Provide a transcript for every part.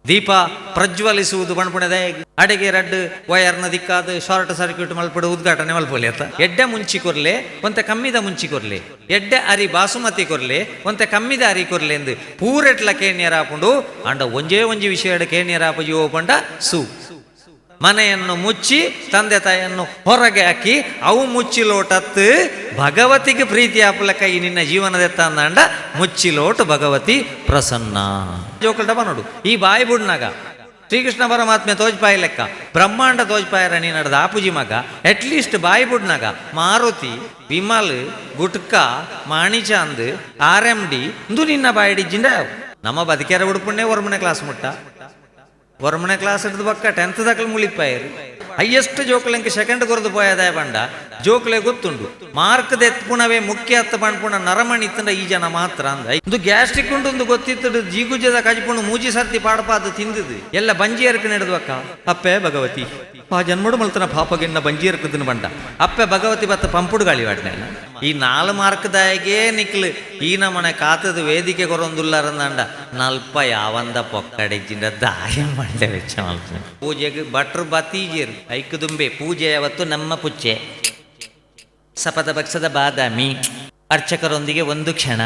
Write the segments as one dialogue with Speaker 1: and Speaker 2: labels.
Speaker 1: ದೀಪ ಪ್ರಜ್ವಲಿಸುವುದು ಪಣ್ಪುಣೆ ಅಡೆಗೆ ರಡ್ಡ್ ವಯರ್ನ ದಿಕ್ಕಾದ್ short circuit ಮಲ್ಪಡು ಉದ್ಘಾಟನೆ ಮಲ್ಪೊಲಿ ಅತ್ತ. ಎಡ್ಡೆ ಮುಂಚಿ ಕೊರ್ಲೆ, ಒಂತೆ ಕಮ್ಮಿದ ಮುಂಚಿ ಕೊರ್ಲೆ. ಎಡ್ಡೆ ಅರಿ ಬಾಸುಮತಿ ಕೊರ್ಲೆ, ಒಂತೆ ಕಮ್ಮಿದ ಅರಿ ಕೊರ್ಲೆ ಎಂದು ಪೂರೆಟ್ಲ ಕೇಣ್ಯರ ಆಪುಂಡು. ಆಂಡ ಒಂಜೇ ಒಂಜಿ ವಿಷಯಡ್ ಕೇಣ್ಯರ ಆಪುಜಿ. ಓ ಪಂಡ ಸು ಮನೆಯನ್ನು ಮುಚ್ಚಿ ತಂದೆ ತಾಯಿಯನ್ನು ಹೊರಗೆ ಹಾಕಿ ಅವು ಮುಚ್ಚಿ ಲೋಟತ್ತು ಭಗವತಿಗೆ ಪ್ರೀತಿ ಆಪುಲಕ ಈ ನಿನ್ನ ಜೀವನದೆತ್ತ ಅಂದಾಂಡ ಮುಚ್ಚಿ ಲೋಟು ಭಗವತಿ ಪ್ರಸನ್ನ. ಜೋಕುಲ್ಡ ಬನೋಡು ಈ ಬಾಯಿ ಬುಡ್ನಾಗ ಶ್ರೀಕೃಷ್ಣ ಪರಮಾತ್ಮೆ ತೋಜ್ಪಾಯಿ ಲೆಕ್ಕ ಬ್ರಹ್ಮಾಂಡ ತೋಜ್ಪಾಯರ ನೀ ನಡೆದ ಆಪುಜಿ ಮಗ. ಅಟ್ಲೀಸ್ಟ್ ಬಾಯಿ ಬುಡ್ನಾಗ ಮಾರುತಿ, ವಿಮಲ್, ಗುಟ್ಕಾ, ಮಾಣಿಚಾಂದ್, ಆರ್ ಎಂ ಡಿ ಇಂದು ನಿನ್ನ ಬಾಯಿಡಿಜ್ಜಿಂಡ. ನಮ್ಮ ಬದುಕ್ಯಾರ ಉಡುಪುಣ್ಣೆ ಒರ್ಮನೆ ಕ್ಲಾಸ್ ಮುಟ್ಟ, ಒರ್ಮನೆ ಕ್ಲಾಸ್ ಹಿಡ್ದು ಬಕ್ಕ ಟೆಂತ್ ದಕಲ್ ಮುಳಿಪಾಯರು. ಹೈಯೆಸ್ಟ್ ಜೋಕುಲೆಂಕ್ ಸೆಕೆಂಡ್ ಕೊರದು ಪೋಯದ ಬಂಡ ಜೋಕುಲೆ ಗೊತ್ತುಂಡು, ಮಾರ್ಕ್ ದೆತ್ಪುಣವೇ ಮುಖ್ಯ ಅತ್ತ ಪಣ್ಪುಣ ನರಮಣಿ ಇತ್ತಂಡ ಈ ಜನ ಮಾತ್ರ ಅಂದ. ಇಂದು ಗ್ಯಾಸ್ಟ್ರಿಕ್ ಉಂಡು ಒಂದು ಗೊತ್ತಿತ್ತು, ಜೀಗುಜದ ಕಜಿಪುಣು ಮೂಜಿ ಸರ್ತಿ ಪಾಡಪಾದು ತಿಂದಿದ್ದು ಎಲ್ಲ ಬಂಜಿ ಎರ್ಕ ನಡೆದು ಅಕ್ಕ. ಅಪ್ಪೆ ಭಗವತಿ, ಆ ಜನ್ಮಡು ಮಲ್ತನ ಪಾಪಗಿನ್ನ ಬಂಜಿ ಎರ್ಕದನ ಬಂಡ. ಅಪ್ಪೆ ಭಗವತಿ ಬತ್ತ ಪಂಪುಡು ಗಾಳಿ ವಾಡ್ನೆ. ಈ ನಾಲ್ ಮಾರ್ಕ್ ದಾಯಗೆ ನಿಕ್ಲು ಈ ನಮನೆ ಕಾತದ ವೇದಿಕೆ ಕೊರೊಂದುಲ್ಲಾರಂದಾಂಡ ನಲ್ಪ ಯಾವಂದ ಪೊಕ್ಕಡೆಜಿಂದ ದಾಯ ಮಂಡೆ ವೆಚ್ಚ ಮಲ್ಪನೆ. ಪೂಜೆಗೆ ಭಟ್ರು ಬತ್ತೀಜೇರು ಐಕು ದುಂಬೆ ಪೂಜೆ ಯಾವತ್ತು ನಮ್ಮ ಪುಚ್ಚೆ ಸಪದ ಭಕ್ಷದ ಬಾದಾಮಿ ಅರ್ಚಕರೊಂದಿಗೆ ಒಂದು ಕ್ಷಣ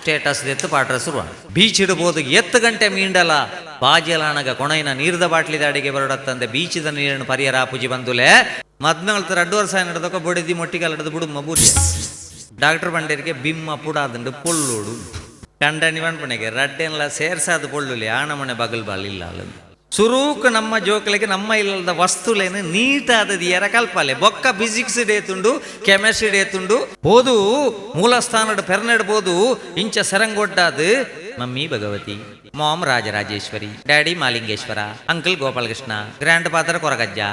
Speaker 1: ಸ್ಟೇಟಸ್ ದೆತ್ತು ಪಾಠ ಶುರು. ಬೀಚ್ ಇಡ್ಬೋದು ಎತ್ತು ಗಂಟೆ ಮೀಂಡಲ ಬಾಜಲಾಣಗ ಕೊಣೈನ ನೀರ್ದ ಬಾಟ್ಲಿದ ಅಡಿಗೆ ಬರಡತ್ತಂದೆ ಬೀಚಿದ ನೀರನ್ನು ಪರಿಯರ ಪೂಜೆ ಬಂದುಲೆ. ಮದ್ಮೆ ರಡ್ಡು ವರ್ಷ ನಡೆದಕ್ಕ ಬೊಡಿದಿ ಮೊಟ್ಟಿಗಾಲಡ್ದು ಬುಡು ಮಬೂರಿ. ಡಾಕ್ಟರ್ ಬಂಡೇರಿಗೆ ಬಿಮ್ಮ ಪುಡಾದಂಡು ಪೊಳ್ಳೋಡು ಕಂಡನಿ ಪಣಪಣೆಗೆ ರಡ್ಡೆನ್ಲ ಸೇರ್ಸಾದ ಪೊಳ್ಳುಲಿ ಆಣಮನೆ ಬಗಲ್ ಬಾಲ್ ಇಲ್ಲ ಅಲ್ಲ. ಸುರೂಕ್ ನಮ್ಮ ಜೋಕುಲೆಗೆ ನಮ್ಮ ಇಲ್ಲದ ವಸ್ತುಲೇನು ನೀಟಾದದು ಎರ ಕಲ್ಪಾಲೆ. ಬೊಕ್ಕ ಫಿಸಿಕ್ಸ್ ಡೇತುಂಡು, ಕೆಮಿಸ್ಟ್ರಿ ಡೇತುಂಡು ಬೋದು ಮೂಲಸ್ಥಾನಡ್ ಪೆರ್ನೆಡ್ಬೋದು. ಇಂಚ ಸೆರಂಗೊಡ್ಡಾದು mummy Bhagavati, mom Rajarajeshwari, daddy Malingeshwara, uncle Gopalakrishna, grand father Koragajja,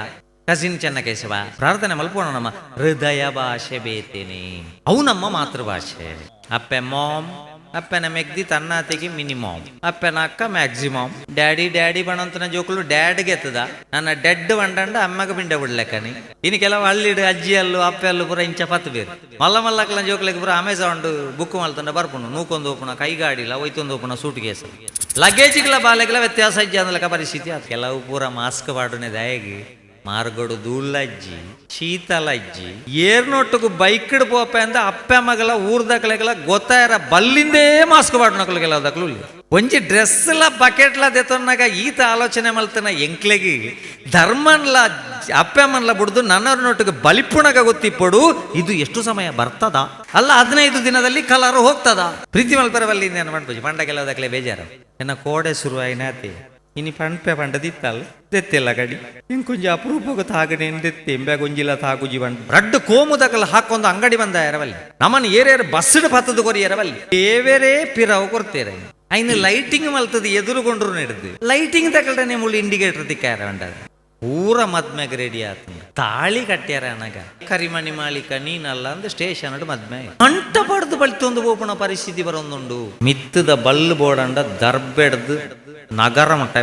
Speaker 1: cousin Chennakeshava. ಪ್ರಾರ್ಥನೆ ಮಲ್ಪೋಣ. ನಮ್ಮ ಹೃದಯ ಭಾಷೆ ಬೇತೇನೆ, ಅವು ನಮ್ಮ ಮಾತೃಭಾಷೆ. ಅಪ್ಪೆ ಮಾಮ್, ಅಪ್ಪನ ಮೆಗ್ದಿ ತನ್ನಾತಿಗೆ ಮಿನಿಮಮ್, ಅಪ್ಪನ ಅಕ್ಕ ಮ್ಯಾಕ್ಸಿಮಮ್. ಡ್ಯಾಡಿ ಡ್ಯಾಡಿ ಬಣಂತನ ಜೋಕುಲು ಡ್ಯಾಡ್ಗೆ ಎತ್ತದ ನನ್ನ ಡೆಡ್ వండంಡ ಅಮ್ಮಗ ಪಿಂಡ ಬಿಡ್ಲೆಕ್ಕನಿ. ಇನ್ನು ಕೆಲವು ಹಳ್ಳಿಡು ಅಜ್ಜಿ ಅಲ್ಲು ಅಪ್ಪೆ ಅಲ್ಲು ಪೂರ ಇಂಚ ಪತ್ತು ಬೇರು ಮಲ್ಲ ಮಲ್ಲಕ್ಕಲ ಜೋಕುಲೆಗ್ ಪೂರ ಅಮೆಜಾನ್ ಬುಕ್ ಮಲ್ತಂಡ ಬರ್ಪುಂಡು. ನೂಕೊಂದು ಓಪುಣ ಕೈಗಾಡಿಲ ಒಯ್ತೊಂದು ಓಪುಣ ಸೂಟ್ ಕೇಸ್ ಲಗೇಜ್ಗಳ ಬಾಲೆಗಳ ವ್ಯತ್ಯಾಸ ಇಜ್ಜಿ ಅಂದ್ಲಕ ಪರಿಸ್ಥಿತಿ ಅದು. ಕೆಲವು ಪೂರ ಮಾಸ್ಕ್ ಪಾಡುನೆ ದಾಯಗಿ ಮಾರ್ಗಡು ಧೂಳಜ್ಜಿ ಶೀತಲಜ್ಜಿ ಏರ್ನೊಟ್ಟುಗು ಬೈಕ್ಡ್ ಪೋಪೆ ಅಂದ ಅಪ್ಪೆ ಮಗಲ ಊರ್ದಕ್ಲೆಗಳ ಗೊತ್ತಾಯರ ಬಲ್ಲಿಂದೇ ಮಾಸ್ಕ್ ಪಾಡುನಕಲು ಕೆಲವು. ಒಂಜಿ ಡ್ರೆಸ್ಲ ಬಕೆಟ್ಲ ದೆತೊನ್ನಾಗ ಈತ ಆಲೋಚನೆ ಮಲ್ತನ ಎಂಕ್ಲೆಗಿ ಧರ್ಮನ್ಲ ಅಪ್ಪಮ್ಮನ್ಲ ಬುಡ್ದು ನನ್ನೊಟ್ಟಿಗೆ ಬಲಿಪುಣಗ ಗೊತ್ತಿಪ್ಪಡು. ಇದು ಎಷ್ಟು ಸಮಯ ಬರ್ತದ ಅಲ್ಲ, 15 ದಿನದಲ್ಲಿ ಕಲರ್ ಹೋಗ್ತದ. ಪ್ರೀತಿ ಮಲ್ಪರವಲ್ಲಿ ಏನು ಮಾಡ್ಬೋದು ಪಂಡ ಕೆಲವುದಕ್ಲೆ ಬೇಜಾರು. ಎನ್ನ ಕೋಡೆ ಶುರುವಾಯಿನಾತಿ ಇನಿ ಪಂಪೆ ಪಂಡದಿತ್ತಲ್ಲ ದೆತ್ತೆಲ್ಲ ಕಡಿ ಇಂಕೊಂಜಿ ಅಪರೂಪಗ ತಾಗಣೆ ದೆತ್ತೆ ಎಂಬೆ ಗೊಂಜಿಲ ತಾಗುಜಿ ಬಂಡ ರಡ್ಡು ಕೋಮುದಕಲ್ ಹಾಕೊಂದು ಅಂಗಡಿ ಬಂದ ಎರವಲ್ಲಿ ನಮ್ಮನ್ನು ಏರೇರು ಬಸ್ಡ್ ಪತ್ತದ ಕೊರಿಯರವಲ್ಲಿ ಏವೇರೇ ಪಿರವು ಕೊಡ್ತೇರೆ. ಐನು ಲೈಟಿಂಗ್ ಮಲ್ತದ ಎದುರುಗೊಂಡ್ರು ನಡೆದು ಲೈಟಿಂಗ್ ತಕಲ್ಟನೆ ಮುಳ್ಳು ಇಂಡಿಕೇಟರ್ ತಿಕ್ಕಾರ ಉಂಡದ. ಪೂರ ಮದ್ಮೆಗೆ ರೆಡಿ ಆತು, ತಾಳಿ ಕಟ್ಟ್ಯಾರ ಅನಗ ಕರಿಮಣಿ ಮಾಲಿಕ ನೀನಲ್ಲ ಅಂದ ಸ್ಟೇಷನ್ ಮದ್ಮೆ ಅಂಟ ಪಡ್ದು ಬಳಿತೊಂದು ಪೋಪುಣ ಪರಿಸ್ಥಿತಿ ಬರೊಂದುಂಡು. ಮಿತ್ತದ ಬಲ್ಲು ಬೋಡಂಡ ದರ್ಬೆಡ್ದು ನಗರ ಮಟ್ಟ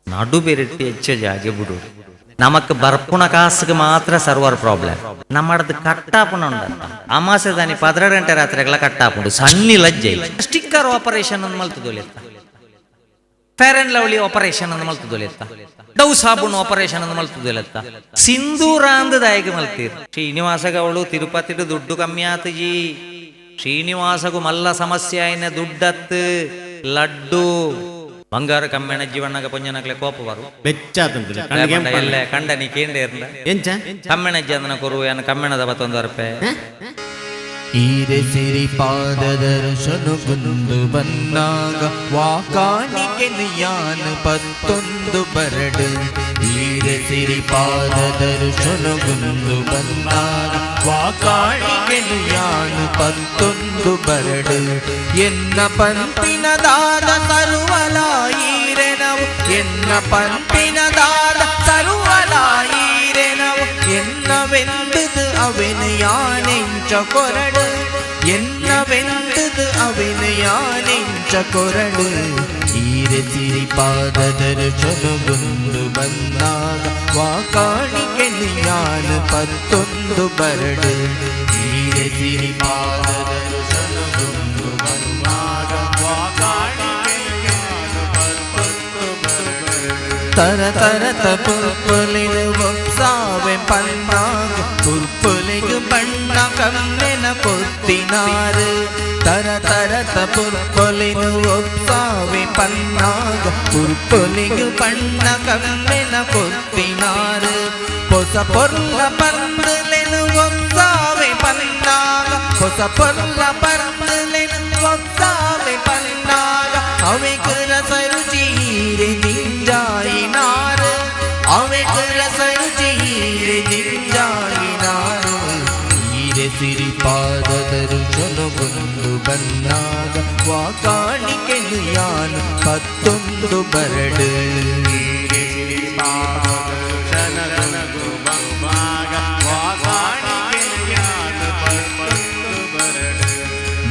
Speaker 1: ನಡು ಬೆರೆಟ್ಟಿ ಹೆಚ್ಚ ಜಾಗೆ ಬಿಡು. ನಮಕ್ ಬರ್ಪುಣ ಕಾಸುಗೆ ಮಾತ್ರ ಸರ್ವರ್ ಪ್ರಾಬ್ಲಮ್. ನಮ್ಮಡದು ಕಟ್ಟಾಪುಣ ಉಂಡತ್ತ ಅಮಾಸೆ ದಾನಿ 12 ಗಂಟೆ ರಾತ್ರಿಗಳ ಕಟ್ಟಾಪುಂಡು. ಸಣ್ಣಿ ಲಜ್ಜೆ. ಸ್ಟಿಕ್ಕರ್ ಆಪರೇಷನ್ ಅಂದ್ ಮಲ್ತದೊಲೆತ್ತ, ಫೇರ್ ಅಂಡ್ ಲವ್ಲಿ ಆಪರೇಷನ್ ಅಂದ್ ಮಲ್ತದೊಲೆತ್ತ, ಡವ್ ಸಾಬೂನ್ ಆಪರೇಷನ್ ಅಂದ್ ಮಲ್ತದೊಲೆತ್ತ, ಸಿಂಧೂರ ಅಂದ್ ದಾಯಗ ಮಲ್ತೀರ್. ಶ್ರೀನಿವಾಸಗವಳು ತಿರುಪತಿಡು ದುಡ್ಡು ಕಮ್ಮಿ ಆತಜಿ. ಶ್ರೀನಿವಾಸಗು ಮಲ್ಲ ಸಮಸ್ಯೆ ಆಯ್ನ ದುಡ್ಡತ್ತು ಲಡ್ಡು ಬಂಗಾರ ಕಮ್ಮೆಣ ಜೀವಣ್ಣಗ ಪೊಂಜನಕ್ಲೆ ಕೋಪ ಬರು.
Speaker 2: ಬೆಚ್ಚಾತಂತಿಲ್ಲ.
Speaker 1: ಎಲ್ಲ ಕಂಡನಿ ಕೇಂದ್ರ ಇರ್ಲ.
Speaker 2: ಎಂಚ?
Speaker 1: ಕಮ್ಮೆಣ ಜನ ಕೊರು ಏನ ಕಮ್ಮೆಣದ ಬತ್ತೊಂದು ರೂಪಾಯಿ.
Speaker 3: ಈರೆ ಸಿರಿ ಪಾದ ದರ್ಶನಗುಂದು ಬಂದಾಗ ವಾಕಾಣಿಕೆನು ಯಾನ್ ಪತ್ತೊಂದು ಬರಡು. ಈರೆ ಸಿರಿ ಪಾದ ದರ್ಶನಗುಂದು ಬಂದಾಗ ವಾಕಾಣಿಕೆನು ಯಾನ್ ಪತ್ತೊಂದು ಬರಡು. ಎನ್ನ ಪಂಪಿನ ದಾದ ಸರ್ವಲ ಈರೆನವು, ಎನ್ನ ಪಂಪಿನ ದಾದ ಸರ್ವಲ ಈರೆನವು. ಎನ್ನವೆಂದುದು ಅವೆನು ಯಾನೆಂಚ ಕೊರಡು, ಎನ್ನವೆಂದುದು ಅವೆನು ಯಾನೆಂಚ ಕೊರಡು. ಈರೆ ಸಿರಿ ಪಾದ ದರ್ಶನಗುಂದು ಬಂದಾಗ ವಾಕಾಣಿಕೆನು ಯಾನ್ ಪತ್ತೊಂದು ಬರಡು. ಈರೆ ಸಿರಿ ಪಾದ ದರ್ಶನಗುಂದು ಬಂದಾಗ ವಾಕಾಣಿಕೆನು ಯಾನ್ ತರ ತರತ ಪುರ್ಪುಲಿನ ಒಪ್ಸಾವೆ ಪನ್ನಾಗ ಪುರ್ಪುಲಿಗು ಬಣ್ಣ ಕಮ್ಮೆನ ಕೊತ್ತಿನಾರು. ತರ ತರತ ಪುರ್ಪುಲಿನ ಒಪ್ಸಾವೆ ಪನ್ನಾಗ ಪುರ್ಪುಲಿಗು ಬಣ್ಣ ಕಮ್ಮೆನ ಕೊತ್ತಿನಾರು. ಹೊಸ ಪೊರ್ಲ ಪಂದಲೆನು ಒಪ್ಸಾವೆ ಪನ್ನಾಗ, ಹೊಸ ಪೊರ್ಲ ಪಂದಲೆನು ಒಪ್ಸಾವೆ ಪನ್ನಾಗ, ಅವೆಕ್ ರಸ ರುಚಿ ದಿಂಜಾಯಿನಾರು, ಅವೆಕ್ ರಸ ರುಚಿ ದಿಂಜಾಯಿನಾರು. ಈರೆ ಸಿರಿಪಾದ ದರ್ಶನಗೊಂದು ಬನ್ನಾಗ ವಾಕಾಣಿಕೆನು ಯಾನು ಪತ್ತೊಂದು ಬರಡು.
Speaker 2: ಸಿರಿಪಾದ ದರ್ಶನಗೊಂದು ಬನ್ನಾಗ ವಾಕಾಣಿಕೆನು ಯಾನು ಪತ್ತೊಂದು ಬರಡು.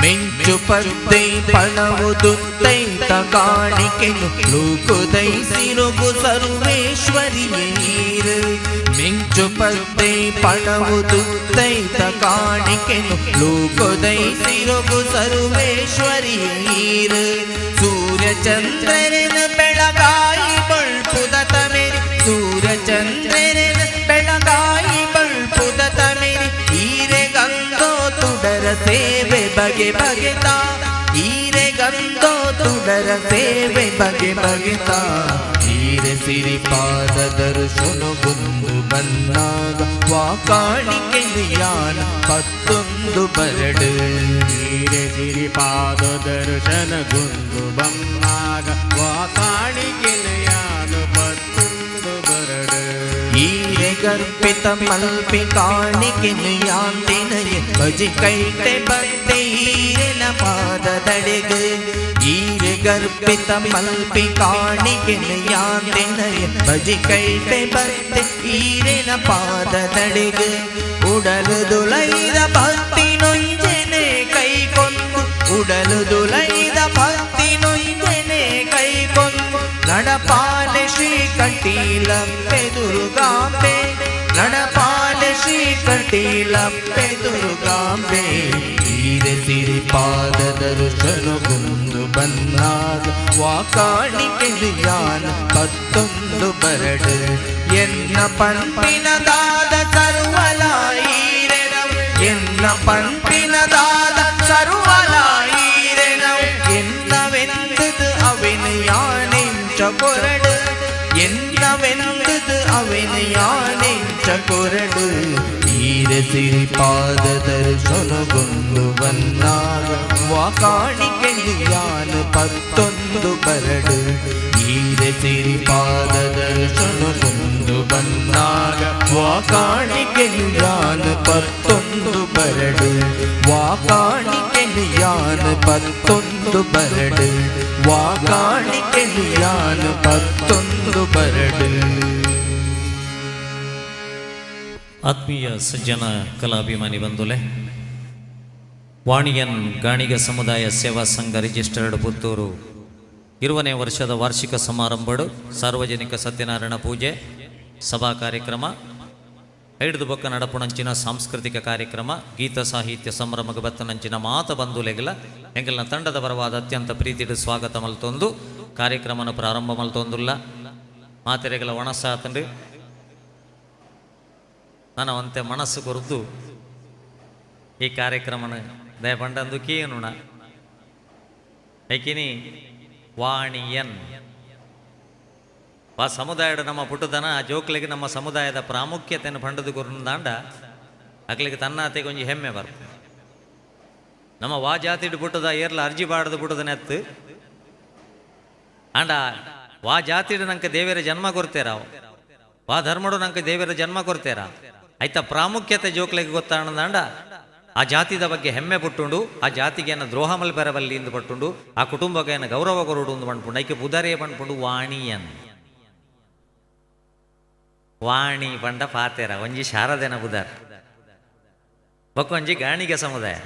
Speaker 3: ಮಿಂಚು ಪದ್ದೈ ಪಣವು ದುತ್ತೈತ ಕಾಣಿಕೆನು ಲೂಕುದೈ ಸಿರುಗು ಸರ್ವೇಶ್ವರಿಯೀರು. ಮಿಂಚು ಪದ್ದೈ ಪಣವು ದುತ್ತೈತ ಕಾಣಿಕೆನು ಲೂಕುದೈ ಸಿರುಗು ಸರ್ವೇಶ್ವರಿಯೀರು. ಸೂರ್ಯ ಚಂದ್ರನ ಬೆಳಗಾಯಿ ಬಳ್ಪುದ ತಮೆರಿ, ಸೂರ್ಯ ಚಂದ್ರನ ಬೆಳಗಾಯಿ ಬಳ್ಪುದ ತಮೆರಿ, ಈರೆ ಗಂಧೋ ತುಡರ ಸೇವೆ ಬಗೆ ಬಗೆತ, ಈರೆ ಗಂಧೋ ತುಡರ ಸೇವೆ ಬಗೆ ಬಗೆತ. ಈರೆ ಸಿರಿಪಾದ ದರ್ಶನಗೊಂದು ಬನ್ನಾಗ ವಾಕಾಣಿಕೆನು ಯಾನ ಪತ್ತೊಂದು ಬರಡು.
Speaker 2: ಈರೆ ಸಿರಿಪಾದ ದರ್ಶನಗೊಂದು ಬನ್ನಾಗ ವಾಕಾಣಿಕೆನು ಯಾನು ಪತ್ತೊಂದು ಬರಡು.
Speaker 3: ಈರೆ ಗರ್ಭಿತ ಮಲ್ಪಿ ಕಾಣಿಕೆನು ಯಾಂತಿನಯ ಬಜಿ ಕೈಟೆ ಬತ್ತೆ ಈರೆನ ಪಾದದಡೆಗೆ. ಈರೆ ಗರ್ಭಿತ ಮಲ್ಪಿ ಕಾಣಿಕೆನು ಯಾಂತಿನಯ ಬಜಿ ಕೈಟೆ ಬತ್ತೆ ಈರೆನ ಪಾದದಡೆಗೆ. ಉಡಲು ದುಲೈದ ಭಕ್ತಿ ನೊಂಜನೆ ಕೈಗೊಂದು, ಉಡಲು ದುಲೈದ ಭಕ್ತಿ ನೊಂಜನೆ ಕೈಗೊಂದು, ನಡಪಾಲೆ ಶ್ರೀ ಕಟೀಲಪ್ಪೆ ದುರ್ಗಾಂಬೆ, ನಡಪಾಲೆ ಶ್ರೀ ಕಟೀಲಪ್ಪೆ ದುರ್ಗಾಂಬೆ. ಈರೆ ಸಿರಿಪಾದ ದರ್ಶನಗೊಂದು ಬನ್ನಾಗ ವಾಕಾಣಿಕೆನು ಯಾನ ಪತ್ತೊಂದು ಬರಡು. ಎನ್ನ ಪಂಪಿನ ದಾದ ಸರ್ವಲಾಯಿರೆನವು, ಎನ್ನ ಪಂಪಿನ ದಾದ ಸರ್ವಲಾಯಿರೆನವು, ಎನ್ನವೆಂದದು ಅವೆನು ಯಾನೆಂಚ ಕೊರಡು, ಎನ್ನವೆಂದದು ಅವೆನು ಯಾನೆಂಚ ಕೊರಡು. ಈರೆ ಸಿರಿಪಾದ ದರ್ಶನಗೊಂದು ಬನ್ನಾಗ ವಾಕಾಣಿಕೆನು ಯಾನು ಪತ್ತೊಂದು ಬರಡು. ಈರೆ ಸಿರಿಪಾದ ದರ್ಶನಗೊಂದು ಬನ್ನಾಗ ವಾಕಾಣಿಕೆನು ಯಾನು ಪತ್ತೊಂದು ಬರಡು, ವಾಕಾಣಿಕೆನು ಯಾನು ಪತ್ತೊಂದು ಬರಡು, ವಾಕಾಣಿಕೆನು ಯಾನು ಪತ್ತೊಂದು ಬರಡು.
Speaker 1: ಆತ್ಮೀಯ ಸಜ್ಜನ ಕಲಾಭಿಮಾನಿ ಬಂಧುಲೆ, ವಾಣಿಯನ್ ಗಾಣಿಗ ಸಮುದಾಯ ಸೇವಾ ಸಂಘ ರಿಜಿಸ್ಟರ್ಡ್ ಪುತ್ತೂರು 20ನೇ ವರ್ಷದ ವಾರ್ಷಿಕ ಸಮಾರಂಭಡು ಸಾರ್ವಜನಿಕ ಸತ್ಯನಾರಾಯಣ ಪೂಜೆ ಸಭಾ ಕಾರ್ಯಕ್ರಮ, ಐಡ್ದು ಬೊಕ್ಕ ನಡಪುಣಂಚಿನ ಸಾಂಸ್ಕೃತಿಕ ಕಾರ್ಯಕ್ರಮ, ಗೀತ ಸಾಹಿತ್ಯ ಸಂಭ್ರಮಗ ಬತ್ತನಂಚಿನ ಮಾತ ಬಂಧುಲೆಗಲ ಎಂಗಲ್ನ ತಂಡದ ಪರವಾದ ಅತ್ಯಂತ ಪ್ರೀತಿಡು ಸ್ವಾಗತ ಮಲ್ತೊಂದು ಕಾರ್ಯಕ್ರಮನ ಪ್ರಾರಂಭ ಮಲ್ತೊಂದುಲ್ಲ. ಮಾತೆರೆಗಳ ಒಣಸಾತಂಡು ನಾನು ಅಂತೆ ಮನಸ್ಸು ಕೊರದು ಈ ಕಾರ್ಯಕ್ರಮನ ದಯಪಂಡಂದು ಕೇನುಣ ಐಕಿನಿ ವಾಣಿಯನ್ ಆ ಸಮುದಾಯದ ನಮ್ಮ ಪುಟ್ಟದನ ಆ ಜೋಕ್ಲಿಗೆ ನಮ್ಮ ಸಮುದಾಯದ ಪ್ರಾಮುಖ್ಯತೆಯನ್ನು ಪಂಡದು ಗುರುಂದಾಂಡ ಅಕ್ಲಿಗೆ ತನ್ನಾತೆಗೆ ಒಂಜಿ ಹೆಮ್ಮೆ ಬರ್ತದೆ. ನಮ್ಮ ವಾ ಜಾತಿಡು ಪುಟ್ಟದ ಏರ್ಲ ಅರ್ಜಿ ಬಾಡದು ಪುಟ್ಟದ ನೆತ್ತು ಆಂಡ ವಾ ಜಾತಿಡು ನಂಗೆ ದೇವರ ಜನ್ಮ ಕೊಡ್ತೇರ, ವಾ ಧರ್ಮಡು ನಂಗೆ ದೇವರ ಜನ್ಮ ಕೊಡ್ತೇರ, ಆಯ್ತಾ ಪ್ರಾಮುಖ್ಯತೆ ಜೋಕ್ಲಿಗೆ ಗೊತ್ತಾಣದಾಂಡ ಆ ಜಾತಿದ ಬಗ್ಗೆ ಹೆಮ್ಮೆ ಪುಟ್ಟುಂಡು, ಆ ಜಾತಿಗೆ ಏನ ದ್ರೋಹ ಮಲ್ಪೆರವಲ್ಲಿ ಎಂದು ಪಟ್ಟುಂಡು, ಆ ಕುಟುಂಬಕ್ಕೆ ಏನ ಗೌರವ ಕೊರುಡು ಎಂದು ಪಂಡ್ಪುಂಡು. ಐಕೆ ಪುದರೇ ಪಂಡ್ಪುಂಡು ವಾಣಿಯನ್. ವಾಣಿ ಪಂಡ ಪಾತೆರ, ಒಂಜಿ ಶಾರದೆನ ಪುದರ್, ಬೊಕ್ಕ ಒಂಜಿ ಗಾಣಿಗೆ ಸಮುದಾಯ.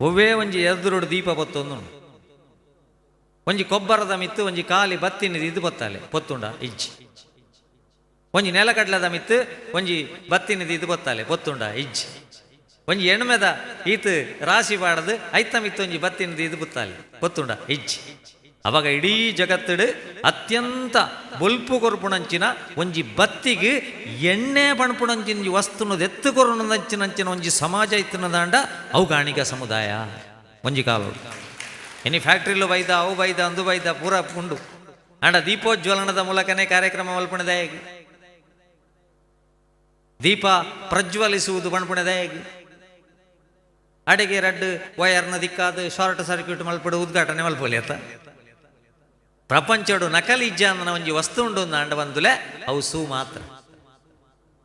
Speaker 1: ಒವ್ವೇ ಒಂಜಿ ಎದುರುಡು ದೀಪ ಪೊತ್ತೊಂದು, ಒಂಜಿ ಕೊಬ್ಬರದ ಮಿತ್ತು ಒಂಜಿ ಕಾಲಿ ಬತ್ತಿನ ಇದು ಬತ್ತಾಲೆ ಪೊತ್ತುಂಡ? ಇಜ್ಜಿ. ಒಂಜಿ ನೆಲಕಡ್ಲದ ಮಿತ್ತು ಒಂಜಿ ಬತ್ತಿನದು ಇದು ಬತ್ತಾಲೆ ಪೊತ್ತುಂಡ? ಇಜ್ಜಿ. ಒಂಜಿ ಎಣ್ಮೆದ ಈತ್ ರಾಶಿ ಬಾಡದು ಐತ ಮಿತ್ತು ಒಂಜಿ ಬತ್ತಿನದು ಇದು ಬತ್ತಾಲೆ ಪೊತ್ತುಂಡ? ಇಜ್ಜಿ. ಅವಾಗ ಇಡೀ ಜಗತ್ತಡು ಅತ್ಯಂತ ಬೊಲ್ಪು ಕೊರ್ಪುಣಂಚಿನ ಒಂಜಿ ಬತ್ತಿಗೆ ಎಣ್ಣೆ ಪಣಪುಣಂಚಿನ ವಸ್ತುನು ದೆತ್ತು ಕೊರುಣಂಚಿನಂಚಿನ ಒಂಜಿ ಸಮಾಜ ಇತ್ತಿನದಾಂಡ ಅವು ಗಾಣಿಗ ಸಮುದಾಯ ಒಂಜಿ ಕಾಲೋಡು. ಎನಿ ಫ್ಯಾಕ್ಟ್ರಿಲು ಬೈದ, ಅವು ಬೈದ, ಅಂದು ಬೈದ, ಪೂರ ಉಂಡು. ಆಂಡ ದೀಪೋಜ್ವಲನದ ಮೂಲಕನೇ ಕಾರ್ಯಕ್ರಮ ಮಲ್ಪಣದಾಗಿ, ದೀಪ ಪ್ರಜ್ವಲಿಸುವುದು ಪಣಪುಣದಾಗಿ. ಅಡಿಗೆ ರಡ್ಡು ವಯರ್ನ ದಿಕ್ಕಾದ ಶಾರ್ಟ್ ಸರ್ಕ್ಯೂಟ್ ಮಲ್ಪಡು ಉದ್ಘಾಟನೆ ಮಲ್ಪೊಲಿ ಅತ್ತ. ಪ್ರಪಂಚಡು ನಕಲಿ ಇಜ್ಜಾಂದನ ಒಂಜಿ ವಸ್ತು ಉಂಡು ಅಂಡ ಬಂದುಲೆ ಅವು ಸೂ ಮಾತ್ರ.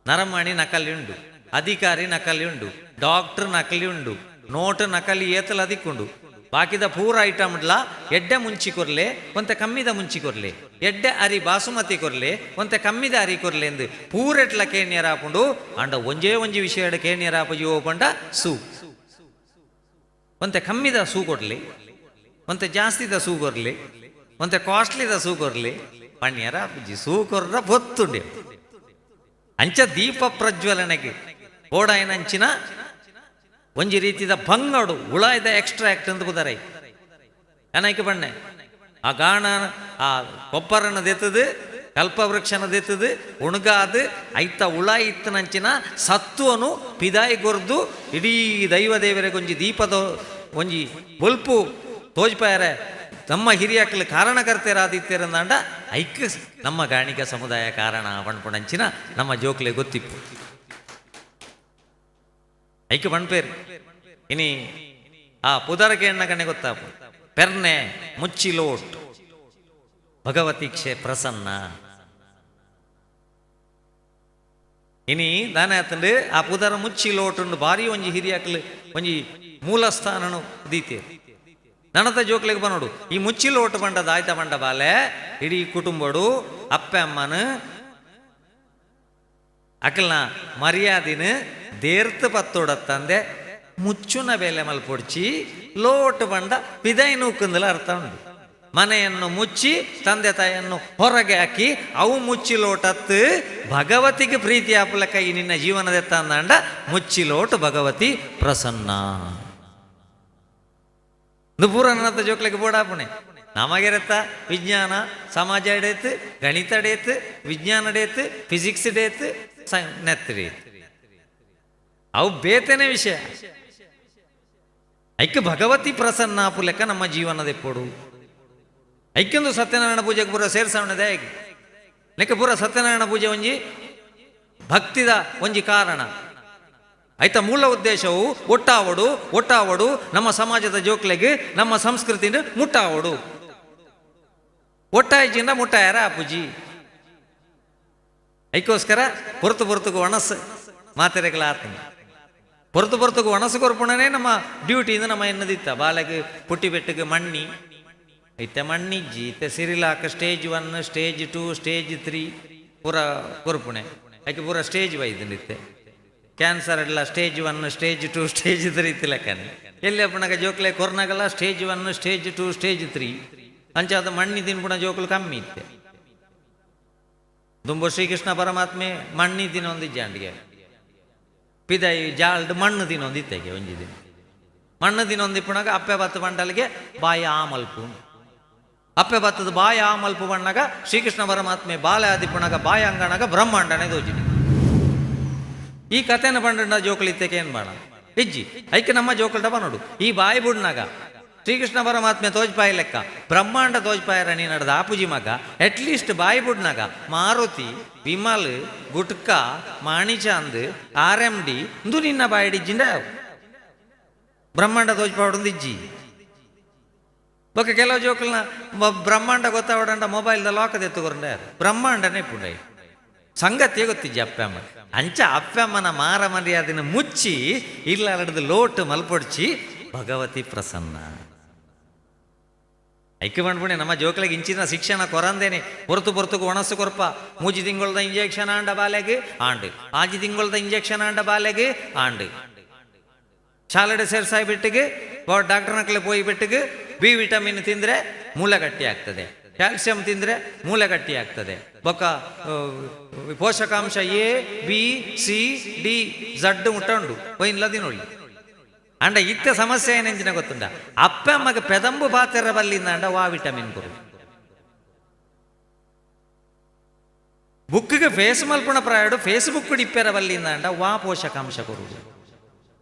Speaker 1: ನರಮಾಣಿ ನಕಲಿ ಉಂಡು, ಅಧಿಕಾರಿ ನಕಲಿ ಉಂಡು, ಡಾಕ್ಟರ್ ನಕಲಿ ಉಂಡು, ನೋಟ್ ನಕಲಿ ಏತಲ ಅದಿಕ್ಕುಂಡು. ಬಾಕಿದ ಪೂರ ಐಟಮ್ಡ್ಲ ಎಡ್ಡೆ ಮುಂಚಿ ಕೊರ್ಲೆ, ಒಂತೆ ಕಮ್ಮಿದ ಮುಂಚಿ ಕೊರ್ಲೆ, ಎಡ್ಡೆ ಅರಿ ಬಾಸುಮತಿ ಕೊರ್ಲೆ, ಒಂತೆ ಕಮ್ಮಿದ ಅರಿ ಕೊರ್ಲೆ ಎಂದು ಪೂರೆಟ್ಲ ಕೇಣ್ಯರ ಆಪುಂಡು. ಅಂಡ ಒಂಜೇ ಒಂಜಿ ವಿಷಯಡ ಕೇಣ್ಯರ ಆಪುಜಿ ಪಂಡ ಸೂ. ಒಂತೆ ಕಮ್ಮಿದ ಸೂ ಕೊಡ್ಲಿ, ಒಂತೆ ಜಾಸ್ತಿದ ಸೂ ಕೊರ್ಲಿ, ಒಂತೆ ಕಾಸ್ಟ್ಲಿದ ಸೂ ಕೊರ್ಲಿ ಪಣ್ಯರ ಆಪುಜಿ. ಸೂ ಕೊರ್ರ ಪೊತ್ತುಂಡೆ. ಅಂಚ ದೀಪ ಪ್ರಜ್ವಲನೆಗೆ ಬೋಡಾಯಿನಂಚಿನ ಒಂಜಿ ರೀತಿದ ಬಂಗಡು ಉಳಾಯ್ದ ಎಕ್ಸ್ಟ್ರಾಕ್ಟ್ ಅಂತ ಬುದಾರೈ ಅನೈಕೆ ಬಣ್ಣೆ. ಆ ಗಾಣ ಆ ಕೊಬ್ಬರನ ದೆತ್ತದು, ಕಲ್ಪವೃಕ್ಷನ ದೆತ್ತದು, ಉಣಗಾದು ಐತ ಉಳ ಇತ್ತನಂಚಿನ ಸತ್ವನು ಪಿದಾಯಿ ಕೊರ್ದು ಇಡೀ ದೈವ ದೇವರಿಗೆ ಒಂಜಿ ದೀಪದ ಒಂಜಿ ಬೊಲ್ಪು ತೋಜ್ಪಾಯರೆ ನಮ್ಮ ಹಿರಿಯಕ್ಲು ಕಾರಣಕರ್ತರಾದಿತ್ಯರಂದಾಂಡ ಐಕ್ ನಮ್ಮ ಗಾಣಿಗ ಸಮುದಾಯ ಕಾರಣ ಪಣ್ಪುಣಂಚಿನ ನಮ್ಮ ಜೋಕ್ಲೆ ಗೊತ್ತಿಪ್ಪು. ಐಕ್ ಪಣ್ಪೇರು ಇನಿ ಆ ಪುದರಕ್ಕೆ ಎಣ್ಣ ಕಣ್ಣೆ ಗೊತ್ತಾಪು. ಪೆರ್ನೆ ಮುಚ್ಚಿಲೋಟ್ ಭಗವತಿ ಕ್ಷೇ ಪ್ರಸನ್ನ. ಇನಿ ದಾನೆ ಆತಂಡು ಆ ಪುದರ ಮುಚ್ಚಿಲೋಟುಂಡು ಭಾರಿ ಒಂಜಿ ಹಿರಿಯಕ್ಲು ಒಂಜಿ ಮೂಲಸ್ಥಾನನು ದೀತೆ. ನನತ ಜೋಕ್ಲೆಗ್ ಬನ್ನೋಡು ಈ ಮುಚ್ಚಿಲೋಟು ಬಂಡದ ಆಯ್ತ ಬಂಡ ಬಾಲೆ ಇಡೀ ಕುಟುಂಬಡು ಅಪ್ಪೆ ಅಮ್ಮನ ಅಕಲ್ನ ಮರ್ಯಾದಿನ ದೇರ್ತ ಪತ್ತೋಡತ್ತಂದೆ ಮುಚ್ಚುನ ಬೇಲೆ ಮಲ್ಪೊಡ್ಚಿ ಲೋಟು ಬಂಡ ಪಿದೈ ನೂಕಂದಲ ಅರ್ಥ ಉಂಡು. ಮನೆಯನ್ನು ಮುಚ್ಚಿ ತಂದೆ ತಾಯಿಯನ್ನು ಹೊರಗೆ ಹಾಕಿ ಅವು ಮುಚ್ಚಿ ಲೋಟತ್ತು ಭಗವತಿಗೆ ಪ್ರೀತಿ ಆಪಲಕ್ಕ ಈ ನಿನ್ನ ಜೀವನದೆತ್ತ ಅಂದಾಂಡ ಮುಚ್ಚಿ ಲೋಟು ಭಗವತಿ ಪ್ರಸನ್ನ. ಇದು ಪೂರ ನನ್ನತ್ತ ಜೋಕ್ಲೆಗೆ ಬೋಡಾಪುಣೆ. ನಮಗಿರತ್ತ ವಿಜ್ಞಾನ ಸಮಾಜ ಡೇತ್, ಗಣಿತ ಡೇತ್, ವಿಜ್ಞಾನ ಡೇತ್, ಫಿಸಿಕ್ಸ್ ಡೇತ್, ನೆತ್ ಡೇತ್, ಅವು ಬೇತೇನೆ ವಿಷಯ. ಐಕ್ ಭಗವತಿ ಪ್ರಸನ್ನ ಆಪು ಲೆಕ್ಕ ನಮ್ಮ ಜೀವನದ ಎಪ್ಪೊಡು. ಐಕ್ಯಂದು ಸತ್ಯನಾರಾಯಣ ಪೂಜೆಗೆ ಪೂರ ಸೇರ್ಸವಣದೆ ಹೇಗೆ ಲೆಕ್ಕ ಪೂರ ಸತ್ಯನಾರಾಯಣ ಪೂಜೆ ಒಂಜಿ ಭಕ್ತಿದ ಒಂಜಿ ಕಾರಣ. ಆಯ್ತಾ ಮೂಲ ಉದ್ದೇಶವು ಒಟ್ಟಾವಡು, ಒಟ್ಟಾವಡು, ನಮ್ಮ ಸಮಾಜದ ಜೋಕ್ಲೆಗೆ ನಮ್ಮ ಸಂಸ್ಕೃತಿನ ಮುಟ್ಟಾವಡು. ಒಟ್ಟಾಯ್ಚಿಂದ ಮುಟ್ಟಾಯಾರ ಅಪ್ಪುಜಿ. ಐಕೋಸ್ಕರ ಪೊರ್ತು ಪೊರ್ತುಗು ಒಣಸು ಮಾತೆರೆಗಳ ಆತನ ಪೊರ್ತು ಪೊರ್ತುಗು ಒಣಸು ಕೊರ್ಪುಣನೇ ನಮ್ಮ ಡ್ಯೂಟಿಯಿಂದ ನಮ್ಮ ಎನ್ನದಿತ್ತ. ಬಾಲೆಗೆ ಪುಟ್ಟಿ ಬೆಟ್ಟಗೆ ಮಣ್ಣಿ ಇತ್ತೆ ಮಣ್ಣಿಜ್ಜಿ. ಇತ್ತೆ ಸಿರಿಲಾಕ ಸ್ಟೇಜ್ 1, ಸ್ಟೇಜ್ 2, ಸ್ಟೇಜ್ 3 ಪೂರ ಕೊರ್ಪುಣೆ. ಐಕೆ ಪೂರ ಸ್ಟೇಜ್ ವೈದ್ಯಂಡಿತ್ತೆ. ಕ್ಯಾನ್ಸರ್ ಎಲ್ಲ ಸ್ಟೇಜ್ 1, ಸ್ಟೇಜ್ 2, ಸ್ಟೇಜ್ 3 ಇತ್ತು ಲೆಕ್ಕನೆ. ಎಲ್ಲಿ ಅಪ್ಪಣಗ ಜೋಕ್ಲೆ ಕೊರ್ನಾಗಲ್ಲ ಸ್ಟೇಜ್ 1, ಸ್ಟೇಜ್ 2, ಸ್ಟೇಜ್ 3. ಅಂಚಾದ ಮಣ್ಣಿ ತಿನ್ಪುಣ ಜೋಕುಲು ಕಮ್ಮಿ ಇತ್ತೆ. ದುಂಬು ಶ್ರೀಕೃಷ್ಣ ಪರಮಾತ್ಮೆ ಮಣ್ಣಿ ತಿನ್ನೊಂದಿಜ್ಜಾಂಡಿಗೆ ಪಿದೈ ಜಾಲ್ಡ್ ಮಣ್ಣು ತಿನ್ನೊಂದಿತ್ತೆಗೆ. ಒಂಜಿ ದಿನ ಮಣ್ಣು ತಿನ್ನೊಂದಿಪ್ಪುನಾಗ ಅಪ್ಪೆ ಬತ್ತು ಬಂಡಲಿಗೆ ಬಾಯಿ ಆಮಲ್ಪು. ಅಪ್ಪೆ ಬತ್ತದ ಬಾಯಿ ಆಮಲ್ಪು ಬಣ್ಣಗ ಶ್ರೀಕೃಷ್ಣ ಪರಮಾತ್ಮೆ ಬಾಲೆ ಆದಿಪ್ಪುನಾಗ ಬಾಯಿ ಅಂಗಣಗ ಬ್ರಹ್ಮಾಂಡನೆ ದೋಜಿನಿ. ಈ ಕಥೆನ ಬಂಡ ಜೋಕುಲಿತ್ತೆಗೆ ಏನ್ ಬಾಣ ಇಜ್ಜಿ. ಐಕೆ ನಮ್ಮ ಜೋಕುಲ್ಟ ಬನ್ನೋಡು. ಈ ಬಾಯಿ ಬುಡ್ನಾಗ ಶ್ರೀಕೃಷ್ಣ ಪರಮಾತ್ಮೆ ತೋಜ್ಪಾಯಿ ಲೆಕ್ಕ ಬ್ರಹ್ಮಾಂಡ ತೋಜ್ಪಾಯರ ನೀ ನಡೆದ ಆಪುಜಿ ಮಗ. ಅಟ್ಲೀಸ್ಟ್ ಬಾಯಿ ಬುಡ್ನಾಗ ಮಾರುತಿ, ವಿಮಲ್, ಗುಟ್ಕಾ, ಮಾಣಿಚಾಂದ್, ಆರ್ ಎಂ ಡಿ ಇಂದು ನಿನ್ನ ಬಾಯಿಡಿಜ್ಜಿಂದ ಬ್ರಹ್ಮಾಂಡ ತೋಜ್ಪಾವಡೊಂದು ಇಜ್ಜಿ. ಬೊಕ್ಕ ಕೆಲವು ಜೋಕುಲ್ನ ಬ್ರಹ್ಮಾಂಡ ಗೊತ್ತಾವಡಂಡ ಮೊಬೈಲ್ದ ಲಾಕದ ಎತ್ತುಕೊರಂಡ ಬ್ರಹ್ಮಾಂಡನೇ ಪುಂಡೈ ಸಂಗತಿಯೇ ಗೊತ್ತಿಜ್ಜಿ ಅಪ್ಪ ಅಮ್ಮ. ಅಂಚ ಅಪ್ಪ ಅಮ್ಮನ ಮಾರ ಮರ್ಯಾದಿನ ಮುಚ್ಚಿ ಇಲ್ಲ ಅರಡ್ದು ಲೋಟು ಮಲ್ಪೊಡ್ಚಿ ಭಗವತಿ ಪ್ರಸನ್ನ. ಐಕ್ಯ ಬಂಡ್ಪುಣೆ ನಮ್ಮ ಜೋಕ್ಲೆಗ್ ಇಂಚಿನ ಶಿಕ್ಷಣ ಕೊರಂದೇನೆ. ಪೊರ್ತು ಪೊರ್ತುಗು ಒಣಸು ಕೊರ್ಪ. ಮೂಜಿ ತಿಂಗಳದ ಇಂಜೆಕ್ಷನ್ ಆಂಡ ಬಾಲೆಗ್ ಆಂಡ್, ಆಜಿ ತಿಂಗಳದ ಇಂಜೆಕ್ಷನ್ ಆಂಡ ಬಾಲೆಗ್ ಆಂಡ್. ಶಾಲೆಡೆ ಸೇರ್ಸಾಯಿ ಬಿಟ್ಟಿಗೆ ಡಾಕ್ಟರ್ ನಕಲೆ ಪೋಯಿ ಬಿಟ್ಟಿಗೆ ಬಿ ವಿಟಮಿನ್ ತಿಂದರೆ ಮೂಳೆ ಗಟ್ಟಿ ಆಗ್ತದೆ, ಕ್ಯಾಲ್ಸಿಯಂ ತಿಂದರೆ ಮೂಳೆ ಗಟ್ಟಿ ಆಗ್ತದೆ. ಬೊಕ್ಕ ಪೋಷಕಾಂಶ ಎ, ಬಿ, ಸಿ, ಡಿ, ಝಡ್ ಮುಟ್ಟ ಉಂಡು ಒಯ್ನ್ಲ ದಿನೊಳ್ಳಿ. ಅಂಡ ಇತ್ತೆ ಸಮಸ್ಯೆ ಏನೆಂಚಿನ ಗೊತ್ತುಂಡ? ಅಪ್ಪೆ ಅಮ್ಮಗ ಪೆದಂಬು ಪಾತೆರ ಬಲ್ಲಿಂದ ಅಂಡ ವಾ ವಿಟಮಿನ್ ಕೊರು? ಬುಕ್ಗೆ ಫೇಸ್ ಮಲ್ಪುಣ ಪ್ರಾಯಡು ಫೇಸ್ಬುಕ್ ಡಿಪ್ಪೆರ ಬಲ್ಲಿಂದ ಅಂಡ ವಾ ಪೋಷಕಾಂಶ ಕೊರು?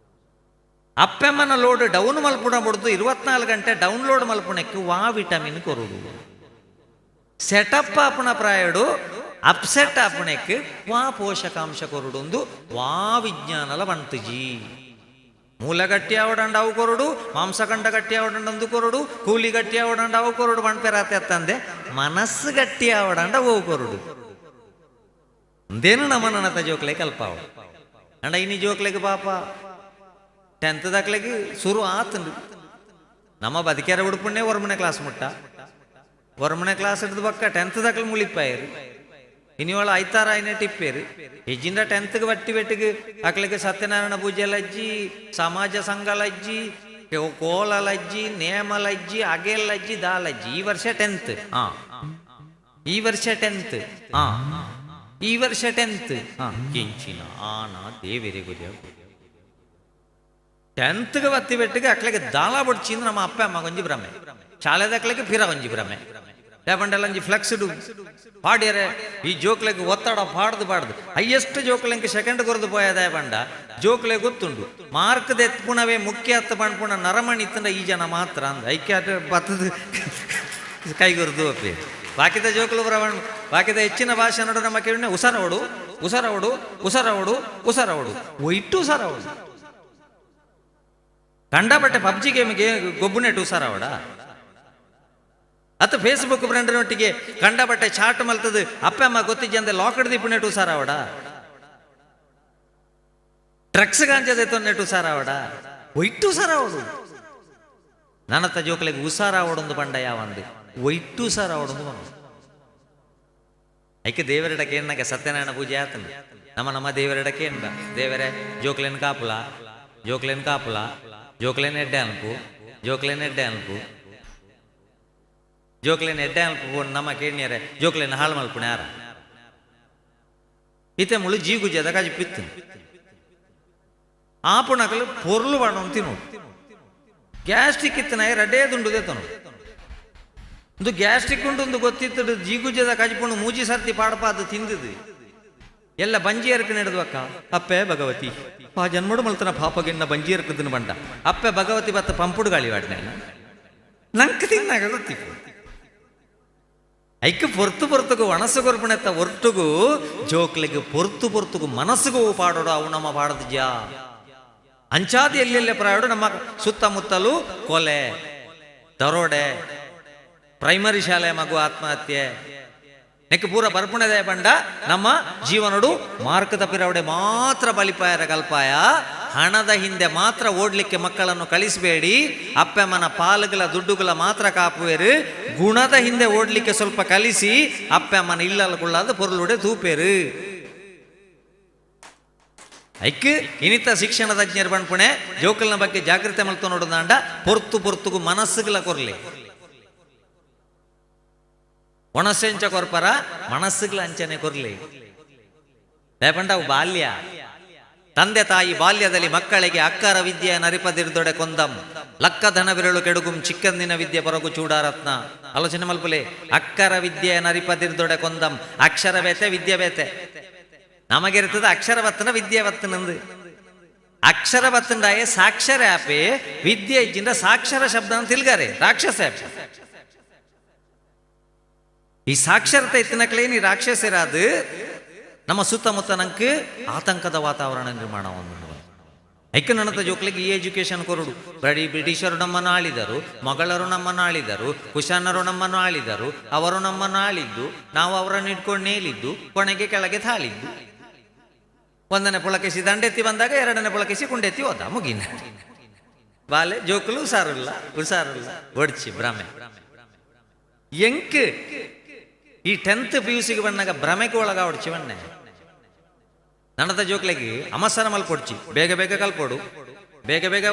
Speaker 1: ಅಪ್ಪೆಮ್ಮನ ಲೋಡ್ ಡೌನ್ ಮಲ್ಪುಣ ಬಡ್ದು 24 ಗಂಟೆ ಡೌನ್ಲೋಡ್ ಮಲ್ಪುಣಕ್ಕೆ ವಾ ವಿಟಮಿನ್ ಕೊರುಡು? ಸೆಟಪ್ ಆಪುಣ ಪ್ರಾಯಡು ಅಪ್ಸೆಟ್ ಆಪುಣಕ್ಕೆ ವಾ ಪೋಷಕಾಂಶ ಕೊರುಡೊಂದು ವಾ ವಿಜ್ಞಾನಲ ಬಂತುಜಿ. ಮೂಲ ಗಟ್ಟಿ ಆವಡಂಡ ಅವು ಕೊರಡು, ಮಾಂಸಖಂಡ ಗಟ್ಟಿ ಆವಡಂಡ ಅಂದು ಕೊರಡು, ಕೂಲಿ ಗಟ್ಟಿ ಆವಡಂಡ ಅವು ಕೊರಡು, ಬಣ್ಪೆರಾತೆ ತಂದೆ ಮನಸ್ಸು ಗಟ್ಟಿ ಆವಡಂಡ ಅವು ಕೊರಡು. ಅಂದೇನು ನಮ್ಮ ನನ್ನತ ಜೋಕ್ಲೆ ಕಲ್ಪಾವು ಅಂಡ ಇನಿ ಜೋಕ್ಲೆಗೆ ಪಾಪ ಟೆಂತ್ ದಾಕ್ಲೆಗೆ ಶುರು ಆತಂಡು. ನಮ್ಮ ಬದುಕ್ಯಾರ ಉಡುಪುಣ್ಣೆ ಒರ್ಮನೆ ಕ್ಲಾಸ್ ಮುಟ್ಟ, ಒರ್ಮನೆ ಕ್ಲಾಸ್ ಹಿಡಿದು ಬಕ್ಕ ಟೆಂತ್ ದಾಖಲೆ ಮುಳಿಪಾಯರು. ಇನಿವಳ ಐತಾರ ಐನೆ ಟಿಪ್ಪೇರು ಹೆಜ್ಜಿಂದ ಟೆಂತ್ಗೆ ಬಟ್ಟಿ ಬೆಟ್ಟಿಗೆ ಅಕ್ಲಿಗೆ ಸತ್ಯನಾರಾಯಣ ಪೂಜೆ ಲಜ್ಜಿ, ಸಮಾಜ ಸಂಘ ಲಜ್ಜಿ, ಕೋಲ ಲಜ್ಜಿ, ನೇಮ ಲಜ್ಜಿ, ಅಗೆಲ್ ಲಜ್ಜಿ, ದಾ ಲಜ್ಜಿ. ಈ ವರ್ಷ ಟೆಂತ್, ಹಾ ಈ ವರ್ಷ ಟೆಂತ್, ಹಾ ಈ ವರ್ಷ ಟೆಂತ್, ಹಾ ಕೆಂಚಿನ ಆನ ದೇವರೇ ಗುರಿಯ. ಟೆಂತ್ಗೆ ಬತ್ತಿ ಬೆಟ್ಟಿಗೆ ಅಕ್ಲಿಗೆ ದಾಲ ಬಡ್ಚಿಂದ ನಮ್ಮ ಅಪ್ಪ ಅಮ್ಮ ಕೊಂಜಿ ಭ್ರಮೆ, ಶಾಲೆದಕ್ಲಿಗೆ ಫಿರ ಒಂಜಿ ಭ್ರಮೆ. ಲೇಪಂಡಲಂಜಿ ಫ್ಲೆಕ್ಸ್ಡು ಪಾಡ್ಯರೆ ಈ ಜೋಕ್ಲೆಗ್ ಒತ್ತಡ ಪಾಡ್ದು ಪಾಡ್ದು ಹೈಯೆಸ್ಟ್ ಜೋಕ್ಲೆಂಕ್ ಸೆಕೆಂಡ್ ಕೊರದು ಪೋಯದ ಪಂಡ ಜೋಕ್ಲೆ ಗೊತ್ತುಂಡು ಮಾರ್ಕ್ ದೆತ್ಪುಣವೇ ಮುಖ್ಯ ಅತ್ತ ಪಣ್ಪುಣ ನರಮಣಿ ಇತ್ತಂಡ ಈ ಜನ ಮಾತ್ರ ಅಂದ ಐಕ್ಯ ಬತ್ತದ ಕೈಗುರ್ದು ಒಪ್ಪಿ. ಬಾಕಿದ ಜೋಕ್ಲು ಬರವಣ ಬಾಕಿದ ಹೆಚ್ಚಿನ ಭಾಷೆ ನೋಡು ನಮ್ಮ ಕೇಳಿ ಉಸರವಡು ಉಸರವಡು ಉಸರವಡು ಉಸರವಡು ಒಯ್ಟು ಉಸರವಡು ಕಂಡಪಟ್ಟೆ ಪಬ್ಜಿ ಗೇಮ್ಗೆ ಗೊಬ್ಬುನೆಟ್ ಉಸರವಡ ಅತ್ತ ಫೇಸ್ಬುಕ್ ಫ್ರೆಂಡ್ನೊಟ್ಟಿಗೆ ಕಂಡಪಟ್ಟೆ ಚಾಟ್ ಮಲ್ತದು ಅಪ್ಪ ಅಮ್ಮ ಗೊತ್ತಿಜ್ಜಂದೆ ಲಾಕಡ್ ದಿಪ್ಪುನೆಟು ಉಸಾರವಡ, ಡ್ರಗ್ಸ್ ಗಾಂಜದ ತೊನ್ನೆಟು ಉಸಾರವಡ, ಒಯ್ಟು ಉಸಾರವಡು. ನನ್ನತ್ತ ಜೋಕ್ಲೆಗ್ ಉಸಾರಾವಡೊಂದು ಪಂಡ ಯಾವಂದು ಒಯ್ಟು ಉಸಾರಾವಡೊಂದು ಬಂದು ಐಕೆ ದೇವರೆಡಕ್ಕೆ ಏನಾಗ ಸತ್ಯನಾರಾಯಣ ಪೂಜೆ ಆತನ ನಮ್ಮ ನಮ್ಮ ದೇವರೆಡಕ್ಕೆ ಏನ್ಬ ದೇವರೇ ಜೋಕ್ಲೇನ್ ಕಾಪುಲ, ಜೋಕ್ಲೇನ್ ಕಾಪುಲ, ಜೋಕ್ಲೇನ್ ಎಡ್ಡೆ ಅನ್ಪು, ಜೋಕ್ಲೇನ್ ಎಡ್ಡೆ ಅನ್ಪು, ಜೋಕ್ಲೇನ್ ಎಡ್ಡೆ ಅನ್ಪು. ನಮ್ಮ ಕೇಣ್ಯರೆ ಜೋಕ್ಲೇನ್ ಹಾಳು ಮಲ್ಪುಣ ಯಾರ ಇತ್ತೆ ಮುಳು ಜೀಗುಜದ ಕಾಜಿ ಪಿತ್ತು ಆಪುಣಕಲು ಪೊರ್ಲು ಬಾಣ ತಿನ್ನು ಗ್ಯಾಸ್ಟ್ರಿಕ್ ಇತ್ತನ ರಡ್ಡೇ ದುಂಡುದೆ ತನು ಒಂದು ಗ್ಯಾಸ್ಟ್ರಿಕ್ ಉಂಟು ಗೊತ್ತಿತ್ತು ಜೀಗುಜದ ಕಾಜಿಪುಂಡು ಮೂಜಿ ಸರ್ತಿ ಪಾಡಪಾದು ತಿಂದಿದ್ದು ಎಲ್ಲ ಬಂಜಿ ಎರ್ಕ ನಡೆದು ಅಕ್ಕ ಅಪ್ಪೆ ಭಗವತಿ ಆ ಜನ್ಮಡು ಮಲ್ತನ ಪಾಪಗಿನ್ನ ಬಂಜಿ ಎರ್ಕದನ್ನು ಬಂಡ ಅಪ್ಪೆ ಭಗವತಿ ಬತ್ತ ಪಂಪುಡು ಗಾಳಿ ವಾಡ್ನೆ ನಂಗೆ ತಿನ್ನಾಗ ಗೊತ್ತಿತ್ತು. ಐಕ್ ಪೊರ್ತು ಪೊರ್ತುಗು ಒಣಸು ಕೊರ್ಪಣೆತ್ತ ಒರ್ತುಗು ಜೋಕ್ಲಿಗೆ ಪೊರ್ತು ಪೊರ್ತುಗು ಮನಸ್ಸುಗೂ ಪಾಡೋಡು ಅವು ನಮ್ಮ ಪಾಡದ ಅಂಚಾದಿ ಎಲ್ಲೆಲ್ಲೆ ಪ್ರಾಯೋಡು ನಮ್ಮ ಸುತ್ತಮುತ್ತಲು ಕೊಲೆ, ದರೋಡೆ, ಪ್ರೈಮರಿ ಶಾಲೆ ಮಗು ಆತ್ಮಹತ್ಯೆ ನೆಕ್ ಪೂರ ಬರ್ಪುಣದೆ ಪಂಡ ನಮ್ಮ ಜೀವನಡು ಮಾರ್ಕ್ ತಪ್ಪಿರವಡೆ ಮಾತ್ರ ಬಲಿಪಾಯರ ಕಲ್ಪಾಯ. ಹಣದ ಹಿಂದೆ ಮಾತ್ರ ಓಡ್ಲಿಕ್ಕೆ ಮಕ್ಕಳನ್ನು ಕಳಿಸಬೇಡಿ. ಅಪ್ಪಮ್ಮನ ಪಾಲುಗಳ ದುಡ್ಡುಗಳ ಮಾತ್ರ ಕಾಪುವೇರು. ಗುಣದ ಹಿಂದೆ ಓಡ್ಲಿಕ್ಕೆ ಸ್ವಲ್ಪ ಕಲಿಸಿ ಅಪ್ಪಮ್ಮನ ಇಲ್ಲಲ್ಲ ಕುಳ್ಳಾದ ಪೊರುಳುಡೆ ತೂಪೇರು. ಐಕ್ ಇನಿತ ಶಿಕ್ಷಣ ತಜ್ಞರು ಪಣ್ಪುಣೆ ಜೋಕಲ್ನ ಬಗ್ಗೆ ಜಾಗೃತೆ ಮಲ್ತು ನೋಡುದಾಂಡ ಪೊರ್ತು ಪೊರ್ತುಗು ಮನಸ್ಸುಗಳ ಕೊರ್ಲಿ ಒಣಸೆಂಚ ಕೊರ್ಪರ ಮನಸ್ಸುಗಳ ಅಂಚನೆ ಕೊರ್ಲಿ. ಲೇಪಂಡ ಅವು ಬಾಲ್ಯ ತಂದೆ ತಾಯಿ ಬಾಲ್ಯದಲ್ಲಿ ಮಕ್ಕಳಿಗೆ ಅಕ್ಕರ ವಿದ್ಯೆ ನರಿಪದಿರ್ದೊಡೆ ಕೊಂದಂ ಲಕ್ಕ ಧನ ಬಿರಳು ಕೆಡುಗುಂ ಚಿಕ್ಕಂದಿನ ವಿದ್ಯೆ ಪೊರಗು ಚೂಡಾರತ್ನ. ಆಲೋಚನೆ ಮಲ್ಪುಲೆ ಅಕ್ಕರ ವಿದ್ಯೆ ನರಿಪದಿರ್ದೊಡೆ ಕೊಂದಂ ಅಕ್ಷರ ಬೇತೆ ವಿದ್ಯೆ ಬೇತೆ. ನಮಗಿರ್ತದೆ ಅಕ್ಷರ ಬತ್ತನ ವಿದ್ಯೆ ಬತ್ತನಂದು ಅಕ್ಷರ ಬತ್ತಂಡಾಯ ಸಾಕ್ಷರ ಆಪೆ ವಿದ್ಯೆ ಇಜ್ಜಿಂದ ಸಾಕ್ಷರ ಶಬ್ದ ಅಂತ ತಿಳ್ಗಾರೆ ರಾಕ್ಷಸ ಆಪೆ. ಈ ಸಾಕ್ಷರತೆ ಇತ್ತಿನಕ್ಲೇನಿ ರಾಕ್ಷಸರಾದು ನಮ್ಮ ಸುತ್ತಮುತ್ತ ನಂಗೆ ಆತಂಕದ ವಾತಾವರಣ ನಿರ್ಮಾಣ ಒಂದು ಐಕ ನನ್ನತ ಜೋಕ್ಲಿಗೆ ಈ ಎಜುಕೇಶನ್ ಕೊರಡು. ಬರೀ ಬ್ರಿಟಿಷರು ನಮ್ಮನ್ನು ಆಳಿದರು, ಮೊಘಲರು ನಮ್ಮನ್ನು ಆಳಿದರು, ಕುಶಾನರು ನಮ್ಮನ್ನು ಆಳಿದರು, ಅವರು ನಮ್ಮನ್ನು ಆಳಿದ್ದು, ನಾವು ಅವರನ್ನು ಇಟ್ಕೊಂಡು ನೇಲಿದ್ದು, ಕೊನೆಗೆ ಕೆಳಗೆ ತಾಳಿದ್ದು. ಒಂದನೇ ಪುಳಕೇಶಿ ದಂಡೆತ್ತಿ ಬಂದಾಗ ಎರಡನೇ ಪುಳಕೇಶಿ ಕುಂಡೆತ್ತಿ ಹೋದ ಮುಗಿನ ಬಾಲೆ ಜೋಕುಲು ಹುಷಾರಿಲ್ಲ ಹುಷಾರಿಲ್ಲ ಒಡ್ಚಿ ಭ್ರಮೆ. ಎಂಕ್ ಈ ಟೆಂತ್ ಪಿ ಯು ಸಿಗೆ ಬಂದಾಗ ಭ್ರಮೆಗೆ ಒಳಗ ಹೊಡ್ಚಿ ಬನ್ನೆ ನನ್ನದ ಜೋಕ್ಲೆಗೆ ಅಮಸರ ಮಲ್ಪೊಡ್ಚಿ ಬೇಗ ಬೇಗ ಕಲ್ಪೊಡು, ಬೇಗ ಬೇಗ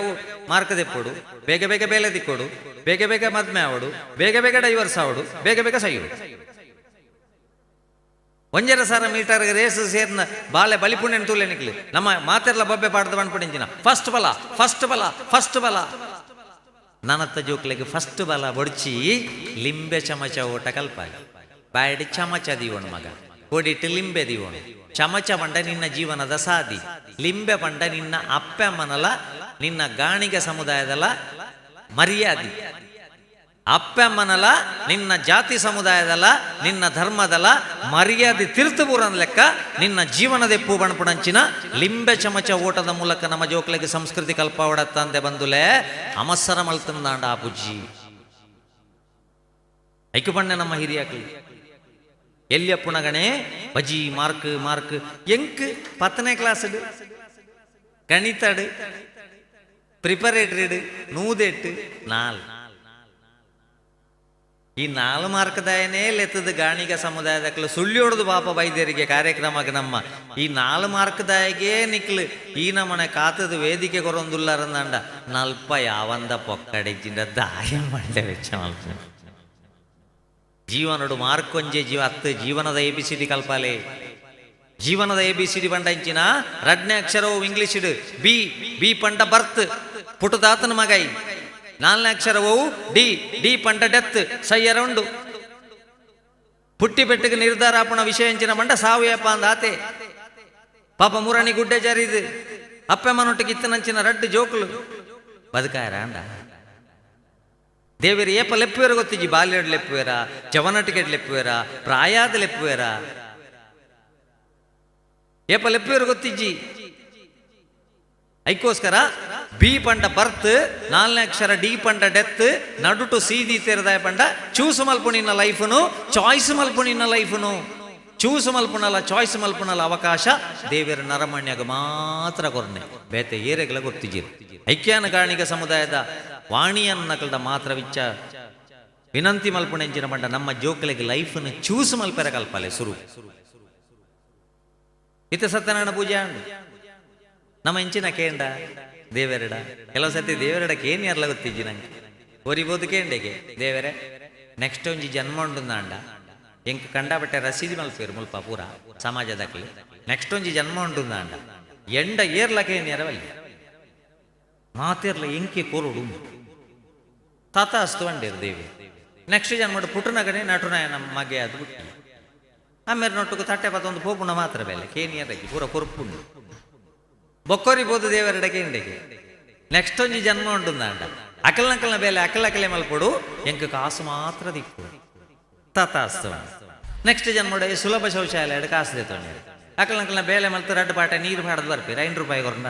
Speaker 1: ಮಾರ್ಕ್ ದೆಪ್ಪೊಡು, ಬೇಗ ಬೇಗ ಬೇಲೆ ದಿಕ್ಕೊಡು, ಬೇಗ ಬೇಗ ಮದ್ಮೆ ಆವಡು, ಬೇಗ ಬೇಗ ಡೈವರ್ಸ್ ಆವಡು, ಬೇಗ ಬೇಗ ಸೈಯೋಡು. 1.5 ಸಾವಿರ ಮೀಟರ್ ರೇಸ್ ಸೇರ್ನ ಬಾಲೆ ಬಲಿಪುಣ್ಯನ ತೂಲೆ ನಿಕ್ಲು. ನಮ್ಮ ಮಾತೆರ್ಲ ಬೊಬ್ಬೆ ಪಾಡ್ದು ಪನ್ಪುಣಿಂಚಿನ ಫಸ್ಟ್ ಬಲ, ಫಸ್ಟ್ ಬಲ, ಫಸ್ಟ್ ಬಲ. ನನತ್ತ ಜೋಕ್ಲೆಗ್ ಫಸ್ಟ್ ಬಲ ಬೊಡ್ಚಿ. ಲಿಂಬೆ ಚಮಚ ಓಟ ಕಲ್ಪಾಗಿ. ಬಾಯಡಿ ಚಮಚ ದೀವಣು ಮಗ, ಕೊಡಿಟ್ಟು ಲಿಂಬೆ ದೀವಣು. ಚಮಚ ಪಂಡ ನಿನ್ನ ಜೀವನದ ಸಾದಿ, ಲಿಂಬೆ ಪಂಡ ನಿನ್ನ ಅಪ್ಪೆ ಅಮ್ಮನಲ, ನಿನ್ನ ಗಾಣಿಗ ಸಮುದಾಯದಲ ಮರ್ಯಾದೆ. ಅಪ್ಪೆ ಅಮ್ಮನಲ, ನಿನ್ನ ಜಾತಿ ಸಮುದಾಯದಲ, ನಿನ್ನ ಧರ್ಮದಲ ಮರ್ಯಾದೆ ತಿರ್ತು ಬೂರನ್ ಲೆಕ್ಕ ನಿನ್ನ ಜೀವನದ ಎಪ್ಪು ಬಣಪುಣಂಚಿನ ಲಿಂಬೆ ಚಮಚ ಓಟದ ಮೂಲಕ ನಮ್ಮ ಜೋಕ್ಲೆಗೆ ಸಂಸ್ಕೃತಿ ಕಲ್ಪಾವಡತ್ತಂದೆ ಬಂದುಲೆ ಅಮಸ್ಸರ ಮಲ್ತಂದಾಂಡ ಆ ಪುಜ್ಜಿ. ಐಕು ಬಣ್ಣ ನಮ್ಮ ಹಿರಿಯಾಕ್ಲಿ ಎಲ್ಲಿ ಅಪ್ಪುಣಗಣೆ ಬಜಿ ಮಾರ್ಕ್ ಮಾರ್ಕ್. ಎಂಕ್ 10ನೇ ಕ್ಲಾಸ್ ಗಣಿತಡು ಪ್ರಿಪರೇಟರಿಡ್ 108 4. ಈ 4 ಮಾರ್ಕ್ ದಾಯನೇ ಲೆತ್ತದ ಗಾಣಿಗ ಸಮುದಾಯದಕ್ಲು ಸುಳ್ಯೋಡ್ದು ಪಾಪ ಬೈದ್ಯರಿಗೆ ಕಾರ್ಯಕ್ರಮಕ್ಕೆ. ನಮ್ಮ ಈ 4 ಮಾರ್ಕ್ ದಾಯಗೆ ನಿಕ್ಲು ಈ ನಮ್ಮನೆ ಕಾತದ ವೇದಿಕೆ ಕೊರೊಂದುಲ್ಲಾರಂದಾಂಡ ನಲ್ಪ ಯಾವಂದ ಪೊಕ್ಕಡೆಜಿಂದ ದಾಯ ಮಂಡೆ ವೆಚ್ಚ ಮಲ್ಪು. ಜೀವನಡು ಮಾರ್ಕೊಂಜೆ ಜೀವ ಅತ್ತು. ಜೀವನದ ಎ ಬಿ ಸಿ ಡಿ ಕಲ್ಪಾಲೆ. ಜೀವನದ ಎ ಬಿ ಸಿ ಡಿ ಪಂಡ ಇಂಚಿನ? ರಡ್ನೇ ಅಕ್ಷರವು ಇಂಗ್ಲಿಷ್ ಬಿ. ಬಿ ಪಂಡ ಬರ್ತ್, ಪುಟದಾತನ ಮಗೈ. ನಾಲ್ನೇ ಅಕ್ಷರವು ಡಿ. ಡಿ ಪಂಡ ಡೆತ್, ಸಯ್ಯರ ಉಂಡು. ಪುಟ್ಟಿ ಪೆಟ್ಟಿಗೆ ನಿರ್ಧಾರ ಆಪಣ ವಿಷಯ ಎಂಚಿನ ಪಂಡ ಸಾವು ಯಪ್ಪ ಅಂದ ಆತೆ. ಪಾಪ ಮುರಣಿ ಗುಡ್ಡೆ ಜರಿದು ಅಪ್ಪೆ ಮನೊಟ್ಟಿಗೆ ಇತ್ತನಂಚಿನ ರಡ್ಡು ಜೋಕುಲು ಬದುಕಾಯರ ಅಂಡ. ದೇವರು ಏಪ ಲೆಪ್ಪುವೇರ ಗೊತ್ತಿಜ್ಜಿ. ಬಾಲ್ಯಡ್ ಲೆಪ್ಪುವೇರ, ಜವನಟಿಕೆಡ್ ಲೆಪ್ಪುವೇರ, ಪ್ರಾಯಾದ ಲೆಪ್ಪುವೇರ, ಏಪ ಲೆಪ್ಪುವೇರ ಗೊತ್ತಿಜ್ಜಿ. ಐಕೋಸ್ಕರ ಬಿ ಪಂಡ ಬರ್ತ್, ನಾಲ್ನೇ ಅಕ್ಷರ ಡಿ ಪಂಡ ಡೆತ್, ನಡುಟು ಸೀದಿ ತೆರೆದಾಯ ಪಂಡ ಚೂಸ್ ಮಲ್ಪು ನಿನ್ನ ಲೈಫ್ನು, ಚಾಯ್ಸ್ ಮಲ್ಪು ನಿನ್ನ ಲೈಫ್ನು. ಚೂಸ್ ಮಲ್ಪುನಲ್ಲ, ಚಾಯ್ಸ್ ಮಲ್ಪುನಲ್ಲ ಅವಕಾಶ ದೇವರ ನರಮಣ್ಯಗ ಮಾತ್ರ ಕೊರ್ನೆ, ಬೇತೆ ಏರೆಗಳ ಗೊತ್ತಿಜಿರು. ಐಕ್ಯಾನ ಗಾಣಿಗ ಸಮುದಾಯದ ವಾಣಿಯನ್ನ ಕಲ್ದ ಮಾತ್ರ ವಿಚ್ಚ ವಿನಂತಿ ಮಲ್ಪುಣೆಂಚಿನ ಪಂಡ ನಮ್ಮ ಜೋಕಲಿಗೆ ಲೈಫ್ನು ಚೂಸ್ ಮಲ್ಪೆರ ಕಲ್ಪಾಲೆ ಸುರು. ಇತ್ತ ಸತ್ಯನಾರಾಯಣ ಪೂಜೆ ಅಂಡು ನಮ್ಮ ಇಂಚಿನ ಕೇಂಡ ದೇವರೆಡ. ಕೆಲವು ಸತಿ ದೇವರೆಡ ಕೇನ್ ಯಾರ್ಲ ಗೊತ್ತಿಜ್ಜಿ ನಂಗೆ. ಒರಿಬೋದು ಕೇಂಡೆಗೆ, ದೇವರೇ, ನೆಕ್ಸ್ಟ್ ಒಂಜಿ ಜನ್ಮ ಉಂಡುಂದಾಂಡ ಎಂಕ್ ಕಂಡಾಬಟ್ಟೆ ರಸೀದಿ ಮಲ್ಪೇರು ಮುಲ್ಪ ಪೂರ ಸಮಾಜದಕ್ಲಿ. ನೆಕ್ಸ್ಟ್ ಒಂಜಿ ಜನ್ಮ ಉಂಡುಂದಾಂಡ ಎಂಡ ಏರ್ಲ ಕೇನ್ ಯಾರವಲ್ಲಿ ಮಾತಿರ್ಲ ಎಂಕೆ ಕೊರುಡು ತಾತ ಅಸ್ತು ಅಂಡೇರು. ದೇವಿ ನೆಕ್ಸ್ಟ್ ಜನ್ಮಡು ಪುಟ್ಟನಗನೆ ನಟುನಾಯ ನಮ್ಮ ಮಗೆ ಅದು ಬಿಟ್ಟು ಆಮೇಲೆ ನೊಟ್ಟುಕು ತಟ್ಟೆ ಪತ್ತೊಂದು ಪೋಪುಣ ಮಾತ್ರ ಬೆಲೆ ಕೇನಿಯರಗಿ ಪೂರ ಕೊರ್ಪುಂಡು. ಬೊಕ್ಕೋರಿ ಬೋದು ದೇವರೆಡ ಕೇಂಡೆಗೆ, ನೆಕ್ಸ್ಟ್ ಒಂಜಿ ಜನ್ಮ ಉಂಡುಂದಾಂಡ ಅಕಲ್ ನಕಲ್ನ ಬೇಲೆ ಅಕಲ್ ಅಕಲೆ ಮಲ್ಪೊಡು, ಎಂಕ್ ಕಾಸು ಮಾತ್ರ ದಿಕ್ಕು ತಥಾಸ್ತು. ನೆಕ್ಸ್ಟ್ ಜನ್ಮಡು ಸುಲಭ ಶೌಚಾಲಯ ಕಾಸು ದೇತೊಂಡು ಅಕಲ್ ನಕಲ್ನ ಬೇಲೆ ಮಲ್ತು ರಡ್ಡು ಪಾಟೆ ನೀರು ಪಾಡದ್ ಬರ್ಪೀರ 5 ರೂಪಾಯಿ ಕೊರಂಡ.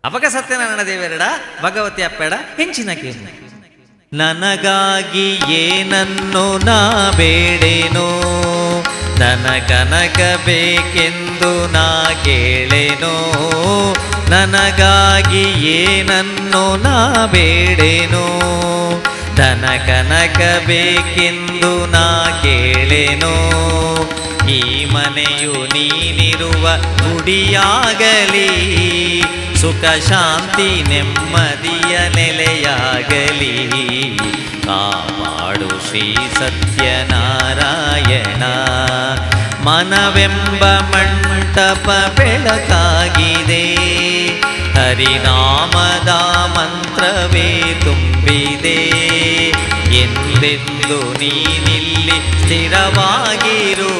Speaker 1: ಅಪಗ ಸತ್ಯನಾರಾಯಣ ದೇವರೆಡ, ಭಗವತಿ ಅಪ್ಪೆಡ ಹೆಂಚಿನ ಕೇನ. ನನಗಾಗಿ ಏನನ್ನು ನಾ ಬೇಡೇನೋ, ನನ್ನ ಕನಕ ಬೇಕೆಂದು ನಾ ಕೇಳೇನೋ. ನನಗಾಗಿ ಏನನ್ನು ನಾ ಬೇಡೇನೋ, ಧನ ಕನಕ ಬೇಕೆಂದು ನಾ ಕೇಳೇನೋ. ಈ ಮನೆಯು ನೀನಿರುವ ಗುಡಿಯಾಗಲಿ, ಸುಖ ಶಾಂತಿ ನೆಮ್ಮದಿಯ ನೆಲೆಯಾಗಲಿ. ಕಾಪಾಡು ಶ್ರೀ ಸತ್ಯನಾರಾಯಣ. ಮನವೆಂಬ ಮಂಟಪ ಬೆಳಕಾಗಿದೆ, ಹರಿನಾಮದ ಮಂತ್ರವೇ ತುಂಬಿದೆ. ಎಂದೆಂದು ನೀನಿಲ್ಲಿ ಸ್ಥಿರವಾಗಿರು,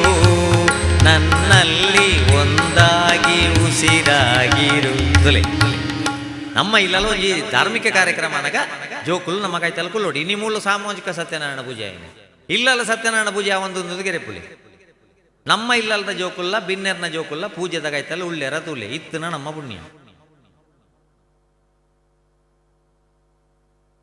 Speaker 1: ನನ್ನಲ್ಲಿ ಒಂದಾಗಿ ಉಸಿರಾಗಿರು. ತುಲೆ ನಮ್ಮ ಇಲ್ಲಲ್ಲ ಈ ಧಾರ್ಮಿಕ ಕಾರ್ಯಕ್ರಮ ಅನಗ ಜೋಕುಲು ನಮ್ಮ ಕೈ ಕುಲ್ಲೋಡಿ. ಇನಿ ಮೂಲು ಸಾಮಾಜಿಕ ಸತ್ಯನಾರಾಯಣ ಪೂಜೆ ಆಯ್ನೆ. ಇಲ್ಲಲ್ಲ ಸತ್ಯನಾರಾಯಣ ಪೂಜೆ ಒಂದು ಗೆರೆಪುಲಿ. ನಮ್ಮ ಇಲ್ಲಲ್ದ ಜೋಕುಲ್ಲ, ಬಿನ್ನೆರ್ನ ಜೋಕುಲ್ಲ ಪೂಜೆದ ಕೈತಲ್ಲ ಉಳ್ಳೆರ ತೂಲೆ ಇತ್ತನ ನಮ್ಮ ಪುಣ್ಯ.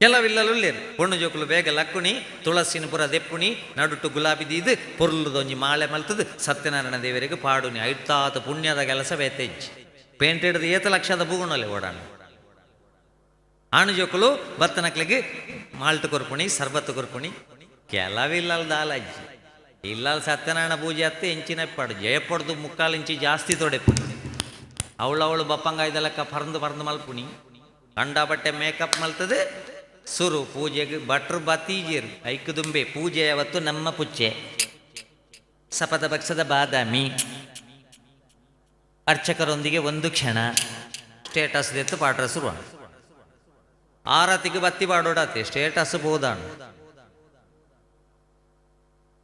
Speaker 1: ಕೆಲವಿಲ್ಲಲು ಉಳ್ಳೇರು ಪೊಣ್ಣು ಜೋಕುಲು ಬೇಗ ಲಕ್ಕುಣಿ, ತುಳಸಿನ ಪುರ ದೆಪ್ಪುಣಿ, ನಡುಟು ಗುಲಾಬಿ ದೀದು, ಪೊರ್ಲುದೊಂಜಿ ಮಾಳೆ ಮಲ್ತದು ಸತ್ಯನಾರಾಯಣ ದೇವರಿಗೆ ಪಾಡುನಿ. ಐತಾತ ಪುಣ್ಯದ ಕೆಲಸ ಬೇತೆಜ್ಜಿ. ಪೇಂಟ್ ಹಿಡಿದು ಏತ ಲಕ್ಷದ ಬೂಗುಣಲೆ ಓಡಾಣ. ಆಣು ಜೋಕುಲು ಬತ್ತನಕ್ಲಿಗೆ ಮಾಲ್ಟ್ ಕೊರ್ಪುಣಿ, ಸರ್ಬತ್ತು ಕೊರ್ಪುಣಿ. ಕೆಲವಿಲ್ಲಲ್ ದಾಲಜ್ಜಿ. ಇಲ್ಲಲ್ ಸತ್ಯನಾರಾಯಣ ಪೂಜೆ ಅತ್ತೆ ಎಂಚಿನ ಪಡು ಜಯಪಡ್ದು ಮುಕ್ಕಾಲು ಇಂಚಿ ಜಾಸ್ತಿ ತೊಡೆಪುಣಿ. ಅವಳು ಬಪ್ಪಂಗಾಯ್ದ ಲೆಕ್ಕ ಪರಂದು ಪರಂದು ಮಲ್ಪುಣಿ, ಕಂಡಾಬಟ್ಟೆ ಮೇಕಪ್ ಮಲ್ತದೆ. ಸುರು ಪೂಜೆಗೆ ಭಟ್ರು ಬತ್ತೀಜೇರು. ಐಕು ದುಂಬೆ ಪೂಜೆ ಯಾವತ್ತು ನಮ್ಮ ಪುಚ್ಚೆ. ಸಪದ ಬಕ್ಸದ ಬಾದಾಮಿ. ಅರ್ಚಕರೊಂದಿಗೆ ಒಂದು ಕ್ಷಣ ಸ್ಟೇಟಸ್ ದೆತ್ತು ಪಾಡ್ರ ಶುರು. ಆರತಿಗೆ ಬತ್ತಿ ಪಾಡೋಡಾತೆ ಸ್ಟೇಟಸ್ ಬೋದಾಣು.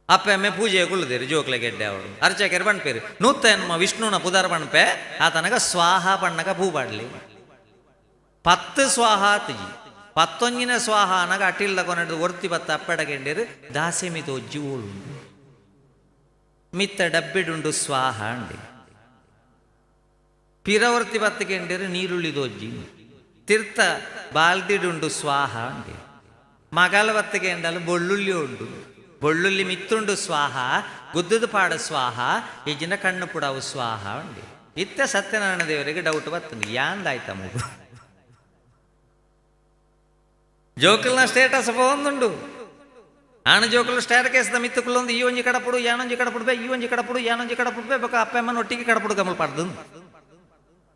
Speaker 1: ಅಪ್ಪೆ ಅಮ್ಮೆ ಪೂಜೆ ಕುಳ್ಳುದೇರು ಜೋಕ್ಲೆ ಗೆಡ್ಡೆ. ಅವಳು ಅರ್ಚಕರು ಪಣ್ಪೇರು, ನೂತ ಎನ್ಮ ವಿಷ್ಣುನ ಪುದರ್ ಪಣ್ಪೆ, ಆತನಗ ಸ್ವಾಹ ಪಣ್ಣಗ ಪೂ ಪಾಡ್ಲಿ. 10 ಸ್ವಾಹ ಆತಜಿ, ಪತ್ತೊಂಜಿನ ಸ್ವಾಹ ಅನಗ ಅಟಿಲ್ದ ಕೊನೆಡು ಒರ್ತಿ ಬತ್ತ ಅಪ್ಪಡ ಗೆಂಡೇರು, ದಾಸೆಮಿ ತೋಜ್ಜಿ ಓಳುಂಡು, ಮಿತ್ತ ಡಬ್ಬಿಡುಂಡು ಸ್ವಾಹ ಅಂಡಿ. ಪಿರವರ್ತಿ ಬತ್ತ ಕೆಂಡೇರು, ನೀರುಳ್ಳಿ ದೋಜ್ಜಿ, ತಿರ್ತ ಬಾಲ್ದಿಡುಂಡು ಸ್ವಾಹ ಅಂಡಿ. ಮಗಲ ಬತ್ತಗೆ ಎಂಡಲು ಬೊಳ್ಳುಳ್ಳಿ ಉಂಡು, ಬೊಳ್ಳುಳ್ಳಿ ಮಿತ್ತುಂಡು ಸ್ವಾಹ. ಗುದ್ದದ ಪಾಡ ಸ್ವಾಹ, ಈಜಿನ ಕಣ್ಣು ಪುಡವು ಸ್ವಾಹ ಉಂಡಿ. ಇತ್ತ ಸತ್ಯನಾರಾಯಣ ದೇವರಿಗೆ ಡೌಟ್ ಬತ್ತುಂಡು, ಯಾಂದಾಯ್ತ ಮಗು? ಜೋಕುಲ್ನ ಸ್ಟೇಟಸ್ ಪೋಂದುಂಡು. ಆಣ ಜೋಕುಲು ಸ್ಟೇರ್ ಕೇಸ್ದ ಮಿತ್ತುಕುಲ್ಲೊಂದು ಈ ಒಂಜಿ ಕಡಪುಡು, ಯಾನೊಂಜಿ ಕಡಪುಡು ಬೇ, ಈ ಒಂಜಿ ಕಡಪುಡು, ಯಾನೊಂಜಿ ಕಡಪುಡು ಬೇ, ಬೊಕ ಅಪ್ಪ ಅಮ್ಮನ ಒಟ್ಟಿಗೆ ಕಡಪುಡು ಕಮಲ್ ಪಾಡ್ದು.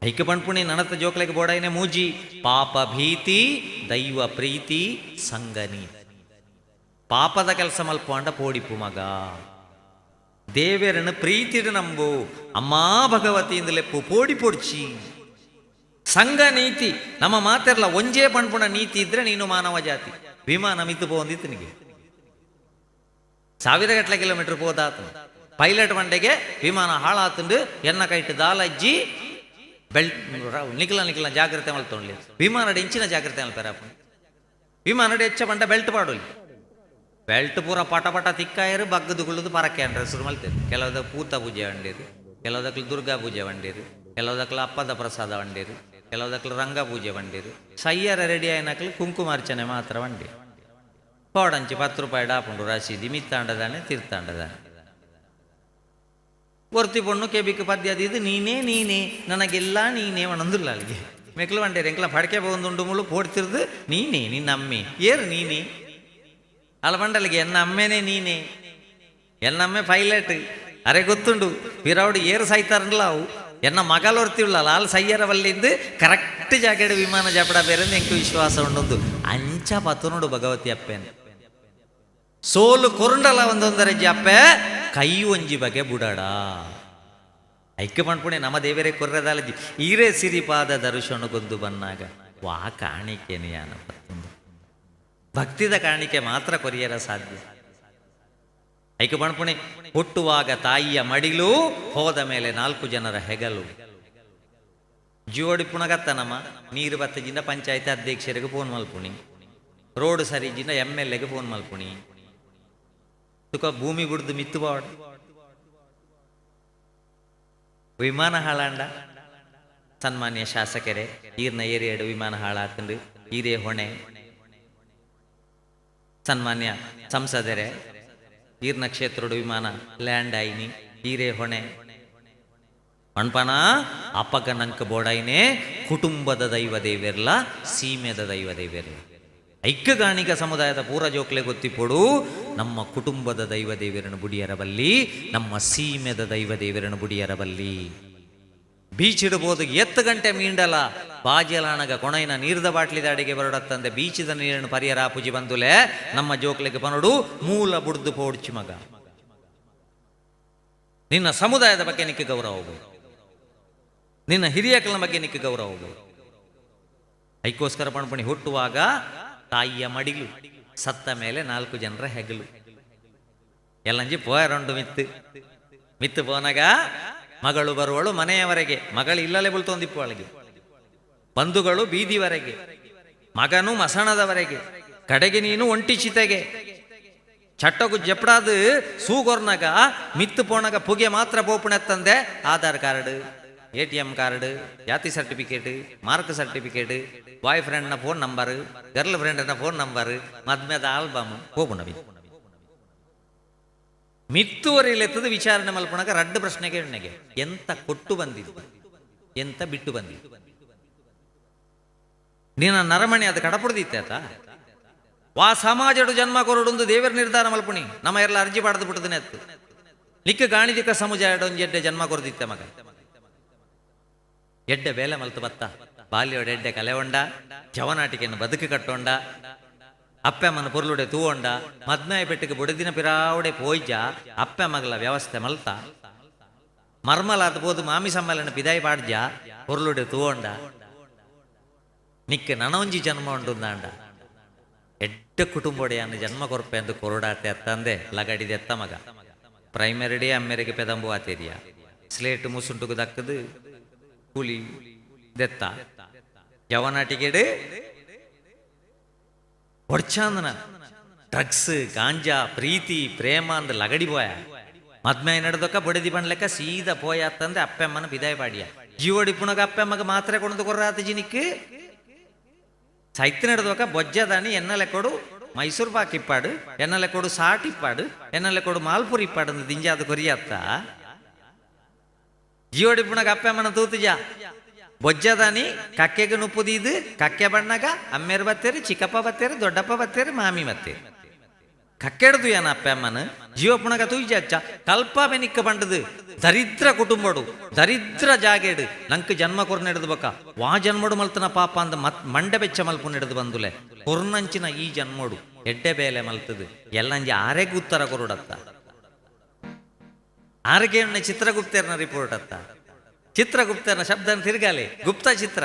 Speaker 1: ಐಕ ಪಣ್ಪುಣಿ ನನತ ಜೋಕ್ಲೆಗ್ ಬೋಡೈನೆ ಮೂಜಿ: ಪಾಪ ಭೀತಿ, ದೈವ ಪ್ರೀತಿ, ಸಂಗನೀತಿ. ಪಾಪದ ಕೆಲಸ ಮಲ್ಪುಂಡ ಪೋಡಿಪು ಮಗ. ದೇವೆರನ್ನು ಪ್ರೀತಿಡು ನಂಬು, ಅಮ್ಮಾ ಭಗವತಿ ಇಂದಲೆಪ್ಪು, ಪೋಡಿ ಪೊಡ್ಚಿ. ಸಂಘ ನೀತಿ, ನಮ್ಮ ಮಾತೆರ್ಲ ಒಂಜೇ ಪಣ್ಪುಣ ನೀತಿ ಇದ್ರೆ ನೀನು ಮಾನವ ಜಾತಿ. ವಿಮಾನ ಮಿತ್ತು ಪೋಂದಿತ್ತು ನಿಗೆ ಸಾವಿರ ಗಟ್ಟಲೆ ಕಿಲೋಮೀಟರ್ ಪೋದಾತು. ಪೈಲಟ್ ಬಂಡೆಗೆ ವಿಮಾನ ಹಾಳಾತುಂಡು, ಎನ್ನ ಕೈಟ್ ದಾಲಜ್ಜಿ, ಬೆಲ್ಟ್ ನಿಖಲ ನಿಖಲ ಜಾಗ್ರತೆ ಮಲ್ತೊಂಡ್ಲಿ. ವಿಮಾನಡ್ ಇಂಚಿನ ಜಾಗ್ರತೆ ಮಲ್ಪೆರಪ್ಪ? ವಿಮಾನಡ್ ಹೆಚ್ಚ ಪಂಡ ಬೆಲ್ಟ್ ಪಾಡೊಲಿ. ಬೆಲ್ಟ್ ಪೂರ ಪಟ ಪಟ ತಿಕ್ಕಾಯರು, ಬಗ್ಗದುಗುಳ್ಳದು ಪರಕೆ ಅಂಡ್ರೆ ಶುರು ಮಲ್ತೇವೆ. ಕೆಲವದ ಪೂತ ಪೂಜೆ వంಡೇರು, ಕೆಲವದಕ್ಲು ದುರ್ಗಾ ಪೂಜೆ వంಡೇರು, ಕೆಲವದಕ್ಲು ಅಪ್ಪದ ಪ್ರಸಾದ వంಡೇರು, ಕೆಲವದಕ್ಲು ರಂಗ ಪೂಜೆ వంಡೇರು. ಸಯ್ಯರ ರೆಡಿ ಆಯ್ನಕ್ಲು ಕುಂಕುಮಾರ್ಚನೆ ಮಾತ್ರ వంಡೇರು. ಪೋಡಂಚಿ 10 ರೂಪಾಯಿ ಡಾಪುಂಡು ರಸೀದಿ, ಮಿತ್ತಾಂಡದಾನೆ ತೀರ್ಥಾಂಡದಾನೆ. ಒರ್ತಿ ಪೊಣ್ಣು ಕೆಬಿಕ್ ಪದ್ಯ ಇದು, ನೀನೇ ನೀನೇ ನನಗೆಲ್ಲ ನೀನೇ ಒಣಂದುಲ್ಲ. ಅಲ್ಲಿಗೆ ಮೆಕ್ಲು వంಡೇರು, ಎಂಕ್ಲ ಪಡಕೆ ಪೋಂದುಂಡು ಮುಳು ಪೋಡ್ತಿರ್ದು. ನೀನೇ ನಿನ್ನ ಅಮ್ಮೆ ಏರು ನೀನೇ ಅಲ್ಲ ಬಂಡಲಿಗೆ, ಎನ್ನ ಅಮ್ಮೆನೇ ನೀನೇ, ಎನ್ನಮ್ಮೆ ಪೈಲಟ್ ಅರೆ ಗೊತ್ತುಂಡು. ಪಿರವಡು ಏರು ಸಾಯ್ತಾರಲ್ಲ ಅವು ಎನ್ನ ಮಗಲೊರ್ತಿಳ್ಳ ಲಾಲ್ ಸಯ್ಯರ ವಲ್ಲಿಂದು ಕರೆಕ್ಟ್ ಜಾಕೆಡ್ ವಿಮಾನ ಜಾಪಡ ಬೇರೆ ಎಂಕು ವಿಶ್ವಾಸ ಉಂಡೊಂದು. ಅಂಚ ಪತ್ತನೋಡು ಭಗವತಿ ಅಪ್ಪೇನೆ. ಸೋಲು ಕೊರುಂಡಲ ಒಂದೊಂದರ ಅಪ್ಪೆ ಕೈ ಒಂಜಿ ಬಗೆ ಬುಡಡ. ಐಕ್ಯ ಪಣ್ಪುಣೆ ನಮ್ಮ ದೇವರೇ ಕೊರ್ರದಾಲಜಿ. ಈರೇ ಸಿರಿಪಾದ ದರ್ಶನಗೊಂದು ಬನ್ನಾಗ ವಾ ಕಾಣಿಕೆನೆ ಯಾನ ಪತ್ತೊಂದು. ಭಕ್ತಿದ ಕಾಣಿಕೆ ಮಾತ್ರ ಕೊರಿಯರ ಸಾಧ್ಯ. ಐಕ್ಯ ಪಣ್ಪುಣೆ, ಹುಟ್ಟುವಾಗ ತಾಯಿಯ ಮಡಿಲು, ಹೋದ ಮೇಲೆ ನಾಲ್ಕು ಜನರ ಹೆಗಲು. ಜೀವಡಿ ಪುಣಗತ್ತನಮ್ಮ, ನೀರು ಬತ್ತಜಿಂದ ಪಂಚಾಯತ್ ಅಧ್ಯಕ್ಷರಿಗೆ ಫೋನ್ ಮಲ್ಪುಣಿ, ರೋಡ್ ಸರಿಜಿಂದ ಎಮ್ ಎಲ್ ಎಗೆ ಫೋನ್ ಮಲ್ಪುಣಿ. ತುಕ ಭೂಮಿ ಬುಡ್ದು ಮಿತ್ತು ಬಾಡ್, ವಿಮಾನ ಹಾಳಾಂಡ ಸನ್ಮಾನ್ಯ ಶಾಸಕರೇ, ಈರ್ನ ಏರಿಯಾಡು ವಿಮಾನ ಹಾಳಾತಂಡು, ಈರೇ ಹೊಣೆ. ಸನ್ಮಾನ್ಯ ಸಂಸದರೇ, ಈರ್ನ ಕ್ಷೇತ್ರಡು ವಿಮಾನ ಲ್ಯಾಂಡ್ ಆಯ್ನಿ, ಈರೇ ಹೊಣೆ. ಪಣ್ಪನ ಅಪ್ಪಗ ನಂಕ ಬೋಡೈನೆ ಕುಟುಂಬದ ದೈವ ದೇವೆರ್ಲ, ಸೀಮೆದ ದೈವ ದೇವೆರ್ಲ. ಐಕ್ಯಗಾಣಿಗ ಸಮುದಾಯದ ಪೂರ ಜೋಕ್ಲೆ ಗೊತ್ತಿಪೊಡು, ನಮ್ಮ ಕುಟುಂಬದ ದೈವ ದೇವರನ್ನು ಬುಡಿಯರ ಬಲ್ಲಿ, ನಮ್ಮ ಸೀಮೆದ ದೈವ ದೇವರನ್ನು ಬುಡಿಯರ ಬಲ್ಲಿ. ಬೀಚ್ ಇಡ್ಬೋದು ಎತ್ತು ಗಂಟೆ ಮೀಂಡಲ ಬಾಜಲಾಣಗ ಕೊಣೈನ ನೀರ್ದ ಬಾಟ್ಲಿದ ಅಡಿಗೆ ಬರಡತ್ತಂದೆ ಬೀಚಿದ ನೀರನ್ನು ಪರಿಯರ ಪೂಜಿ ಬಂದುಲೆ. ನಮ್ಮ ಜೋಕ್ಲೆಗೆ ಪನಡು, ಮೂಲ ಬುಡ್ದು ಪೋಡ್ಚಿ ಮಗ. ನಿನ್ನ ಸಮುದಾಯದ ಬಗ್ಗೆ ನಿಕ್ಕೆ ಗೌರವ ಹೋಗು, ನಿನ್ನ ಹಿರಿಯಕಲ ಬಗ್ಗೆ ನಿಕ್ಕೆ ಗೌರವ ಹೋಗು. ಐಕೋಸ್ಕರ ಪಣಪಣಿ, ಹುಟ್ಟುವಾಗ ತಾಯಿಯ ಮಡಿಲು, ಸತ್ತ ಮೇಲೆ ನಾಲ್ಕು ಜನರ ಹೆಗಲು. ಎಲ್ಲಂಜಿ ಪೋಯರಂಡು ಮಿತ್ತು ಮಿತ್ತು ಪೋನಾಗ ಮಗಳು ಬರುವಳು ಮನೆಯವರೆಗೆ, ಮಗಳು ಇಲ್ಲಲೇ ಬುಳ್ತೊಂದಿಪ್ಪು ಒಳಗೆ. ಬಂಧುಗಳು ಬೀದಿವರೆಗೆ, ಮಗನು ಮಸಣದವರೆಗೆ, ಕಡೆಗೆ ನೀನು ಒಂಟಿ ಚಿತೆಗೆ. ಚಟ್ಟಗು ಜಪ್ಡಾದು ಸೂಗೊರ್ನಾಗ ಮಿತ್ತು ಪೋಣಗ ಪುಗೆ ಮಾತ್ರ ಪೋಪುಣೆತ್ತಂದೆ ಆಧಾರ್ ಕಾರ್ಡ್, ಎಟಿಎಂ ಕಾರ್ಡ್, ಜಾತಿ ಸರ್ಟಿಫಿಕೇಟ್, ಮಾರ್ಕ್ ಸರ್ಟಿಫಿಕೇಟ್, ಬಾಯ್ ಫ್ರೆಂಡ್ನ ಫೋನ್ ನಂಬರ್, ಗರ್ಲ್ ಫ್ರೆಂಡ್ನ ಫೋನ್ ನಂಬರ್, ಮದ್ಮೆದ ಆಲ್ಬಮ್ ಪೋಪುಣ ಮಿತ್ತುವರಿಲೆತ್ತದ. ವಿಚಾರಣೆ ಮಲ್ಪುಣಗ ರಡ್ಡು ಪ್ರಶ್ನೆಗೆ ಎಣ್ಣೆಗೆ: ಎಂತ ಕೊಟ್ಟು ಬಂದಿದ್ದು, ಎಂತ ಬಿಟ್ಟು ಬಂದಿದ್ದು? ನಿನ್ನ ನರಮಣಿ ಅದು ಕಡಪುಡ್ದಿತ್ತೆ ಆತ. ವಾ ಸಮಾಜಡು ಜನ್ಮ ಕೊರಡುಂದು ದೇವರ ನಿರ್ಧಾರ ಮಲ್ಪುಣಿ. ನಮ್ಮ ಎಲ್ಲ ಅರ್ಜಿ ಪಾಡ್ದು ಬಿಟ್ಟದನೆ ಅತ್ತು. ನಿಕ್ಕ ಗಾಣಿದಿಕ್ಕ ಸಮುದಾಯ ಒಂಜಿ ಎಡ್ಡೆ ಜನ್ಮ ಕೊರದಿತ್ತೆ ಮಗ. ಎಡ್ಡೆ ಬೇಲೆ ಮಲ್ತು ಬತ್ತ, ಬಾಲ್ಯೋಡು ಎಡ್ಡೆ ಕಲೆ ಉಂಡ, ಜವನಾಟಿಕೆಯನ್ನು ಬದುಕು ಕಟ್ಟೊಂಡ. ಅಪ್ಪೆ ಅಮ್ಮನ ಪೊರ್ಲುಡೆ ತೂವೊಂಡ ಮದ್ನಾಯ ಪೆಟ್ಟಿಗೆ ಬೊಡೆದಿನ ಪಿರಾವಡೆ ಪೋಯ್ಜ ಅಪ್ಪೆ ಮಗಲ ವ್ಯವಸ್ಥೆ ಮಲ್ತ ಮರ್ಮಲಾದ ಪೋದು ಮಾಮಿ ಸಮ್ಮಲನ ಪಿದಾಯಿ ಪಾಡ್ಜ ಪೊರ್ಲುಡೆ ತೂವೊಂಡ ನಿಕ್ಕ ನನೊಂಜಿ ಜನ್ಮ ಉಂಡುಂದಾಂಡ ಎಡ್ಡ ಕುಟುಂಬೊಡೆಯನ್ನು ಜನ್ಮ ಕೊರ್ಪೆ ಅಂದು ಕೊರಡಾತೆ ಅತ್ತಂದೆ ಲಗಡಿದೆ ಎತ್ತ ಮಗ ಪ್ರೈಮರಿ ಡೇ ಅಮ್ಮೆರೆಗೆ ಪೆದಂಬು ಆತೇರಿಯ ಸ್ಲೇಟ್ ಮುಸುಂಟುಗು ದಕ್ಕದು ಕೂಲಿ ದೆತ್ತ ಯವನಾಟಿಗೆಡು ಒಡ್ಚಾಂದನ ಡ್ರಗ್ಸ್ ಗಾಂಜಾ ಪ್ರೀತಿ ಪ್ರೇಮ ಅಂದ್ ಲಗಡಿ ಬೋಯ ಮದ್ಮೆ ನಡೆದಕ್ಕ ಬೊಡೆದಿ ಬಣ್ಲೆಕ್ಕ ಸೀದಾ ಪೋಯ ಅತ್ತಂದೆ ಅಪ್ಪೆಮ್ಮನ ಬಿದಾಯ ಪಾಡಿಯ ಜೀವಡಿ ಪುಣಗ ಅಪ್ಪೆಮ್ಮಗ ಮಾತ್ರೆ ಕೊಣದು ಕೊರ್ರಾತ ಜಿನಿಕ್ ಸೈತ್ ನಡೆದೋಕ ಬೊಜ್ಜದಾನಿ ಎನ್ನಲೆ ಕೊಡು ಮೈಸೂರು ಪಾಕ್ ಇಪ್ಪಾಡು ಎನ್ನಲೆ ಕೊಡು ಸಾಟ್ ಇಪ್ಪಾಡು ಎನ್ನಲೆ ಕೊಡು ಮಾಲ್ಪುರಿ ಇಪ್ಪಾಡು ಅಂದ್ ದಿಂಜಾದ ಕೊರಿಯತ್ತ ಜೀವಡಿ ಪುಣಗ ಅಪ್ಪೆಮ್ಮನ ತೂತುಜ ಬೊಜ್ಜದಾನಿ ಕಕ್ಕೆಗೆ ನುಪ್ಪುದೀದು ಕಕ್ಕೆ ಬಣ್ಣಗ ಅಮ್ಮೇರು ಬತ್ತೇರಿ ಚಿಕ್ಕಪ್ಪ ಬತ್ತೇರಿ ದೊಡ್ಡಪ್ಪ ಬತ್ತೇರಿ ಮಾಮಿ ಬತ್ತೇರಿ ಕಕ್ಕೆಡ್ದು ಏನ ಅಪ್ಪೆಮ್ಮನ ಜೀವ ಪುಣಗ ತೂಯ್ಜಚ್ಚ ಕಲ್ಪ ಬೆನಿಕ್ಕ ಬಂಡದು ದರಿದ್ರ ಕುಟುಂಬಡು ದರಿದ್ರ ಜಾಗೇಡು ನಂಕ್ ಜನ್ಮ ಕೊರ್ನೆಡ್ದು ಬಕ ವಾ ಜನ್ಮಡು ಮಲ್ತನ ಪಾಪ ಅಂದ ಮತ್ ಮಂಡೆ ಬೆಚ್ಚ ಮಲ್ಪು ನೆಡ್ದು ಬಂದುಲೆ ಕೊರ್ನಂಚಿನ ಈ ಜನ್ಮಡು ಎಡ್ಡೆ ಬೇಲೆ ಮಲ್ತದು ಎಲ್ಲಂಜಿ ಆರೆಗ್ ಉತ್ತರ ಕೊರುಡತ್ತ ಆರಗೆ ಚಿತ್ರಗುಪ್ತರ್ನ ರಿಪೋರ್ಟ್ ಅತ್ತ ಚಿತ್ರಗುಪ್ತರ್ನ ಶಬ್ದ ತಿರ್ಗಾಲೆ ಗುಪ್ತ ಚಿತ್ರ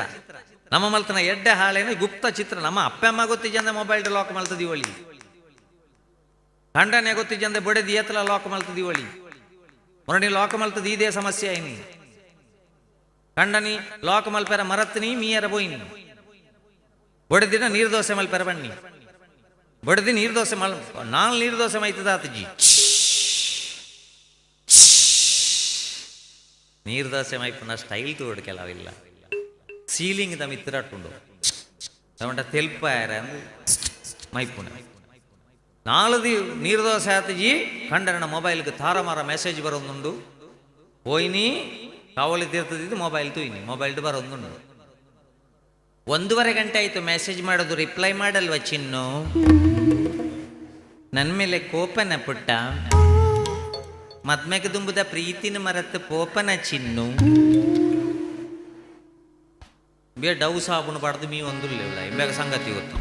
Speaker 1: ನಮ್ಮ ಮಲ್ತನ ಎಡ್ಡೆ ಹಾಳೇನು ಗುಪ್ತ ಚಿತ್ರ ನಮ್ಮ ಅಪ್ಪ ಅಮ್ಮ ಗೊತ್ತಿಜಂದ ಮೊಬೈಲ್ ಲಾಕ್ ಮಲ್ತದಿ ಒಳಿ ಕಂಡನೆ ಗೊತ್ತಿಜಂದೆ ಬೊಡೆದಿ ಏತಲ ಲಾಕ್ ಮಲ್ತದಿ ಒಳಿ ಮೊರನಿ ಲಾಕ್ ಮಲ್ತದಿ ಇದೇ ಸಮಸ್ಯೆ ಐನಿ ಕಂಡನಿ ಲಾಕ್ ಮಲ್ಪೆರ ಮರತ್ನಿ ಮೀಯರ ಬೋಯಿನಿ ಬೊಡೆದಿನ ನೀರು ದೋಸೆ ಮಲ್ಪೆರ ಬನ್ನಿ ಬೊಡೆದಿ ನೀರು ದೋಸೆ ಮಲ್ ನಾಲ್ ನೀರು ದೋಸೆ ಮೈತದ ಆತಜಿ ನೀರು ದೋಸೆ ಮೈಪುನ ಸ್ಟೈಲ್ ತೋಡು ಕೆಲವಿಲ್ಲ ಸೀಲಿಂಗ್ the ಮಿತ್ರಟ್ಟುಂಡು ತಗೊಂಡ ತೆಲ್ಪಾಯರ ಮೈಪುನ ನಾಲ್ದು ನೀರು ದೋಸೆ ಆತಜಿ ಕಂಡರನ ಮೊಬೈಲ್ಗೆ ತಾರಮಾರ ಮೆಸೇಜ್ ಬರೋದುಂಡು ಹೋಯ್ನಿ ಕಾವಲಿ ತೀರ್ತದಿದ್ದು ಮೊಬೈಲ್ ತೂಯ್ನಿ ಮೊಬೈಲ್ ಬರೋದುಂಡು 1.5 ಗಂಟೆ ಆಯಿತು ಮೆಸೇಜ್ ಮಾಡೋದು ರಿಪ್ಲೈ ಮಾಡಲ್ವ ಚಿನ್ನು ನನ್ನ ಮೇಲೆ ಕೋಪನ ಪುಟ್ಟ ಮದ್ಮೆಗೆ ದುಂಬುದ ಪ್ರೀತಿನ ಮರತ್ತು ಪೋಪನ ಚಿನ್ನು ಬೇ ಡವ್ ಸಾಬೂನು ಪಡೆದು ಮೀ ಒಂದುಲ್ಲ ಇಂಬಾಗ ಸಂಗತಿ ಗೊತ್ತು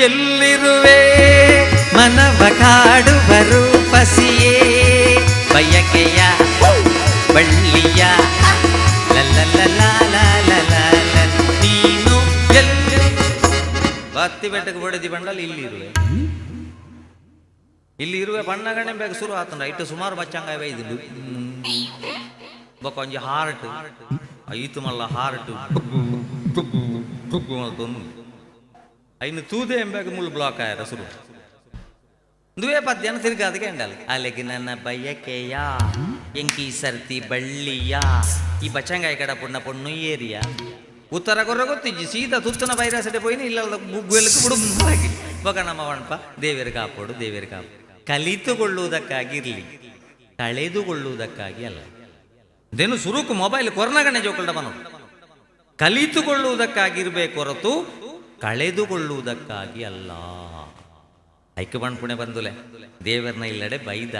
Speaker 1: ಎಲ್ಲಿರುವೆ ಮನವ ಕಾಡುವ ರೂಪಸಿಯೇ ಬಯಕೆಯ ಬಳ್ಳಿಯ ಲಲ್ಲಲಲಾಲಾಲಾಲ ನೀನು ಎಲ್ಲಿ ಬತ್ತಿ ಬೆಟ್ಟಕ್ಕೆ ಬಡದಿ ಬಂಡಲ್ ಇಲ್ಲಿ ಇರುವೆ ಇಲ್ಲಿ ಇರುವೆ ಬಣ್ಣಗಣೆ ಬೇಗ ಶುರು ಆತಂಡ ಇಟ್ಟು ಸುಮಾರು ಬಚ್ಚಂಗ ಇದು ಬೊಕ್ಕ ಒಂಜಿ ಹಾರ್ಟ್ ಐತು ಮಲ್ಲ ಹಾರ್ಟ್ ಮಲ್ತೊಂದು ಐನು ತೂದೆ ಎಂಬಾಗ ಮುಳ್ಳು ಬ್ಲಾಕ್ ಆಯರ ಶುರು ದುವೇ ಪದ್ಯನ ತಿರ್ಗ ಅದಕ್ಕೆ ಎಂಡಲ್ ಅಲೆಗೆ ನನ್ನ ಬಯಕೆಯ ಎಂಕಿ ಸರ್ತಿ ಬಳ್ಳಿಯ ಈ ಬಚ್ಚಂಗಾಯಿ ಕಡ ಪುಣ್ಣ ಪೊಣ್ಣು ಏರಿಯ ಉತ್ತರ ಕೊರ್ರ ಗೊತ್ತಿಜ್ಜಿ ಸೀದಾ ತುತ್ತನ ವೈರಸಡೆ ಪೋಯಿನ ಇಲ್ಲ ಬುಗ್ಗುವೆಲಕ್ಕೆ ಬುಡು ಬೊಕ ನಮ್ಮ ವಣಪ ದೇವಿಯರ ಕಾಪೋಡು ದೇವಿಯರ ಕಾಪು ಕಲಿತುಕೊಳ್ಳುವುದಕ್ಕಾಗಿರಲಿ ಕಳೆದುಕೊಳ್ಳುವುದಕ್ಕಾಗಿ ಅಲ್ಲ ಇದೇನು ಸುರುಕು ಮೊಬೈಲ್ ಕೊರ್ನಗಣೆ ಜೋಕಲ್ಡ ಮನು ಕಲಿತುಕೊಳ್ಳುವುದಕ್ಕಾಗಿರ್ಬೇಕು ಹೊರತು ಕಳೆದುಕೊಳ್ಳುವುದಕ್ಕಾಗಿ ಅಲ್ಲ. ಐಕ್ಯ ಪುಣೆ ಬಂದುಲೆ ದೇವರನ್ನ ಇಲ್ಲಡೆ ಬೈದ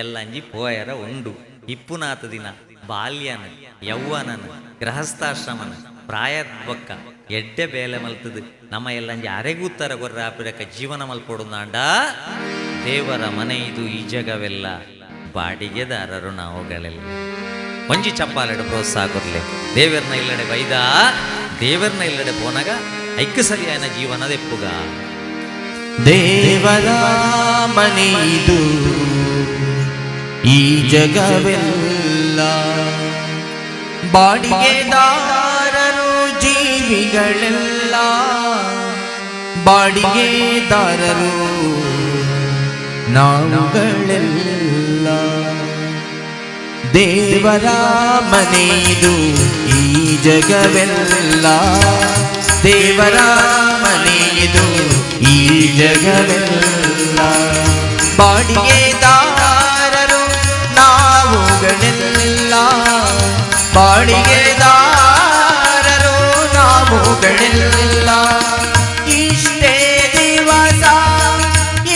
Speaker 1: ಎಲ್ಲಂಜಿ ಪೋಯರ ಉಂಡು ಇಪ್ಪುನಾಥ ದಿನ ಬಾಲ್ಯನ ಯೌವನನ ಗೃಹಸ್ಥಾಶ್ರಮನ ಪ್ರಾಯ ಬೊಕ್ಕ ಎಡ್ಡೆ ಬೇಲೆ ಮಲ್ತದು ನಮ್ಮ ಎಲ್ಲಂಜಿ ಅರೆಗೂತ್ತರ ಗೊರ್ರ ಆಪಿರಕ ಜೀವನ ಮಲ್ಪೊಡುನಾಂಡ ದೇವರ ಮನೆ ಇದು ಈ ಜಗವೆಲ್ಲ ಬಾಡಿಗೆದಾರರು ನಾವುಗಳೆಲ್ಲ. ಒಂಜಿ ಚಪ್ಪಾಲೆಡು ಪ್ರೋತ್ಸಾಹ ಕೊರ್ಲೆ ದೇವರನ್ನ ಇಲ್ಲಡೆ ಬೈದ ದೇವರನ್ನ ಇಲ್ಲಡೆ ಪೋನಗ ಐಕ್ಯ ಸರಿಯಾದ ಜೀವನದೆಪ್ಪುಗ.
Speaker 3: ದೇವರ ಮನೆಯಿದು ಈ ಜಗವೆಲ್ಲ ಬಾಡಿಗೆದಾರರು ಜೀವಿಗಳೆಲ್ಲ ಬಾಡಿಗೆದಾರರು ನಾವುಗಳೆಲ್ಲ. ದೇವರ ಮನೆಯಿದು ಈ ಜಗವೆಲ್ಲ ದೇವರ ಮನೆಯಿದು ಈ ಜಗವೆಲ್ಲ ಬಾಡಿಗೆದಾರರು ನಾವುಗಳೆಲ್ಲ ಬಾಡಿಗೆದಾರರು ನಾವುಗಳೆಲ್ಲ. ಇಷ್ಟೇ ದಿವಸ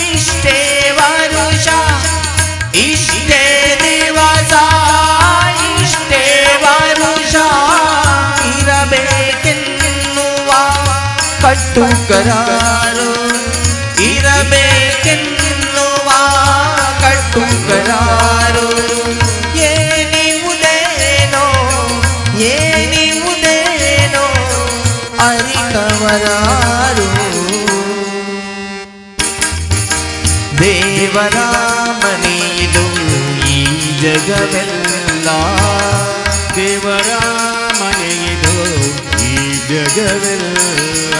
Speaker 3: ಇಷ್ಟೇ ವರುಷ ಇಷ್ಟೇ ದಿವಸ ಇಷ್ಟೇ ವರುಷ ಇರಬೇಕೆನ್ನುವ ಕಟ್ಟುಕರಾರು ಜಗವೆಲ್ಲ.
Speaker 2: ದೇವರ ಮನೆಯಿದು ಈ ಜಗವೆಲ್ಲ.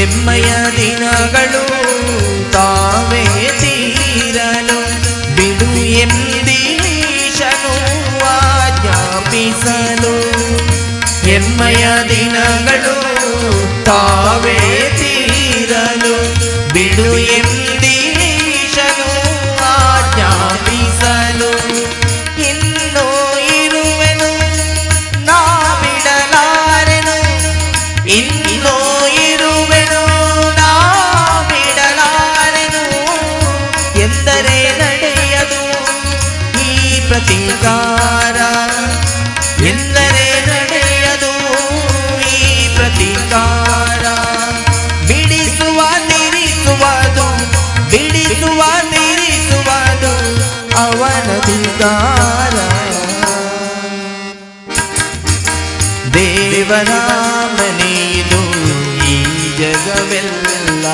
Speaker 3: ಎಮ್ಮಯ ದಿನಗಳು ತಾವೇ ತೀರಲು ಬಿಡು ಎಂದೀಶನು ಆಜ್ಞಾಪಿಸಲು. ಎಮ್ಮಯ ದಿನಗಳು ತಾವೇ ತೀರಲು ಬಿಡು ಎಂದೀಶನು ಆಜ್ಞಾಪಿಸಲು. ಇನ್ನೂ ಇರುವೆನು ನಾ ಬಿಡಲಾರೆನು, ಇನ್ನೂ ಇರುವೆನು ನಾ ಬಿಡಲಾರೆನು ಎಂದರೆ ನಡೆಯದು ಈ ಪ್ರತೀಕಾರ, ಎಂದರೆ ನಡೆಯದು ಈ ಪ್ರತೀಕಾರ. ಬಿಡಿಸುವ ನಿರಿಸುವುದು, ಬಿಡಿಸುವ ನಿರಿಸುವುದು ಅವನಧಿಕಾರ. ದೇವರ ಮನೆಯಿದು ಈ ಜಗವೆಲ್ಲ.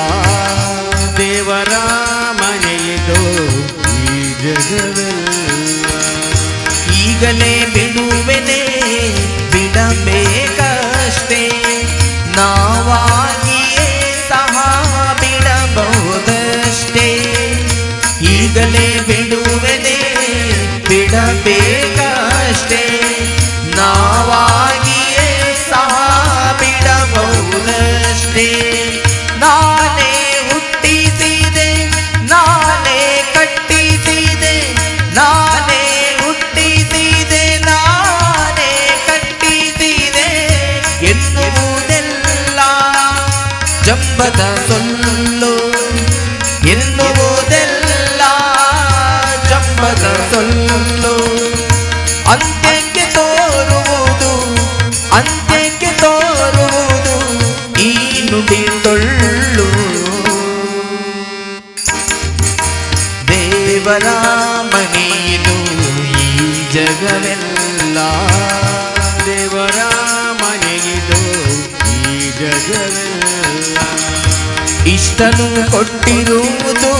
Speaker 2: ದೇವರ ಮನೆಯಿದು ಈ ಜಗವೆಲ್ಲ.
Speaker 3: ಈಗಲೇ ಬಿಡುವೆನೆ ಬಿಡಬೇಕಷ್ಟೇ, ನಾವಾಗಿಯೇ ಸಹ ಬಿಡಬಹುದಷ್ಟೇ. ಈಗಲೇ ಬಿಡುವೆನೆ ಬಿಡಬೇಕಷ್ಟೇ, ನಾವಾಗಿಯೇ ಸಹ ಬಿಡಬಹುದಷ್ಟೇ. ನಾನೇ ಹುಟ್ಟಿಸಿದೆ, ನಾನೇ ಕಟ್ಟಿಸಿದೆ, ನಾನೇ ಹುಟ್ಟಿಸಿದೆ, ನಾನೇ ಕಟ್ಟಿಸಿದೆ ಎನ್ನುವುದೆಲ್ಲ ಜಂಬದ ಸೊಲ್ಲು, ಎನ್ನುವುದೆಲ್ಲ ಜಂಬದ ಸೊಲ್ಲು. ಅಂತ್ಯಕ್ಕೆ ತೋರುವುದು, ಅಂತ್ಯಕ್ಕೆ ತೋರುವುದು ಈ ನುಡಿ ಟೊಳ್ಳು. ದೇವರ ಮನೆಯಿದು ಈ ಜಗವೆಲ್ಲ.
Speaker 2: ದೇವರ ಮನೆಯಿದು ಈ ಜಗವೆಲ್ಲ.
Speaker 3: ಇಷ್ಟನು ಕೊಟ್ಟಿರುವುದು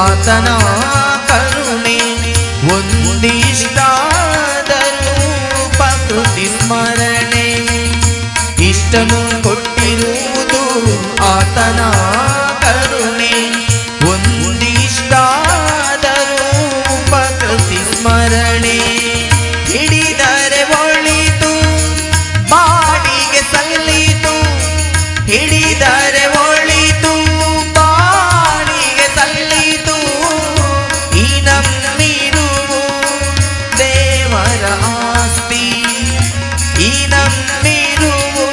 Speaker 3: ಆತನ ಕರುಣೆ, ಒಂದಿಷ್ಟಾದರೂ ಪ್ರಕೃತಿ ಸ್ಮರಣೆ. ಇಷ್ಟನು ಕೊಟ್ಟಿರುವುದು ಆತನ ಕರುಣೆ, ಒಂದಿಷ್ಟಾದರೂ ಪ್ರಕೃತಿ ಸ್ಮರಣೆ. ಹಿಡಿದರೆ ಒಳಿತು ಬಾಡಿಗೆ ಸಲ್ಲಿತು, ಹಿಡಿದರೆ ಒಳಿತು ಬಾಡಿಗೆ ಸಲ್ಲಿತು. ಈ ನಮ್ಮಿರುವು ದೇವರ ಆಸ್ತಿ, ಈ ನಮ್ಮಿರುವು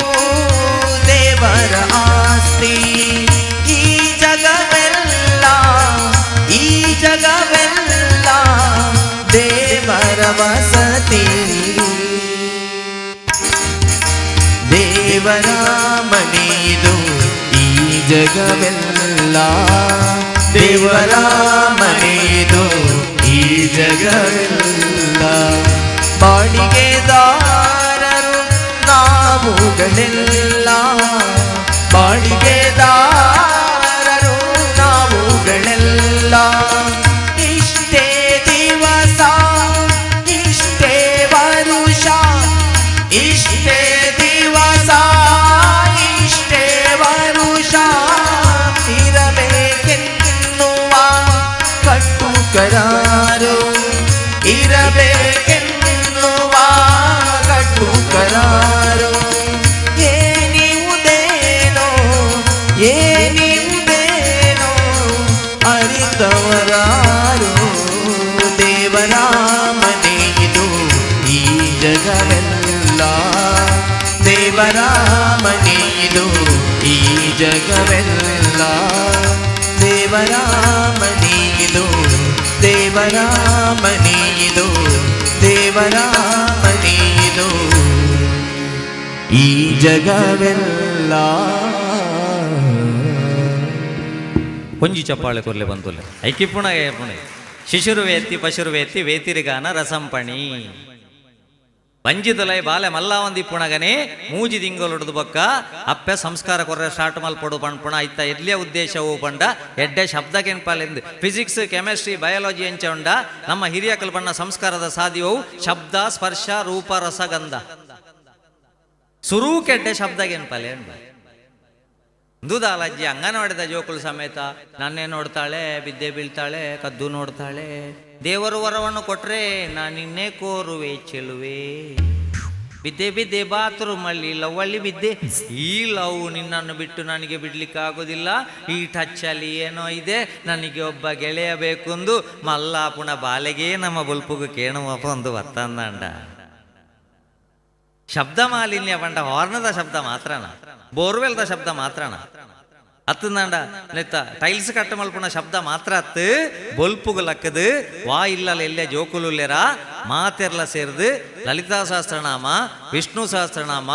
Speaker 3: ದೇವರ ಆಸ್ತಿ. ಈ ಜಗವೆಲ್ಲ, ಈ ಜಗವೆಲ್ಲ ದೇವರ ವಸತಿ. ದೇವರ ಮನೆಯಿದು ಈ ಜಗವೆಲ್ಲ. ದೇವರ ಮನೆಯಿದು ಈ ಜಗವೆಲ್ಲ. ಬಾಡಿಗೆದಾರರು ನಾವುಗಳೆಲ್ಲ, ಬಾಡಿಗೆದಾರರು ನಾವುಗಳೆಲ್ಲ. ಇಷ್ಟೇ ದಿವಸ ಇಷ್ಟೇ ವರುಷ, ಇಷ್ಟೇ ದಿವಸ ಇಷ್ಟೇ ವರುಷ ಇರಬೇಕೆನ್ನುವ ಕಟ್ಟು ಕರಾರು, ಇರಬೇಕೆನ್ನುವ ಕಟ್ಟು ಕರಾರು. ಏನಿವುದೇನೋ ಏನಿವುದೇನೋ ಅರಿತವರಾರು. ದೇವರ ಮನೆಯಿದು ಈ ಜಗವೆಲ್ಲ. ದೇವರ ಮನೆಯಿದು ಈ ಜಗವೆಲ್ಲ. ದೇವರ ಮನೆಯಿದು, ದೇವರ ಮನೆಯಿದು, ದೇವರ ಮನೆಯಿದು ಈ ಜಗವೆಲ್ಲ.
Speaker 1: ಒಂಜಿ ಚಪ್ಪಾಳೆ ಕೊರ್ಲೆ ಬಂತುಲೆ ಐಕಿಪ್ಪುಣ ಏಪುಣೆ. ಶಿಶುರು ವೇತಿ ಪಶುರು ವೇತಿ ವೇತಿರಿಗಾನ ರಸಂಪಣಿ. ಬಂಜಿದಲೈ ಬಾಲೆ ಮಲ್ಲಾವಂದಿ ಪುಣಗನೆ ಮೂಜಿ ತಿಂಗೊಲುಡ್ದು ಬೊಕ್ಕ ಅಪ್ಪೆ ಸಂಸ್ಕಾರ ಕೊರ್ರೆ ಸ್ಟಾರ್ಟ್ ಮಲ್ಪೊಡು ಪಣ್ಪುಣ ಇತ್ತ ಎಡ್ಲೆ ಉದ್ದೇಶವು ಪಂಡ ಎಡ್ಡೆ ಶಬ್ದ ಕೆನ್ಪಾಲೆಂದು. ಫಿಸಿಕ್ಸ್, ಕೆಮಿಸ್ಟ್ರಿ, ಬಯಾಲಜಿ ಎಂಚ ಉಂಡ, ನಮ್ಮ ಹಿರಿಯಕಲ್ ಬಣ್ಣ ಸಂಸ್ಕಾರದ ಸಾಧ್ಯವು ಶಬ್ದ, ಸ್ಪರ್ಶ, ರೂಪ, ರಸಗಂಧ. ಸುರೂಕೆಡ್ಡೆ ಶಬ್ದ ಕೆನ್ಪಾಲೆ ಅಂದ. ದುದಾಲಜ್ಜಿ ಅಂಗನವಾಡಿದ ಜೋಕುಲು ಸಮೇತ ನನ್ನೇ ನೋಡ್ತಾಳೆ, ಬಿದ್ದೆ ಬೀಳ್ತಾಳೆ, ಕದ್ದು ನೋಡ್ತಾಳೆ. ದೇವರು ವರವನ್ನು ಕೊಟ್ರೆ ನಾನಿನ್ನೇ ಕೋರುವೆ ಚೆಲುವೆ. ಬಿದ್ದೆ ಬಿದ್ದೆ ಬಾತ್ರೂಮಲ್ಲಿ ಲವ್ವಲ್ಲಿ ಬಿದ್ದೆ. ಈ ಲವ್ ನಿನ್ನನ್ನು ಬಿಟ್ಟು ನನಗೆ ಬಿಡ್ಲಿಕ್ಕೆ ಆಗೋದಿಲ್ಲ. ಈ ಟಚ್ಚಲ್ಲಿ ಏನೋ ಇದೆ, ನನಗೆ ಒಬ್ಬ ಗೆಳೆಯ ಬೇಕೆಂದು ಮಲ್ಲಾಪುಣ ಬಾಲೆಗೆ ನಮ್ಮ ಬುಲ್ಪುಗು ಕೇಣುವಪ್ಪ ಒಂದು ಬತ್ತಂದಂಡ. ಶಬ್ದ ಮಾಲಿನ್ಯ ಪಂಡ ಹಾರ್ನದ ಶಬ್ದ ಮಾತ್ರನ, ಬೋರ್ವೆಲ್ದ ಶಬ್ದ ಮಾತ್ರನ, ಅತ್ತಂದಾಂಡ ನೆತ್ತ ಟೈಲ್ಸ್ ಕಟ್ಟ ಮಲ್ಪುಣ ಶಬ್ದ ಮಾತ್ರ ಅತ್ತು. ಬೊಲ್ಪುಗು ಲಕ್ಕದು ವಾ ಇಲ್ಲಲ್ಲ ಎಲ್ಲೆ ಜೋಕುಲುಲ್ಲೆರ ಮಾತೆರ್ಲ ಸೇರ್ದು ಲಲಿತಾ ಸಹಸ್ರನಾಮ, ವಿಷ್ಣು ಸಹಸ್ರನಾಮ,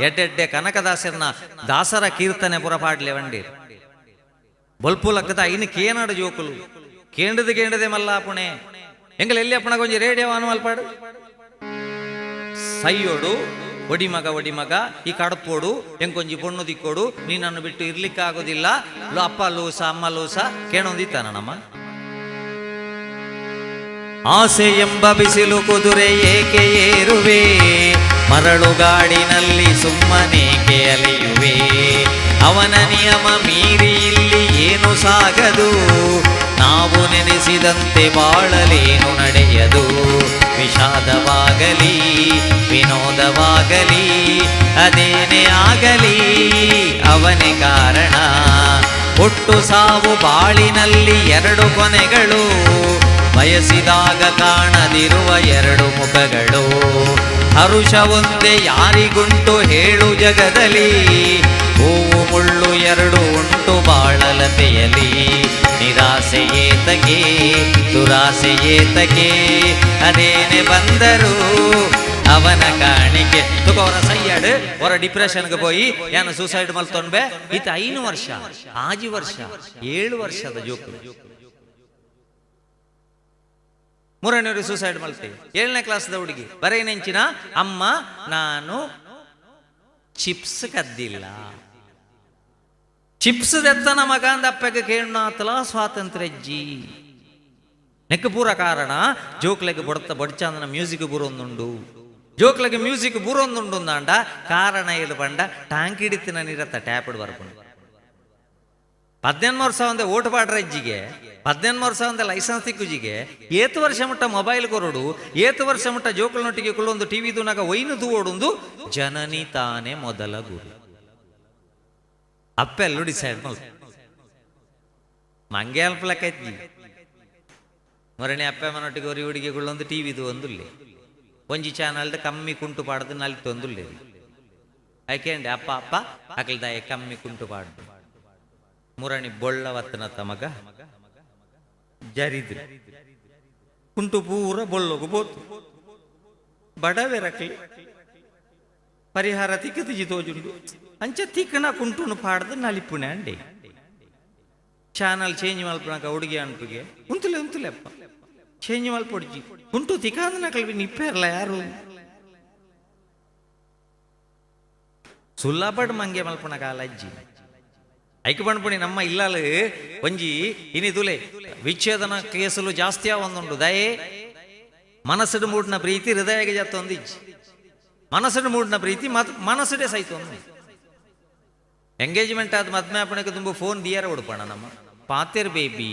Speaker 1: ಎಡ್ಡೆಡ್ಡೆ ಕನಕದಾಸರನ ದಾಸರ ಕೀರ್ತನೆ ಪುರ ಪಾಡ್ಲೆ ವಂಡಿ. ಬೊಲ್ಪು ಲಕ್ಕದ ಐನು ಕೇನಾಡು ಜೋಕುಲು ಕೇಂಡದು ಕೇಂಡದೆ ಮಲ್ಲಾಪುಣೆ. ಎಂಗಲ್ ಎಲ್ಲಿ ಅಪ್ಪಣ ಕೊಂಚ ರೇಡಿಯೋ ಆನ್ ಮಲ್ಪಾಡು ಸೈಯೋಡು. ಒಡಿಮಗ ಒಡಿಮಗ ಈ ಕಡಪೋಡು, ಎಂಕೊಂಜಿ ಪೊಣ್ಣು ದಿಕ್ಕೋಡು, ನೀನನ್ನು ಬಿಟ್ಟು ಇರ್ಲಿಕ್ಕಾಗೋದಿಲ್ಲ, ಲೋ ಅಪ್ಪ ಲೂಸ, ಅಮ್ಮ ಲೂಸ ಕೇಣೊಂದಿತ್ತಾನ ನಮ್ಮ. ಆಸೆ ಎಂಬ ಬಿಸಿಲು ಕುದುರೆ ಏಕೆ ಏರುವೆ? ಮರಳುಗಾಡಿನಲ್ಲಿ ಸುಮ್ಮನೇಕೆ ಅಲೆಯುವೆ? ಅವನ ನಿಯಮ ಮೀರಿ ಇಲ್ಲಿ ಏನು ಸಾಗದು. ನಾವು ನೆನೆಸಿದಂತೆ ಬಾಳಲೇನು ನಡೆಯದು. ವಿಷಾದವಾಗಲಿ ವಿನೋದವಾಗಲಿ ಅದೇನೇ ಆಗಲಿ ಅವನೇ ಕಾರಣ. ಹುಟ್ಟು ಸಾವು ಬಾಳಿನಲ್ಲಿ ಎರಡು ಕೊನೆಗಳು, ಬಯಸಿದಾಗ ಕಾಣದಿರುವ ಎರಡು ಮುಖಗಳು. ಹರುಷ ಒಂದೇ ಯಾರಿಗುಂಟು ಹೇಳು ಜಗದಲ್ಲಿ? ಹೂವು ಮುಳ್ಳು ಎರಡು ಉಂಟು ಬಾಳಲತೆಯಲಿ. ನಿರಾಸೆಯೇತಕೆ, ದುರಾಸೆಯೇತಕೆ? ಅದೇನೆ ಬಂದರೂ ಅವನ ಕಾಣಿಕೆ. ತುಕ ಅವರ ಸಯ್ಯಾಡು ಅವರ ಡಿಪ್ರೆಷನ್ಗೆ ಪೋಯಿ ಏನು ಸೂಸೈಡ್ ಮಲ್ತೊಂಡ್ಬೆ. ಈತ 5 ವರ್ಷ, 6 ವರ್ಷ, 7 ವರ್ಷದ ಜೋಕು. ಮೂರನೇವರು ಸೂಸೈಡ್ ಮಲ್ತಿ, 7ನೇ ಕ್ಲಾಸ್ದ ಹುಡುಗಿ. ಬರೀ ನೆಂಚಿನ ಅಮ್ಮ, ನಾನು ಚಿಪ್ಸ್ ಕದ್ದಿಲ್ಲ. ಚಿಪ್ಸ್ ದೆತ್ತನ ಮಗ ಅಂದ ಅಪ್ಪಗೆ ಕೇಳಾತಲ ಸ್ವಾತಂತ್ರ್ಯಜ್ಜಿ. ನೆಕ್ ಪೂರ ಕಾರಣ ಜೋಕ್ಲೆಗ್ ಬೊಡತ ಬೊಡ್ಚಾಂದನ ಮ್ಯೂಸಿಕ್ ಬೂರೊಂದುಂಡು. ಜೋಕ್ಲೆಗ್ ಮ್ಯೂಸಿಕ್ ಬೂರೊಂದುಂಡು ಅಂದಾಂಡ ಕಾರಣ ಇದು ಪಂಡ ಟ್ಯಾಂಕ್ ಹಿಡಿತಿನ ನೀರತ್ತ ಟ್ಯಾಪ್ಡ್ ಬರ್ಪುಂಡು. 18 ವರ್ಷ ಒಂದೇ ಓಟು ಪಾಡ್ರ ಅಜ್ಜಿಗೆ, 18 ವರ್ಷ ಒಂದೇ ಲೈಸೆನ್ಸ್ ತಿಕ್ಕುಜಿಗೆ, ಏತು ವರ್ಷ ಮುಟ್ಟ ಮೊಬೈಲ್ ಕೊರಡು, ಏತು ವರ್ಷ ಮುಟ್ಟ ಜೋಕುಲ್ನೊಟ್ಟಿಗೆ ಕುಳ್ಳೊಂದು ಟಿವಿ ದೂನಾಗ ಒಯ್ನು ತೂವೊಡುಂದು. ಜನನಿ ತಾನೇ ಮೊದಲ ಗುರು. ಅಪ್ಪೆಲ್ಲು ಡಿಸೈಡ್ ಮಲ್ ಮಂಗೆ ಅಲ್ಪಲಕ್ಕೈತಿ. ಮೊರಣಿ ಅಪ್ಪೆ ಮನೊಟ್ಟಿಗೆ ಒರಿ ಹುಡುಗಿ ಕುಳ್ಳೊಂದು ಟಿವಿ ಒಂದುಲ್ಲೆ. ಒಂಜಿ ಚಾನಲ್ಡ್ ಕಮ್ಮಿ ಕುಂಟು ಪಾಡ್ದು ನಲಿತೊಂದುಲ್ಲೆ. ಆಯ್ಕೆಂಡೆ ಅಪ್ಪ ಅಪ್ಪ ಅಕಲ್ದಾಯ ಕಮ್ಮಿ ಕುಂಟು ಪಾಡ್ದು. ಮುರಣಿ ಬೊಳ್ಳವತ್ತನ ತಮಗ ಜರಿದ್ರು ಕುಂಟು ಪೂರ ಬೊಳ್ಳೋಗು ಬೋತು. ಬಡವೆರಕ್ಲಿ ಪರಿಹಾರ ತಿಕ್ಕತಿಜಿ ತೋಜುಂಡು. ಅಂಚ ತಿಕ್ಕನ ಕುಂಟುನು ಪಾಡ್ದು ನಲಿಪುಣೆ ಅಂಡಿ. ಚಾನಲ್ ಚೇಂಜ್ ಮಲ್ಪನಕ ಹುಡುಗಿ ಅನ್ಪುಗೆ ಉಂತುಲೆ ಉಂತುಲೆಪ್ಪ, ಚೇಂಜ್ ಮಲ್ಪೊಡ್ಜಿ, ಕುಂಟು ತಿಕ್ಕಾದ ನಕಲ್ವಿ ನಿಪ್ಪೇರ್ಲ ಯಾರು. ಸುಲ್ಲಪಡ್ ಮಂಗೆ ಮಲ್ಪುಣ ಕಾಲ ಅಜ್ಜಿ. ಐಕ್ ಪಣ್ಪುಣಿ ನಮ್ಮ ಇಲ್ಲಾಲು ಒಂಜಿ ಇನಿ ತುಲೆ ವಿಚ್ಛೇದನ ಕೇಸಲು ಜಾಸ್ತಿ ಒಂದುಂಡು. ದಯೆ ಮನಸ್ಸುಡು ಮೂಡಿನ ಪ್ರೀತಿ ಹೃದಯಗೆ ಜತ್ತೊಂದು ಇಜ್ಜಿ. ಮನಸ್ಸುಡು ಮೂಡಿನ ಪ್ರೀತಿ ಮತ್ ಮನಸ್ಸುಡೆ ಸೈತ ಒಂದು. ಎಂಗೇಜ್ಮೆಂಟ್ ಆದ ಮದ್ಮೆ ಆಪಣಕ್ಕೆ ತುಂಬ ಫೋನ್ ದಿಯಾರ ಉಡುಪಣ ನಮ್ಮ. ಪಾತೆರ್ ಬೇಬಿ,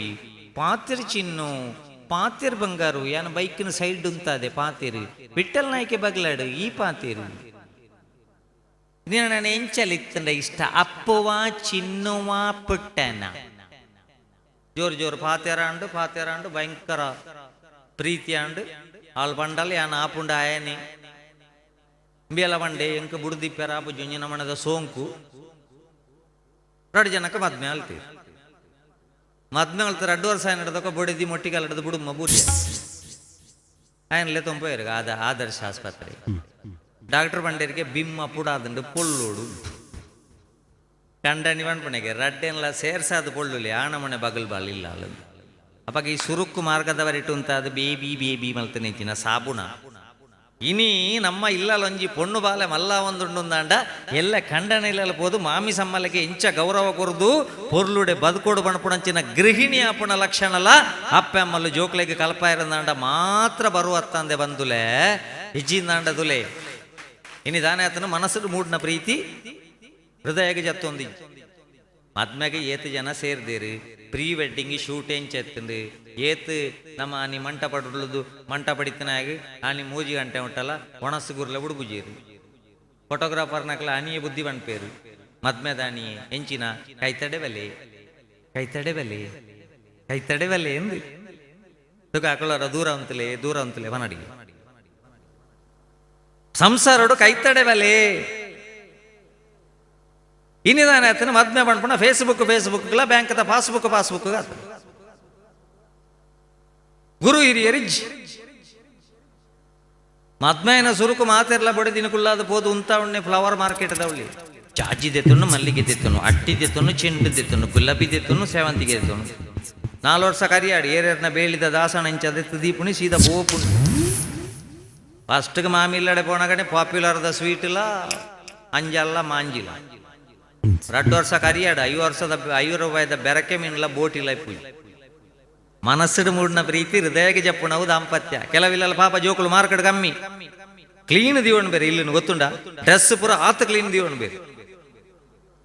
Speaker 1: ಪಾತೆರ್ ಚಿನ್ನು, ಪಾತೆರ್ ಬಂಗಾರು, ಯಾನ ಬೈಕ್ನ ಸೈಡ್ ಉಂತಾದೆ ಪಾತೆರು, ವಿಠಲ್ ನಾಯ್ಕೆ ಬಗ್ಲಾಡು ಈ ಪಾತೆರು, ನೀನು ಎಂಚಲಿತ್ತಂಡ ಇಷ್ಟ ಅಪ್ಪುವ ಚಿನ್ನುವ ಪುಟ್ಟನ. ಜೋರು ಜೋರು ಪಾತೆರಾಂಡು ಪಾತೆರಾಂಡು ಭಯಂಕರ ಪ್ರೀತಿ ಆಂಡು. ಆಳ್ ಪಂಡಲ್ ಯಾನ್ ಆಪುಂಡ ಆಯನಿ ಇಂಬಿಯಲ ಪಂಡೆ ಎಂಕ್ ಬುಡ್ದಿಪ್ಪೆರ ಆಪು ಜುಂಜಿನ ಮಣದ ಸೋಂಕು. ರಡ್ಡು ಜನಕ್ಕೆ ಮದ್ಮೆ ಆಲ್ತೀರಿ. ಮದ್ಮೆ ಆಲ್ತ 2 ವರ್ಷ ನಡೆದಕ್ಕ ಬೊಡಿದಿ ಮೊಟ್ಟಿಗಾಲಡ್ದು ಬುಡುಮ್ಮ ಬೂರ್ಯ ಆಯನ್ಲೆ ತೊಂಪೋಯರು ಆದ ಆದರ್ಶ ಆಸ್ಪತ್ರೆ. ಡಾಕ್ಟರ್ ಬಂಡೇರಿಗೆ ಬಿಮ್ಮ ಪುಡಾದಂಡು ಪೊಳ್ಳೋಡು. ಕಂಡನಿ ಪನ್ಪುಣೆಗೆ ರಡ್ಡೆನ್ಲ ಸೇರ್ಸಾದ ಪೊಳ್ಳುಲಿ ಆಣಮಣೆ ಬಗಲ್ ಬಾಲ್ ಇಲ್ಲ ಅಲ್ಲ. ಅಪ್ಪಾಗ ಈ ಸುರುಕ್ಕು ಮಾರ್ಗದವರಿಟ್ಟು ಅಂತ ಅದು ಬೇಬಿ ಬೇಬಿ ಮಲ್ತ ನಿಂತಿನ ಸಾಬುಣ. ಇನಿ ನಮ್ಮ ಇಲ್ಲಲೊಂಜಿ ಪೊಣ್ಣು ಬಾಲೆ ಮಲ್ಲ ಒಂದುಂಡುಂದಾಂಡ ಎಲ್ಲ ಖಂಡನೆ ಇಲ್ಲಲ ಪೋದು ಮಾಮಿ ಸಮ್ಮಲಕ್ಕೆ ಇಂಚ ಗೌರವ ಕೊರ್ದು ಪೊರ್ಲುಡೆ ಬದುಕೋಡು ಬಣಪುಣಂಚಿನ ಗೃಹಿಣಿ ಅಪ್ಪುಣ ಲಕ್ಷಣಲ ಅಪ್ಪೆ ಅಮ್ಮಲು ಜೋಕ್ಲೆಗೆ ಕಲ್ಪಾಯಿರಂದಾಂಡ ಮಾತ್ರ ಬರುವತ್ತಂದೆ ಬಂದುಲೆ ಇಜ್ಜಿಂದಾಂಡ ದುಲೆ. ಇನಿ ದಾನೆ ಆತನ ಮನಸ್ಸು ಮೂಡ್ನ ಪ್ರೀತಿ ಹೃದಯಗೆ ಜತ್ತೊಂದಿ. ಮದ್ಮೆಗೆ ಏತು ಜನ ಸೇರ್ದಿರು, ಪ್ರೀ ವೆಡ್ಡಿಂಗ್ ಶೂಟ್ ಎಂಚೆತ್ತಂದು ಏತ್ ನಮ್ಮ ಆನಿ ಮಂಟಪ ಉಳ್ಳುದು ಮಂಟಪ ಪಡಿತನಾಗ ಆನಿ 3 ಗಂಟೆ ಉಂಟಲ್ಲ ಒಣಸು ಗುರ್ಲೆ ಉಡುಬುಜೀರು. ಫೋಟೋಗ್ರಾಫರ್ನಕ್ಲ ಅನಿಯ ಬುದ್ಧಿ ಪನ್ಪೇರು ಮದ್ಮೆದಾನಿಯೇ ಎಂಚಿನ ಕೈತಡೆ ಬಲೆ ಕೈತಡೆ ಬಲೆ ಕೈತಡೆ ಬಲೆ ಎಂದು ತುಕ ಅಕಲರ ದೂರ ಅಂತಲೇ ದೂರ ಅಂತಲೇ ವನಡಿಗೆ ಸಂಸಾರಡು ಕೈತಡೆ ಬಲೆ. ಇನ್ನಿದಾನೆ ಆತನ ಮದ್ಮೆ ಪಣ್ಪುಣ ಫೇಸ್ಬುಕ್ ಫೇಸ್ಬುಕ್ ಬ್ಯಾಂಕ್ದ ಪಾಸ್ಬುಕ್ ಪಾಸ್ಬುಕ್ ಗುರು ಹಿರಿಯರಿಜ್ ಮದ್ಮೆಯನ ಸುರುಕು ಮಾತಿರ್ಲ ಬಡಿ ದಿನಕುಲ್ಲಾದ ಪೋದು ಉಂತ ಉಣ್ಣೆ ಫ್ಲವರ್ ಮಾರ್ಕೆಟ್ ದವಳಿ ಜಾಜಿ ದೆತ್ತುನು ಮಲ್ಲಿಗೆ ದೆತ್ತುನು ಅಟ್ಟಿ ದೆತ್ತುನು ಚೆಂಡು ದೆತ್ತುನು ಗುಲಾಬಿ ದೆತ್ತುನು ಸೇವಂತಿಗೆ ದೆತ್ತುನು 4 ವರ್ಷ ಕರಿಯಾಡಿ ಏರೇರ್ನ ಬೇಳಿದ ದಾಸಣ ಇಂಚ ದೆತ್ತು ದೀಪುಣಿ ಸೀದಾ ಪೋಪುಣಿ. ಫಸ್ಟ್ಗೆ ಮಾಮಿಲ್ಲಡೆ ಪೋಣಗಡೆ ಪಾಪ್ಯುಲರ್ದ ಸ್ವೀಟ್ ಇಲ್ಲ ಅಂಜಲ್ಲ ಮಾಂಜಿಲ್ಲ. 2 ವರ್ಷ ಕರಿಯಾಡ 5 ವರ್ಷದ 5 ರೂಪಾಯಿದ ಬೆರಕೆ ಮೀನ್ಲ ಬೋಟಿಲ್ಲ ಪೂಜೆ. ಮನಸ್ಸುಡು ಮೂಡಿನ ಪ್ರೀತಿ ಹೃದಯಕ್ಕೆ ಜಪ್ಪುಣವು ದಾಂಪತ್ಯ. ಕೆಲವಿಲ್ಲ ಪಾಪ ಜೋಕುಲು ಮಾರ್ಕೆಟ್ ಕಮ್ಮಿ ಕ್ಲೀನ್ ದಿವಣ್ ಬೇರೆ ಇಲ್ಲಿ ಗೊತ್ತುಂಡ ಡ್ರೆಸ್ ಪೂರ ಆತ ಕ್ಲೀನ್ ದಿವಣ್ ಬೇರೆ.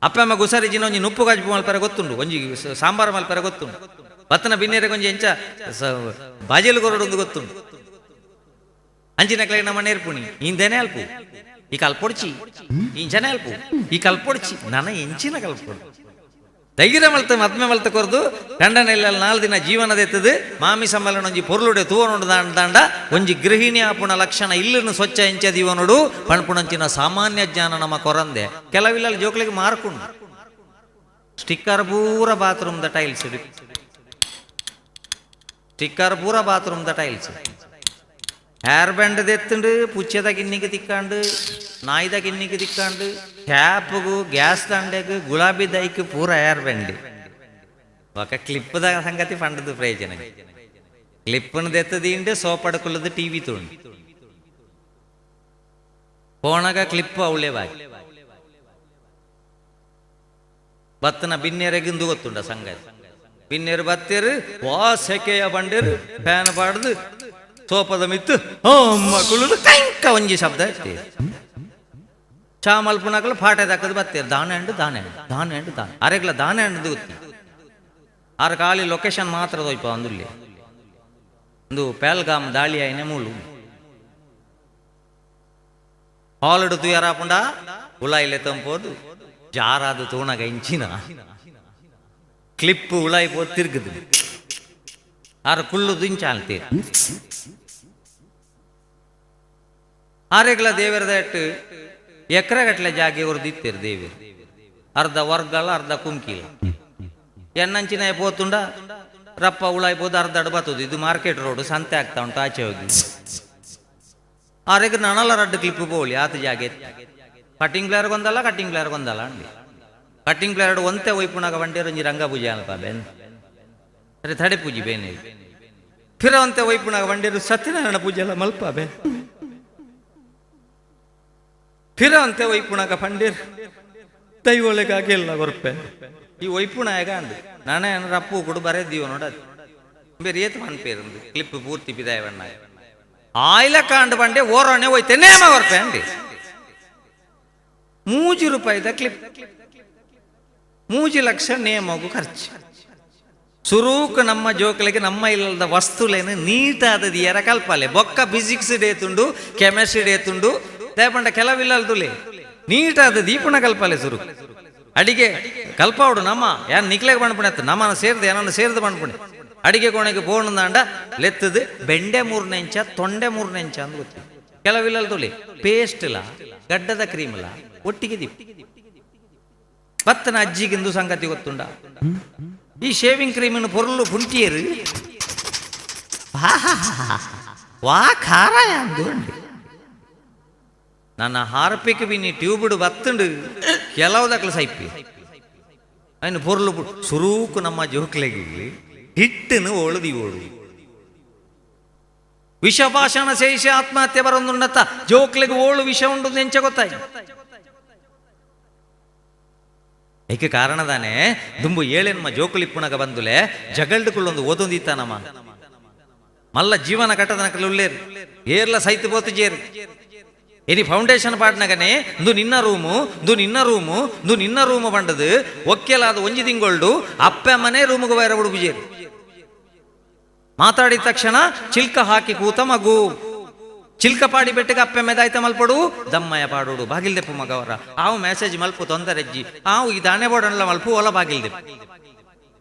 Speaker 1: ಅಪ್ಪಮ್ಮ ಗುಸಾರಿ ಜಿನ ಒಂಜಿ ನುಪ್ಪು ಕಾಜು ಮಲ್ಪರೆ ಗೊತ್ತುಂಡು, ಒಂಜಿ ಸಾಂಬಾರು ಮಲ್ಪರೆ ಗೊತ್ತುಂಡು, ಬತ್ತನ ಬಿನ್ನೇರೆ ಒಂಜಿ ಎಂಚ ಬಾಜೆಲು ಕೊರಡು ಗೊತ್ತುಂಡು. ಅಂಚಿನ ಕ್ಲೈ ನಮ್ಮ ನೇರ್ಪುಣಿ ಇಂದೇನೆ ಅಲ್ಪು ಈ ಕಲ್ಪೊಡ್ಚಿ ಇಂಚನೆ ಅಲ್ಪು ಈ ಕಲ್ಪೊಡ್ಚಿ ನನ್ನ ಎಂಚಿನ ಕಲ್ಪೊಡು ಧೈರ್ಯ ಮಲ್ತ ಮದ್ಮೆ ಮಲ್ತ ಕೊರ್ದು ಗಂಡನೆಲ್ಲ 4 ದಿನ ಜೀವನದೆತ್ತದು ಮಾಮಿ ಸಮ್ಮಲನ ಒಂಜಿ ಪೊರ್ಲುಡೆ ತೂವನುಡು ದಾಂಡ ದಾಂಡ ಒಂಜಿ ಗೃಹಿಣಿ ಆಪುಣ ಲಕ್ಷಣ ಇಲ್ಲನ್ನು ಸ್ವಚ್ಛ ಎಂಚ ದೀವನುಡು ಪಣ್ಪುಣಂಚಿನ ಸಾಮಾನ್ಯ ಜ್ಞಾನ ನಮ್ಮ ಕೊರಂದೆ. ಕೆಲವಿಲ್ಲ ಜೋಕ್ಲಿಗೆ ಮಾರ್ಕುಂಡು ಸ್ಟಿಕ್ಕರ್ ಪೂರ ಬಾತ್ರೂಮ್ the tiles sticker ಪೂರ bathroom the tiles hair band ದೆತ್ತುಂಡು ಪುಚ್ಚೆದ ಗಿನ್ನಿಗೆ ತಿಕ್ಕಾಂಡು ನಾಯಿದ ಗಿನ್ನಿಗೆ ತಿಕ್ಕಾಂಡು ಕ್ಯಾಪ್ಗು ಗ್ಯಾಸ್ ದಂಡೆಗು ಗುಲಾಬಿ ದೈಕ್ ಪೂರ ಹೇರ್ ಬ್ಯಾಂಡ್. ఒక ಕ್ಲಿಪ್ದ ಸಂಗತಿ ಫಂಡದ ಪ್ರಯೋಜನ ಕ್ಲಿಪ್ಪನ್ನು ದೆತ್ತದಿಂಡೆ ಸೋಪಡ್ಕೊಳ್ಳೋದು ಟಿವಿ ತೊಂಡು ಪೋಣಗ ಕ್ಲಿಪ್ ಅವಳೇ ಬಾಕಿ ಬತ್ತನ ಬಿನ್ನೆರೆಗಿಂದು ಗೊತ್ತುಂಡ ಸಂಗತಿ ಬಿನ್ನೆರು ಬತ್ತೇರು ವಾ ಸೆಕೆಯ ಬಂಡೇರು ಫ್ಯಾನ್ ಪಾಡ್ದು ಸೋಪದ ಮಿತ್ತು ಮಕ್ಕಳು ಕಂಕ ಒಂಜಿ ಶಬ್ದ ಐತಿ. ಚಾ ಮಲ್ಪುನಕಲು ಫಾಟೆ ದಕ್ಕದು ಬತ್ತೇರು ದಾನೆ ಹಣ್ಣು ದಾನೆ ಹಣ್ಣು ದಾನೆ ಹಣ್ಣು ದಾನೆ ಅರೆಗ್ಲ ದಾನೆ ಹಣ್ಣು ಗೊತ್ತಿ ಆರ ಖಾಲಿ ಲೊಕೇಶನ್ ಮಾತ್ರ ದೊಯ್ಪ ಅಂದುಲ್ಲಿ ಒಂದು ಪೇಲ್ಗಾಮ್ ದಾಳಿ ಆಯ್ನೆ ಮೂಲು ಹಾಲ್ ತುಯಾರಾಪುಂಡ ಉಲಾಯಿಲೆ ತಂಪೋದು ಜಾರಾದ ತೂಣಗ ಇಂಚಿನ ಕ್ಲಿಪ್ ಉಳಾಯಿ ಪೋದು ತಿರ್ಗುದು ಆರ ಕುಳ್ಳುದು ಇಂಚಾಲ್ತೀರ್ ಆರೆಗ್ಲ ದೇವರದ ಎಟ್ಟು ಎಕರೆಗಟ್ಟಲೆ ಜಾಗೆ ಇತ್ತೀರ್ ದೇವರು ಅರ್ಧ ವರ್ಗಲ ಅರ್ಧ ಕುಂಕಿಲ ಎನ್ನಂಚಿನ ಪೋತುಂಡ ರಪ್ಪ ಉಳಾಯಿ ಪೋದು ಅರ್ಧ ಅಡ್ ಬತ್ತದು ಇದು ಮಾರ್ಕೆಟ್ ರೋಡ್ ಸಂತೆ ಆಗ್ತಾ ಉಂಟು ಆಚೆ ಹೋಗಿ ಆರೆಗ್ ನನಲ ರಡ್ಡು ಕ್ಲಿಪ್ ಪೋಲಿ ಆತ ಜಾಗೆ ಕಟ್ಟಿಂಗ್ ಪ್ಲೇಯರ್ ಗೊಂದಲ್ಲ ಕಟ್ಟಿಂಗ್ ಪ್ಲೇಯರ್ ಗೊಂದಲ್ಲ ಅಂಡಿ ಕಟ್ಟಿಂಗ್ ಪ್ಲೇಯರ್ ಒಂತೆ ಒಯ್ಪುಣಗ ಬಂಡಿ ರಂಜಿ ರಂಗ ಪೂಜೆ ಅಲ್ಪ ಬೇನ್ ಸರಿ ತಡೆ ಪೂಜೆ ಬೇನೆ ಫಿರ ಒಂತೆ ಒಯ್ಪುಣಗ ಬಂಡೇರು ಸತ್ಯನಾರಾಯಣ ಪೂಜೆ ಎಲ್ಲ ಮಲ್ಪ ಬೇ ಫಿರ ಅಂತೆ ಒಯ್ಪುಣಗ ಪಂಡೇರ್ ದೈವೊಳಗಾಗಿ ಎಲ್ಲ ಕೊರ್ಪೆ ಈ ಒಯ್ಪುಣಾಯಗ ಅಂದು ನಾನೇ ರಪ್ಪು ಕೂಡ ಬರೆದೀವ ನೋಡ ಬೇರೆ ಏತು ಮನ್ಪೇರು ಕ್ಲಿಪ್ ಪೂರ್ತಿ ಪಿದಾಯವಣ್ಣ ಆಯ್ಲ ಕಾಂಡು ಬಂಡೆ ಓರೋಣೆ ಹೋಯ್ತೆ ನೇಮ ಕೊರ್ಪೆ ಅಂಡಿ 3 ರೂಪಾಯಿದ ಕ್ಲಿಪ್ 3 ಲಕ್ಷ ನೇಮಗು ಖರ್ಚು. ಸುರೂಕ್ ನಮ್ಮ ಜೋಕಲಿಗೆ ನಮ್ಮ ಇಲ್ಲದ ವಸ್ತುಲೇನು ನೀಟಾದ ದಿಯರ ಕಲ್ಪಾಲೆ ಬೊಕ್ಕ ಫಿಸಿಕ್ಸ್ ಡೇ ತುಂಡು ಕೆಮಿಸ್ಟ್ರಿ ಡೇ ತುಂಡು ದೇಪಂಡ ಕೆಲವಿಲ್ಲಲ್ದುಲೆ ನೀಟಾದ ದೀಪನ ಕಲ್ಪಾಲೆ ಸುರುಕ್ ಅಡಿಗೆ ಕಲ್ಪಾవుಡು ನಮ್ಮ ಯಾನ್ ನಿಕ್ಲೆಗ್ ಪಣಪುಣೆ ನಮ್ಮನ ಸೇರ್ದು ಏನನ್ನ ಸೇರ್ದು ಪಣಪುಣೆ ಅಡಿಗೆ ಕೋಣೆಗೆ ಬೋಣದಾಂಡ ಲೆತ್ತದು ಬೆಂಡೆ 3 ಇಂಚ ತೊಂಡೆ 3 ಇಂಚ ಅಂದ್ ಗೊತ್ತು ಕೆಲವಿಲ್ಲಲ್ದುಲೆ ಪೇಸ್ಟ್ ಇಲ್ಲ ಗಡ್ಡದ ಕ್ರೀಮ್ ಇಲ್ಲ ಒಟ್ಟಿಗೆ ದೀಪ ಬತ್ತನ ಅಜ್ಜಿಗಿಂದು ಸಂಗತಿ ಗೊತ್ತುಂಡ ಈ ಶೇವಿಂಗ್ ಕ್ರೀಮಿನ ಪೊರ್ಲು ಪುಂಟಿಯರು ವಾ ಖಾರ ಅಂದು ನನ್ನ ಹಾರ್ಪಿಕ್ ಬಿನಿ ಟ್ಯೂಬ್ಡು ಬತ್ತುಂಡು ಕೆಲವುದಕ್ಲು ಸೈಪಿ ಅಯ್ನ ಪೊರ್ಲು ಸುರೂಕು ನಮ್ಮ ಜೋಕ್ಲೆಗೆ ಹಿಟ್ಟನ್ನು ಓಳುದಿ ಓಳು ವಿಷಪಾಷಾಣ ಶೇಷ ಆತ್ಮಹತ್ಯೆ ಬರೊಂದುಂಡತ್ತ ಜೋಕ್ಲೆಗ್ ಓಳು ವಿಷ ಉಂಡು ಎಂಚ ಗೊತ್ತಾಯ್ ಏಕೆ ಕಾರಣದಾನೆ ದುಂಬು ಏಳೆನ್ಮ ಜೋಕುಲಿಪ್ಪುಣಗ ಬಂದುಲೆ ಜಗಲ್ಡುಕುಳ್ಳೊಂದು ಓದೊಂದಿತ್ತಾನಮ್ಮ ಮಲ್ಲ ಜೀವನ ಕಟ್ಟದನಕಲು ಉಳ್ಳೇರು ಏರ್ಲ ಸೈತ್ ಪೋತು ಜೇರು ಇನಿ ಫೌಂಡೇಶನ್ ಪಾಟ್ನಗನೆ ಇಂದು ನಿನ್ನ ರೂಮು ಇಂದು ನಿನ್ನ ರೂಮು ಇಂದು ನಿನ್ನ ರೂಮು ಬಂಡದು ಒಕ್ಕೆಲಾದ ಒಂಜಿ ತಿಂಗೊಳ್ಡು ಅಪ್ಪೆ ಮನೆ ರೂಮುಗೆ ಬೈರ ಉಡುಪು ಮಾತಾಡಿದ ತಕ್ಷಣ ಚಿಲ್ಕ ಹಾಕಿ ಕೂತ ಮಗು ಚಿಲ್ಕ ಪಾಡಿ ಬೆಟ್ಟಗೆ ಅಪ್ಪೆ ಮೆದಾಯ್ತ ಮಲ್ಪಡು ದಮ್ಮಯ್ಯ ಪಾಡೋಡು ಬಾಗಿಲ್ದೆಪ್ಪು ಮಗವರ ಆವು ಮೆಸೇಜ್ ಮಲ್ಪು ತೊಂದರೆಜ್ಜಿ ಆವು ಈ ದಾನೆ ಬೋಡನ್ಲ ಮಲ್ಪು ಒಲ ಬಾಗಿಲ್ದೆಪ್ಪು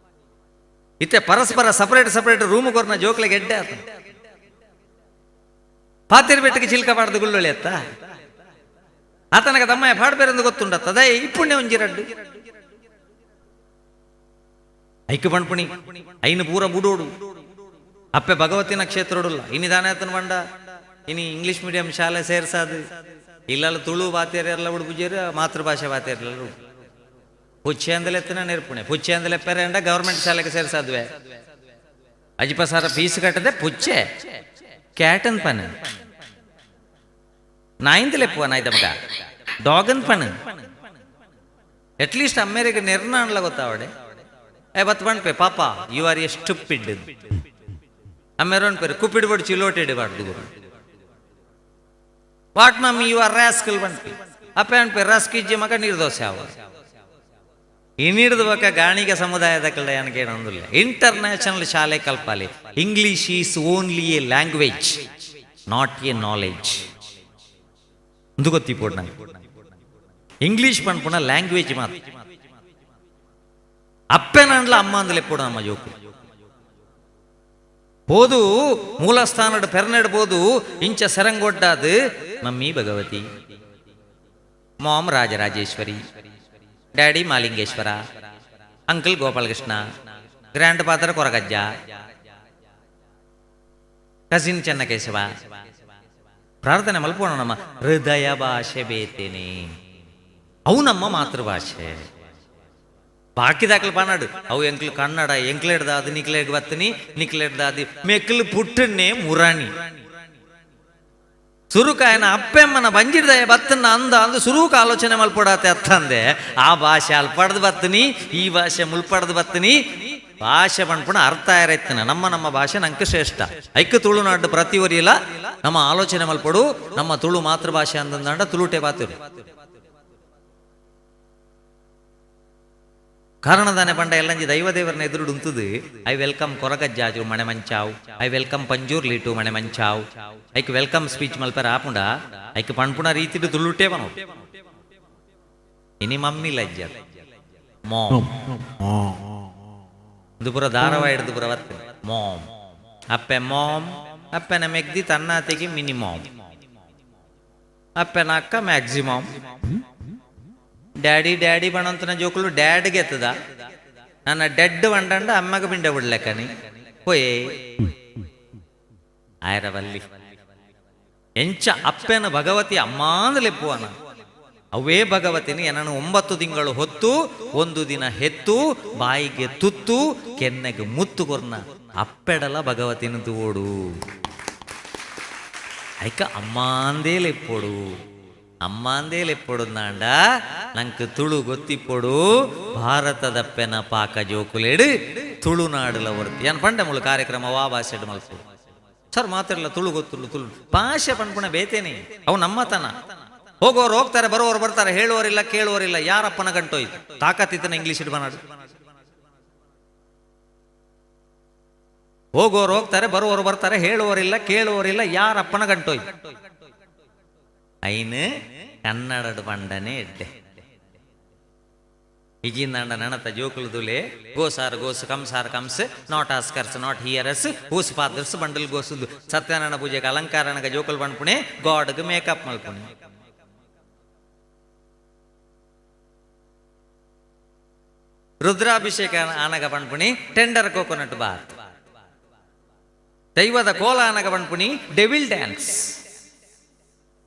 Speaker 1: ಇತ್ತೆ ಪರಸ್ಪರ ಸಪರೇಟ್ ಸಪರೇಟ್ ರೂಮ್ ಕೊರ್ನ ಜೋಕ್ಲೆ ಗೆಡ್ಡೆ ಆತ ಪಾತಿರ್ ಬೆಟ್ಟಕ್ಕೆ ಚಿಲ್ಕ ಪಾಡ್ದು ಗುಳ್ಳೊಳಿ ಅತ್ತ ಆತನಗ ದಮ್ಮಯ್ಯ ಪಾಡ್ಬೇರೆಂದು ಗೊತ್ತುಂಡತ್ತ ಅದೇ ಇಪ್ಪುಣ್ಯ ಒಂಜಿರಡ್ಡು ಐಕ್ ಪಣ್ಪುಣಿ ಐನು ಪೂರ ಬುಡೋಡು ಅಪ್ಪೆ ಭಗವತಿನ ಕ್ಷೇತ್ರಡುಲ್ಲ ಇನಿ ದಾನೆ ಆತನ ಬಂಡ ಇನಿ ಇಂಗ್ಲಿಷ್ ಮೀಡಿಯಂ ಶಾಲೆ ಸೇರ್ಸಾದು ಇಲ್ಲಲ್ಲ ತುಳು ಬಾತೇರೆಲ್ಲ ಉಡುಪುಜೇರು ಮಾತೃಭಾಷೆ ಬಾತೇರೆಲ್ಲ ಪುಚ್ಚೆ ಅಂದಲೆತ್ತಿನ ನೆರ್ಪುಣೆ ಪುಚ್ಚೆ ಅಂದಲೆ ಪೆರೆಂಡ ಗವರ್ಮೆಂಟ್ ಶಾಲೆಗೆ ಸೇರ್ಸಾದ್ವೆ ಅಜಿಪ ಸಾರ ಫೀಸ್ ಕಟ್ಟದೆ ಪುಚ್ಚೆ ಕ್ಯಾಟನ್ ಪನ್ ನಾಯಿಂದಲೆಪ್ಪುವ ನಾಯ್ದ ಮಗ ಡಾಗನ್ ಪನ್ ಅಟ್ಲೀಸ್ಟ್ ಅಮ್ಮೇರಿಗೆ ನಿರ್ಣಾನ್ಲ ಗೊತ್ತಾವಡೆ ಏ ಬತ್ ಪೇ ಪಾಪ you are A stupid ಅಮ್ಮೇರು ಪೇರು ಕುಪ್ಪಿಡ್ ಬಡ್ ಚಿಲೋಟೆಡ್ ಬಾರ್ದು ಗುರು what mummy you are rascal ಬಂಡ್ಪಿ ಅಪ್ಪ ಅನ್ಪೆ ರಾಸ್ಕ್ ಇಜ್ಜಿ ಮಗ ನೀರು ದೋಸೆ ಅವ ಇನ್ನಿಡ್ದು ಬಕ ಗಾಣಿಗ ಸಮುದಾಯದ ಕಡೆ ಏನಂದಿಲ್ಲ ಇಂಟರ್ನ್ಯಾಷನಲ್ ಶಾಲೆ ಕಲ್ಪಾಲಿ English is only a language not a knowledge ಎಂದು ಗೊತ್ತಿಪೋಡು ನಂಗೆ ಇಂಗ್ಲಿಷ್ ಪನ್ಪುನ ಲ್ಯಾಂಗ್ವೇಜ್ ಮಾತ್ರ ಅಪ್ಪೆನಂಡ್ಲ ಅಮ್ಮ ಅಂದಲೆ ಎಪ್ಪುಡು ನಮ್ಮ ಜೋಕು పోదు ಮೂಲಸ್ಥಾನಡ್ ಪೆರ್ನೆಡ್ ಪೋದು ಇಂಚ ಸೆರಂಗೊಡ್ಡಾದು mummy Bhagavati mom Rajarajeshwari daddy Malingeshwara uncle Gopalakrishna grand father Koragajja cousin Chennakeshava ಪ್ರಾರ್ಥನೆ ಮಲ್ಪೋಣ ನಮ್ಮ ಹೃದಯ ಭಾಷೆ ಬೇತೇನೆ ಅವು ನಮ್ಮ ಮಾತೃಭಾಷೆ ಬಾಕಿದಾಕಲು ಪಾನಾಡು ಅವು ಎಂಕ್ಲು ಕನ್ನಡ ಎಂಕ್ಲೆಡ್ದಾದು ನಿಕ್ಲೆಡ್ ಬತ್ತನಿ ನಿಕ್ಲೆಡ್ದಾದು ಮೆಕ್ಲು ಪುಟ್ಟನ್ನೇ ಮುರಾಣಿ ಸುರುಕಾಯನ ಅಪ್ಪೆಮ್ಮನ ಬಂಜಿಡ್ದಯ ಬತ್ತನ್ನ ಅಂದ ಅಂದು ಸುರುಕ ಆಲೋಚನೆ ಮಲ್ಪಡಾತೆ ಅತ್ತಂದೆ ಆ ಭಾಷೆ ಅಲ್ಪಡ್ದು ಬತ್ತನಿ ಈ ಭಾಷೆ ಮುಲ್ಪಡ್ದು ಬತ್ತನಿ ಭಾಷೆ ಪಣ್ಪುಣ ಅರ್ಥ ಆಯ್ತನ ನಮ್ಮ ನಮ್ಮ ಭಾಷೆ ನಂಗೆ ಶ್ರೇಷ್ಠ ಐಕ್ಕ ತುಳುನಾಡು ಪ್ರತಿ ಒರಿಯಲ ನಮ್ಮ ಆಲೋಚನೆ ಮಲ್ಪಡು ನಮ್ಮ ತುಳು ಮಾತೃಭಾಷೆ ಅಂದಂದಾಂಡ ತುಳುಟೆ ಬಾತಿರು ಕಾರಣದಾನೆ ಪಂಡ ಎಲ್ಲಂಜಿ ದೈವದೇವರನ್ನ ಎದುರು ಉಂತುದು I welcome ಕೊರಗಜ್ಜಾಜು ಮಣೆ ಮಂಚಾವ್ I welcome Panjurli to ಮಣೆ ಮಂಚಾವ್ ಐಕ್ welcome speech ಮಲ್ಪರ ಆಪುಂಡ ಐಕ್ ಪಣ್ಪುಣ ರೀತಿಡು ತುಳುಟೆ ಬನು ಇನಿ ಮಮ್ಮಿ ಲಜ್ಜ ಮಾಮ್ ಇದು ಪೂರ ಧಾರಾವಾಹಿಡ್ದು ಪೂರ ಬರ್ತದೆ ಮಾಮ್ ಅಪ್ಪೆ ಮಾಮ್ ಅಪ್ಪೆನ ಮೆಗ್ದಿ ತನ್ನಾತೆಗೆ ಮಿನಿಮಾಮ್ ಅಪ್ಪೆನ ಅಕ್ಕ ಮ್ಯಾಕ್ಸಿಮಮ್ ಡ್ಯಾಡಿ ಡ್ಯಾಡಿ ಬಣಂತನ ಜೋಕುಲು ಡ್ಯಾಡ್ಗೆ ಎತ್ತದ ನನ್ನ ಡೆಡ್ వండంಡ ಅಮ್ಮಗ ಪಿಂಡ ಬಿಡ್ಲೆಕ್ಕನಿ ಪೋಯೇ ಆಯರವಲ್ಲಿ ಎಂಚ ಅಪ್ಪೆನ ಭಗವತಿ ಅಮ್ಮಾಂದಲೆಪ್ಪುವನ ಅವೇ ಭಗವತಿನಿ ಏನನ್ನು 9 ತಿಂಗಳು ಹೊತ್ತು ಒಂದು ದಿನ ಹೆತ್ತು ಬಾಯಿಗೆ ತುತ್ತು ಕೆನ್ನೆಗೆ ಮುತ್ತು ಕೊರ್ನ ಅಪ್ಪೆಡಲ ಭಗವತಿನ ತೋಡು ಐಕ ಅಮ್ಮಾಂದೇಲೆಪ್ಪೊಡು ಅಮ್ಮಾಂದೇಲೆಪ್ಪೊಡು ನಾಂಡ ನಂಗೆ ತುಳು ಗೊತ್ತಿಪ್ಪೊಡು ಭಾರತದಪ್ಪೆನ ಪಾಕ ಜೋಕುಲೇಡು ತುಳುನಾಡುಲ ವರ್ತಿ ಏನ್ ಪಂಡೆ ಮುಳು ಕಾರ್ಯಕ್ರಮ ವಾ ಭಾಷೆಡ್ ಮಲ್ಪು ಸರ್ ಮಾತಾಡಲ್ಲ ತುಳು ಗೊತ್ತುಳ್ಳು ತುಳು ಭಾಷೆ ಪಣ್ಪುಣ ಬೇತೇನೆ ಅವು ನಮ್ಮತನ ಹೋಗೋರು ಹೋಗ್ತಾರೆ ಬರೋರು ಬರ್ತಾರೆ ಹೇಳುವರಿಲ್ಲ ಕೇಳುವರಿಲ್ಲ ಯಾರಪ್ಪನ ಗಂಟೋಯ್ತು ತಾಕತ್ತಿತ್ತನ ಇಂಗ್ಲೀಷ್ ಬನಾಡು ಹೋಗೋರು ಹೋಗ್ತಾರೆ ಬರುವವರು ಬರ್ತಾರೆ ಹೇಳುವರಿಲ್ಲ ಕೇಳುವರಿಲ್ಲ ಯಾರಪ್ಪನ ಗಂಟೋಯ್ತು ಐನು ಕನ್ನಡದ ಪಂಡನೆ ಎಡ್ಡೆ ಇಜಿಂದಾಂಡ ನನತ ಜೋಕುಲು ದುಲೆ ಗೋಸಾರ್ goes Kamsar comes not Oscars not hears whose fathers bundle ಗೋಸುದು Satyanarayana ಪೂಜೆಗೆ ಅಲಂಕಾರಣಗ ಜೋಕುಲು ಪಣ್ಪುಣೆ ಗಾಡ್ಗೆ ಮೇಕಪ್ ಮಲ್ಪುಣೆ ರುದ್ರಾಭಿಷೇಕ ಆನಗ ಪಣ್ಪುಣಿ ಟೆಂಡರ್ ಕೋಕೋನಟ್ ಬಾತ್ ದೈವದ ಕೋಲ ಆನಗ ಪಣ್ಪುಣಿ ಡೆವಿಲ್ ಡ್ಯಾನ್ಸ್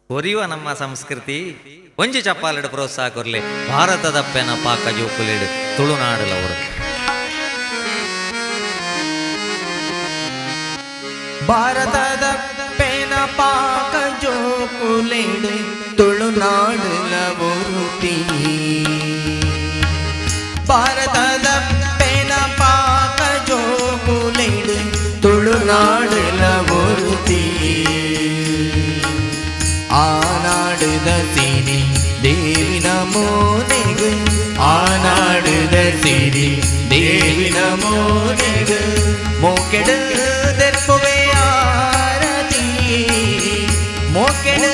Speaker 1: ಕೊರಿಯುವ ನಮ್ಮ ಸಂಸ್ಕೃತಿ ಒಂಜಿ ಚಪ್ಪಾಲೆಡು ಪ್ರೋತ್ಸಾಹ ಕೊರ್ಲೆ ಭಾರತದ ಪೆನ ಪಾಕ ಜೋಕುಲೇಡು ತುಳುನಾಡುಲವರು
Speaker 3: ಭಾರತದ ಪೆನ ಪಾಕ ಜೋಕುಲೆಡ್ ತುಳುನಾಡುಲ ಒರುತಿ. ಭಾರತದ ಪೆನ ಪಾಕ ಜೋಕುಲೆಡ್ ತುಳುನಾಡುಲ ಒರುತಿ. ಆನಾಡುದ ಸಿರಿ ದೇವಿನ ಮೋನೆಗು, ಆನಾಡುದ ಸಿರಿ ದೇವಿನ ಮೋನೆಗು ಮೋಕೆಡು ದೆರ್ಪುವೆ ಆರತಿ, ಮೋಕೆಡು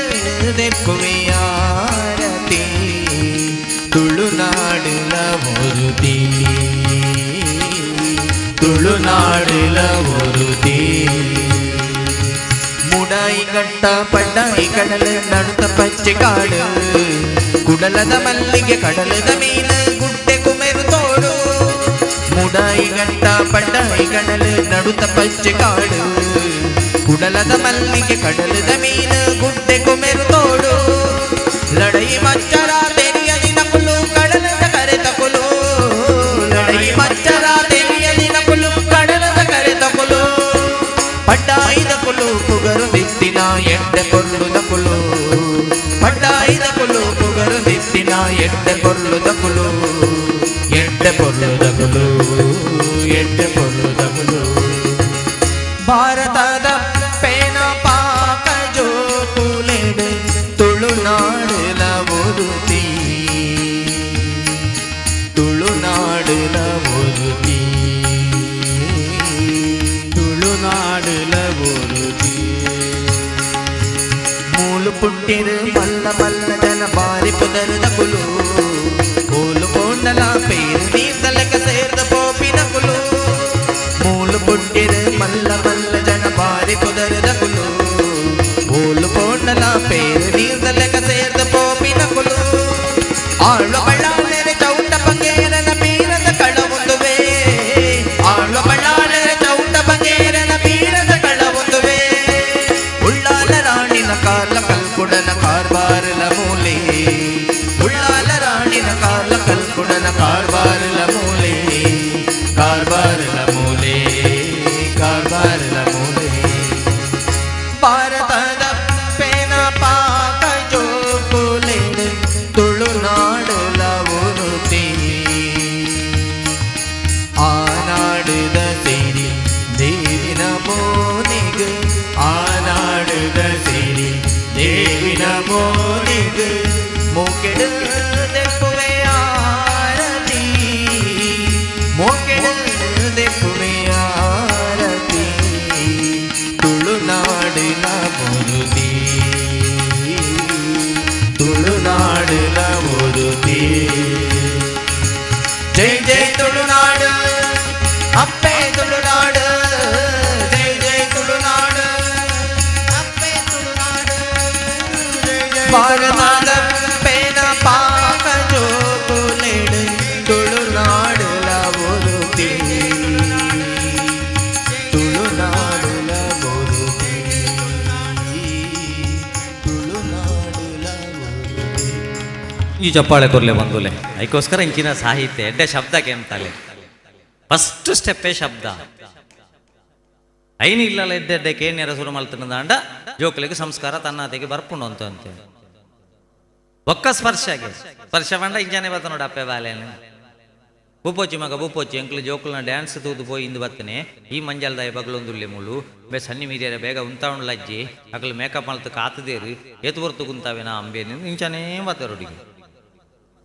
Speaker 3: ದೆರ್ಪುವೆ ಆರತಿ. ತುಳುನಾಡುಲ ಒರುತಿ, ತುಳುನಾಡುಲ ಒರುತಿ. ಮುಡಾಯಿ ಕಟ್ಟ ಪಡ್ಡಾಯಿ ಕಡಲು ನಡುತ ಪಚ್ಚೆ ಕಾಡು, ಕುಡಲದ ಮಲ್ಲಿಗೆ ಕಡಲದ ಮೀನು ಗುಡ್ಡೆ ಕುಮೆರು ತೋಡು. ಮುಡಾಯಿ ಗಟ್ಟ ಪಡ್ಡಾಯಿ ಕಡಲು ನಡುತ ಪಚ್ಚೆ ಕಾಡು, ಕುಡಲದ ಮಲ್ಲಿಗೆ ಕಡಲದ ಮೀನು ಗುಡ್ಡೆ ಕುಮೆರು ತೋಡು. ಲಡೈ ಮಚ್ಚರ ತೆರಿಯದಿ ನಕುಲು ಕಡಲದ ಕರೆ ತಕುಲು, ಲಡೈ ಮಚ್ಚರ ತೆರಿಯದಿ ನಕುಲು ಕಡಲದ ಕರೆ ತಕುಲು. ಪಡ್ಡಾಯಿದ ಕುಲು ಪುಗರು ದಿತ್ತಿನ ಎಡ್ಡೆ ಪೊರ್ಲುದ ಕುಲು, ಪಡ್ಡಾಯಿದ ಕುಲು ಪುಗರು ದಿತ್ತಿನ ಎಡ್ಡೆ ಪೊರ್ಲುದ ಕುಲು, ಎಡ್ಡೆ ಪೊರ್ಲುದ ಕುಲು, ಎಡ್ಡೆ ಪೊರ್ಲುದ ಕುಲು. ಭಾರತದ ಪೇನ ಪಾಕ ಜೋಕುಲೆಡ್ ತುಳುನಾಡುಲ ಒರುತಿ, ತುಳುನಾಡುಲ ಒರುತಿ.
Speaker 2: ತುಳುನಾಡುಲ ಒರುತಿ.
Speaker 3: ಮೂಲು ಪುಟ್ಟಿರು ಮಲ್ಲ ಮಲ್ಲ ಜನ ಬಾರಿ ಪುದರುದ ಕುಲು, ಕೋಲು ಕೋಂಡಲ ಪೇರು ನೀರ್ದಲಕ ಸೇರ್ದ ಪೋಪಿನ ಕುಲು. ಮೂಲು ಪುಟ್ಟಿರು ಮಲ್ಲ ಮಲ್ಲ ಜನ ಬಾರಿ ಪುದರುದ ಕುಲು, ಕೋಲು ಕೋಂಡಲ ಪೇರು ನೀರ್ದಲಕ ಸೇರ್ದ ಪೋಪಿನ ಕುಲು. ಆಳು ಬಳ್ಳಾಳೆರೆ ಚೌಟ ಬಂಗೇರನ ಬೀರದ ಕಳವೊಂದುವೆ, ಆಳು ಬಳ್ಳಾಳೆರೆ ಚೌಟ ಬಂಗೇರನ ಬೀರದ ಕಳವೊಂದುವೆ. ಉಳ್ಳಾಲ ರಾಣಿನ ಕಾರ್ಲ ಕಲ್ಕುಡನ ಕಾರ್ಬಾರಲ ಮೂಲೆ, ಉಳ್ಳಾಲ ರಾಣಿನ ಕಾರ್ಲ ಕಲ್ಕುಡನ ಕಾರ್ಬಾರಲ ಮೂಲೆ, ಕಾರ್ಬಾರಲ ಮೂಲೆ, ಕಾರ್ಬಾರಲ ಮೂಲೆ. ಭಾರತದ ಪೇನ ಪಾಕ ಜೋಕುಲೆಡ್ ತುಳುನಾಡುಲ ಒರುತಿ. ಆನಾಡುದ ಸಿರಿ ದೇವಿನ ಮೋನೆಗು,
Speaker 2: ಆನಾಡುದ ಸಿರಿ ದೇವಿನ ಮೋನೆಗು
Speaker 3: ಮೋಕೆಡು ದೆಪ್ಪುವೆ ಆರತಿ, ಮೋಕೆಡು ದೆಪ್ಪುವೆ ಆರತಿ. ತುಳುನಾಡಿನ ಒರುತಿ,
Speaker 2: ತುಳುನಾಡುಲ ಒರುತಿ.
Speaker 3: ಜೈ ಜೈ ತುಳುನಾಡು, ಅಪ್ಪೆ ತುಳುನಾಡು, ಜೈ ಜೈ ತುಳುನಾಡು, ಅಪ್ಪೆ ತುಳುನಾಡು. ಭಾರತದ ಪೇನ ಪಾಕ ಜೋಕುಲೆಡ್ ತುಳುನಾಡುಲ ಒರುತಿ, ತುಳುನಾಡುಲ ಒರುತಿ, ತುಳುನಾಡುಲ ಒರುತಿ.
Speaker 1: ಈ ಚಪ್ಪಾಳೆ ಕೊರ್ಲೆ ಬಂದುಲೆ. ಅದಕ್ಕೋಸ್ಕರ ಇಂಚಿನ ಸಾಹಿತ್ಯ ಎಡ್ಡೆ ಶಬ್ದ ಕೇಂತಾಲೆ. ಫಸ್ಟ್ ಸ್ಟೆಪ್ಪೇ ಶಬ್ದ. ಐನ್ ಇಲ್ಲಲ್ಲ ಎಡ್ಡೆ ಎಡ್ಡೆ ಕೇನ್ಯರ ಶುರು ಮಲ್ತನದಾಂಡ ಜೋಕುಲಿಗೆ ಸಂಸ್ಕಾರ ತನ್ನಾತೆಗೆ ಬರ್ಪುಂಡು ಅಂತ ಅಂತೆ. ಒಕ್ಕ ಸ್ಪರ್ಶಗೆ ಸ್ಪರ್ಶ ಪಂಡ ಇಂಜಾನೆ ಬತ್ತ ನೋಡು ಅಪ್ಪೆ ಬಾಲೇನು. ಬೂಪೋಚಿ ಮಗ ಬೂಪೋಚಿ ಎಂಕ್ಲು ಜೋಕುಲ್ನ ಡ್ಯಾನ್ಸ್ ತೂದು ಪೋಯಿ ಇಂದು ಬತ್ತನೆ. ಈ ಮಂಜಲ್ದಾಯ ಬಗ್ಲೊಂದುಲ್ಲೆ ಮುಳು ಬೆ ಸನ್ನಿ ಮೀರಿಯರ ಬೇಗ ಉಂತಾವುಂಡು ಲಜ್ಜಿ ಅಕ್ಲು ಮೇಕಪ್ ಮಲ್ತು ಕಾತದೇರು ಏತು ಹೊರ್ತು ಕುಂತಾವೇನಾ ಅಂಬೇನು ಇಂಚನೇ ಬತ್ತರೊಡಿಗೆ.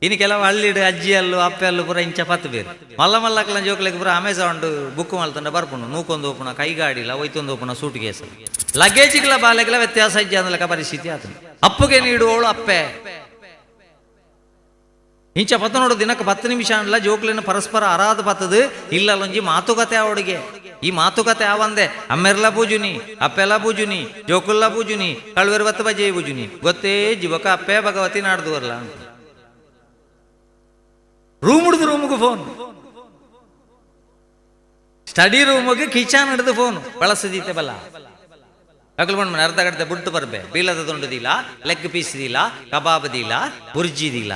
Speaker 1: ಇನ್ನು ಕೆಲವು ಹಳ್ಳಿಡು ಅಜ್ಜಿ ಅಲ್ಲು ಅಪ್ಪೆ ಅಲ್ಲು ಪೂರ ಇಂಚ ಪತ್ತು ಬೇರು ಮಲ್ಲ ಮಲ್ಲಕ್ಲ ಜೋಕ್ಲೆಗ್ ಪೂರ ಅಮೆಜಾನ್ ಬುಕ್ ಮಲ್ತಂಡ ಬರ್ಪುಂಡು. ನೂಕೊಂದು ಓಪುನ ಕೈಗಾಡಿಲ ಒಯ್ತೊಂದು ಓಪುನ ಸೂಟ್ ಕೇಸ್ ಲಗೇಜ್ಗಳ ಬಾಲೆಗಳ ವ್ಯತ್ಯಾಸ ಇಜ್ಜಿ ಅಂದ್ಲಕ ಪರಿಸ್ಥಿತಿ ಆತನು. ಅಪ್ಪುಗೆ ನೀಡುವವಳು ಅಪ್ಪೆ. ಇಂಚ ಪತ್ತ ನೋಡು ದಿನಕ್ಕೆ 10 ನಿಮಿಷ ಅನ್ಲ ಜೋಕ್ಲಿನ ಪರಸ್ಪರ ಅರಾದ ಪತ್ತದು ಇಲ್ಲಲ್ಲೊಂಜಿ ಮಾತುಕತೆ ಅವಳಿಗೆ. ಈ ಮಾತುಕತೆ ಆವಂದೆ ಅಮ್ಮೆರ್ಲ ಪೂಜುನಿ, ಅಪ್ಪೆಲ್ಲ ಪೂಜುನಿ, ಜೋಕುಲ್ಲ ಪೂಜುನಿ, ಕಳುವೆರ್ ಬತ್ತ ಬಜೆ ಪೂಜುನಿ ಗೊತ್ತೇ ಜೀವಕ ಅಪ್ಪೆ ಭಗವತಿ ನಾಡ್ದು ಬರ್ಲ. ರೂಮ್ ಹಿಡಿದು ರೂಮ್ಗೆ ಫೋನ್, ಸ್ಟಡಿ ರೂಮ್ಗೆ ಕಿಚನ್ ಹಿಡಿದು ಫೋನ್ ಬಳಸದೀತೆ ಬಲ್ಲ. ಅಗಲ್ ಬಂದ್ ಅರ್ಧ ಗಂಟೆ ಬುಟ್ಟು ಬರ್ಬೆ ಬೀಲದ ದೊಂಡದಿಲ್ಲ, ಲೆಗ್ ಪೀಸ್ ದಿಲ್ಲ, ಕಬಾಬ್ ದಿಲ್ಲ, ಬುರ್ಜಿ ದಿಲ್ಲ.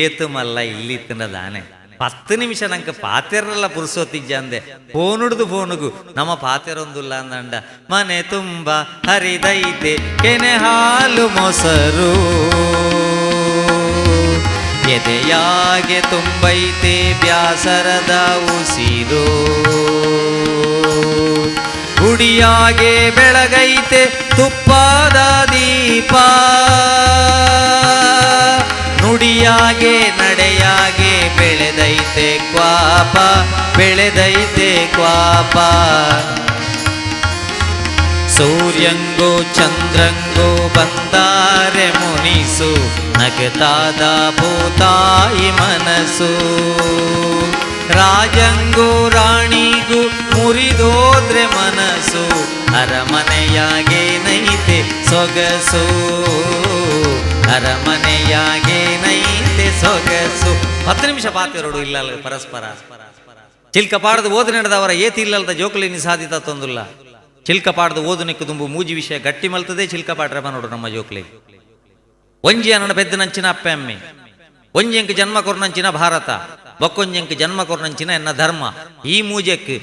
Speaker 1: ಏತು ಮಲ್ಲ ಇಲ್ಲಿ ತಿನ್ನದಾನೆ. 10 ನಿಮಿಷ ನಂಗೆ ಪಾತೆರಲ್ಲ ಪುರುಸೋತಿಜ್ಜಂದೆ ಫೋನುಡ್ದು ಫೋನುಗು ನಮ್ಮ ಪಾತೆರೊಂದುಲ್ಲ ಅಂದಂಡ. ಮನೆ ತುಂಬ ಹರಿದೈತೆ ಕೆನೆ ಹಾಲು ಮೊಸರು, ಎದೆಯಾಗೆ ತುಂಬೈತೆ ಬ್ಯಾಸರದ ಉಸಿರು, ಗುಡಿಯಾಗೆ ಬೆಳಗೈತೆ ತುಪ್ಪದ ದೀಪ, ನುಡಿಯಾಗೆ ನಡೆಯಾಗೆ ಬೆಳೆದೈತೆ ಕ್ವಾಪ, ಬೆಳೆದೈತೆ ಕ್ವಾಪ. ಸೂರ್ಯಂಗೋ ಚಂದ್ರಂಗೋ ಬಂದಾರೆ ಮುನಿಸು, ನಗತಾದ ಭೂತಾಯಿ ಮನಸ್ಸು, ರಾಜಂಗೋ ರಾಣಿಗೂ ಮುರಿದೋದ್ರೆ ಮನಸ್ಸು, ಅರಮನೆಯಾಗೇನೈತೆ ಸೊಗಸು, ಅರಮನೆಯಾಗೇನೈತೆ ಸೊಗಸು. 10 ನಿಮಿಷ ಪಾತೆರಡು ಇಲ್ಲ ಪರಸ್ಪರ ಚಿಲ್ಕ ಪಾಡದು ಓದು ನಡೆದವರ ಏತಿ ಇಲ್ಲದ ಜೋಕುಲಿನಿ ಸಾಧಿತ ತೊಂದುಲ್ಲ. ಚಿಲ್ಕ ಪಾಡದು ಓದು ನಿಕ್ಕು ದುಂಬು ಮೂಜಿ ವಿಷಯ ಗಟ್ಟಿ ಮಲ್ತದೆ ಚಿಲ್ಕ ಪಾಡ್ರೆ ನೋಡು ನಮ್ಮ ಜೋಕುಲಿ. ಒಂಜಿ ಅನ್ನ ಪೆದ್ದ ನಂಚಿನ ಅಪ್ಪೆ ಅಮ್ಮೆ, ಒಂಜೆಂಕ್ ಜನ್ಮ ಕೊರ್ನಂಚಿನ ಭಾರತ, ಬಕ್ಕೊಂಜೆಂಕ್ ಜನ್ಮ ಕೊರ್ನಂಚಿನ ಎನ್ನ ಧರ್ಮ. ಈ ಮೂಜೆಕ್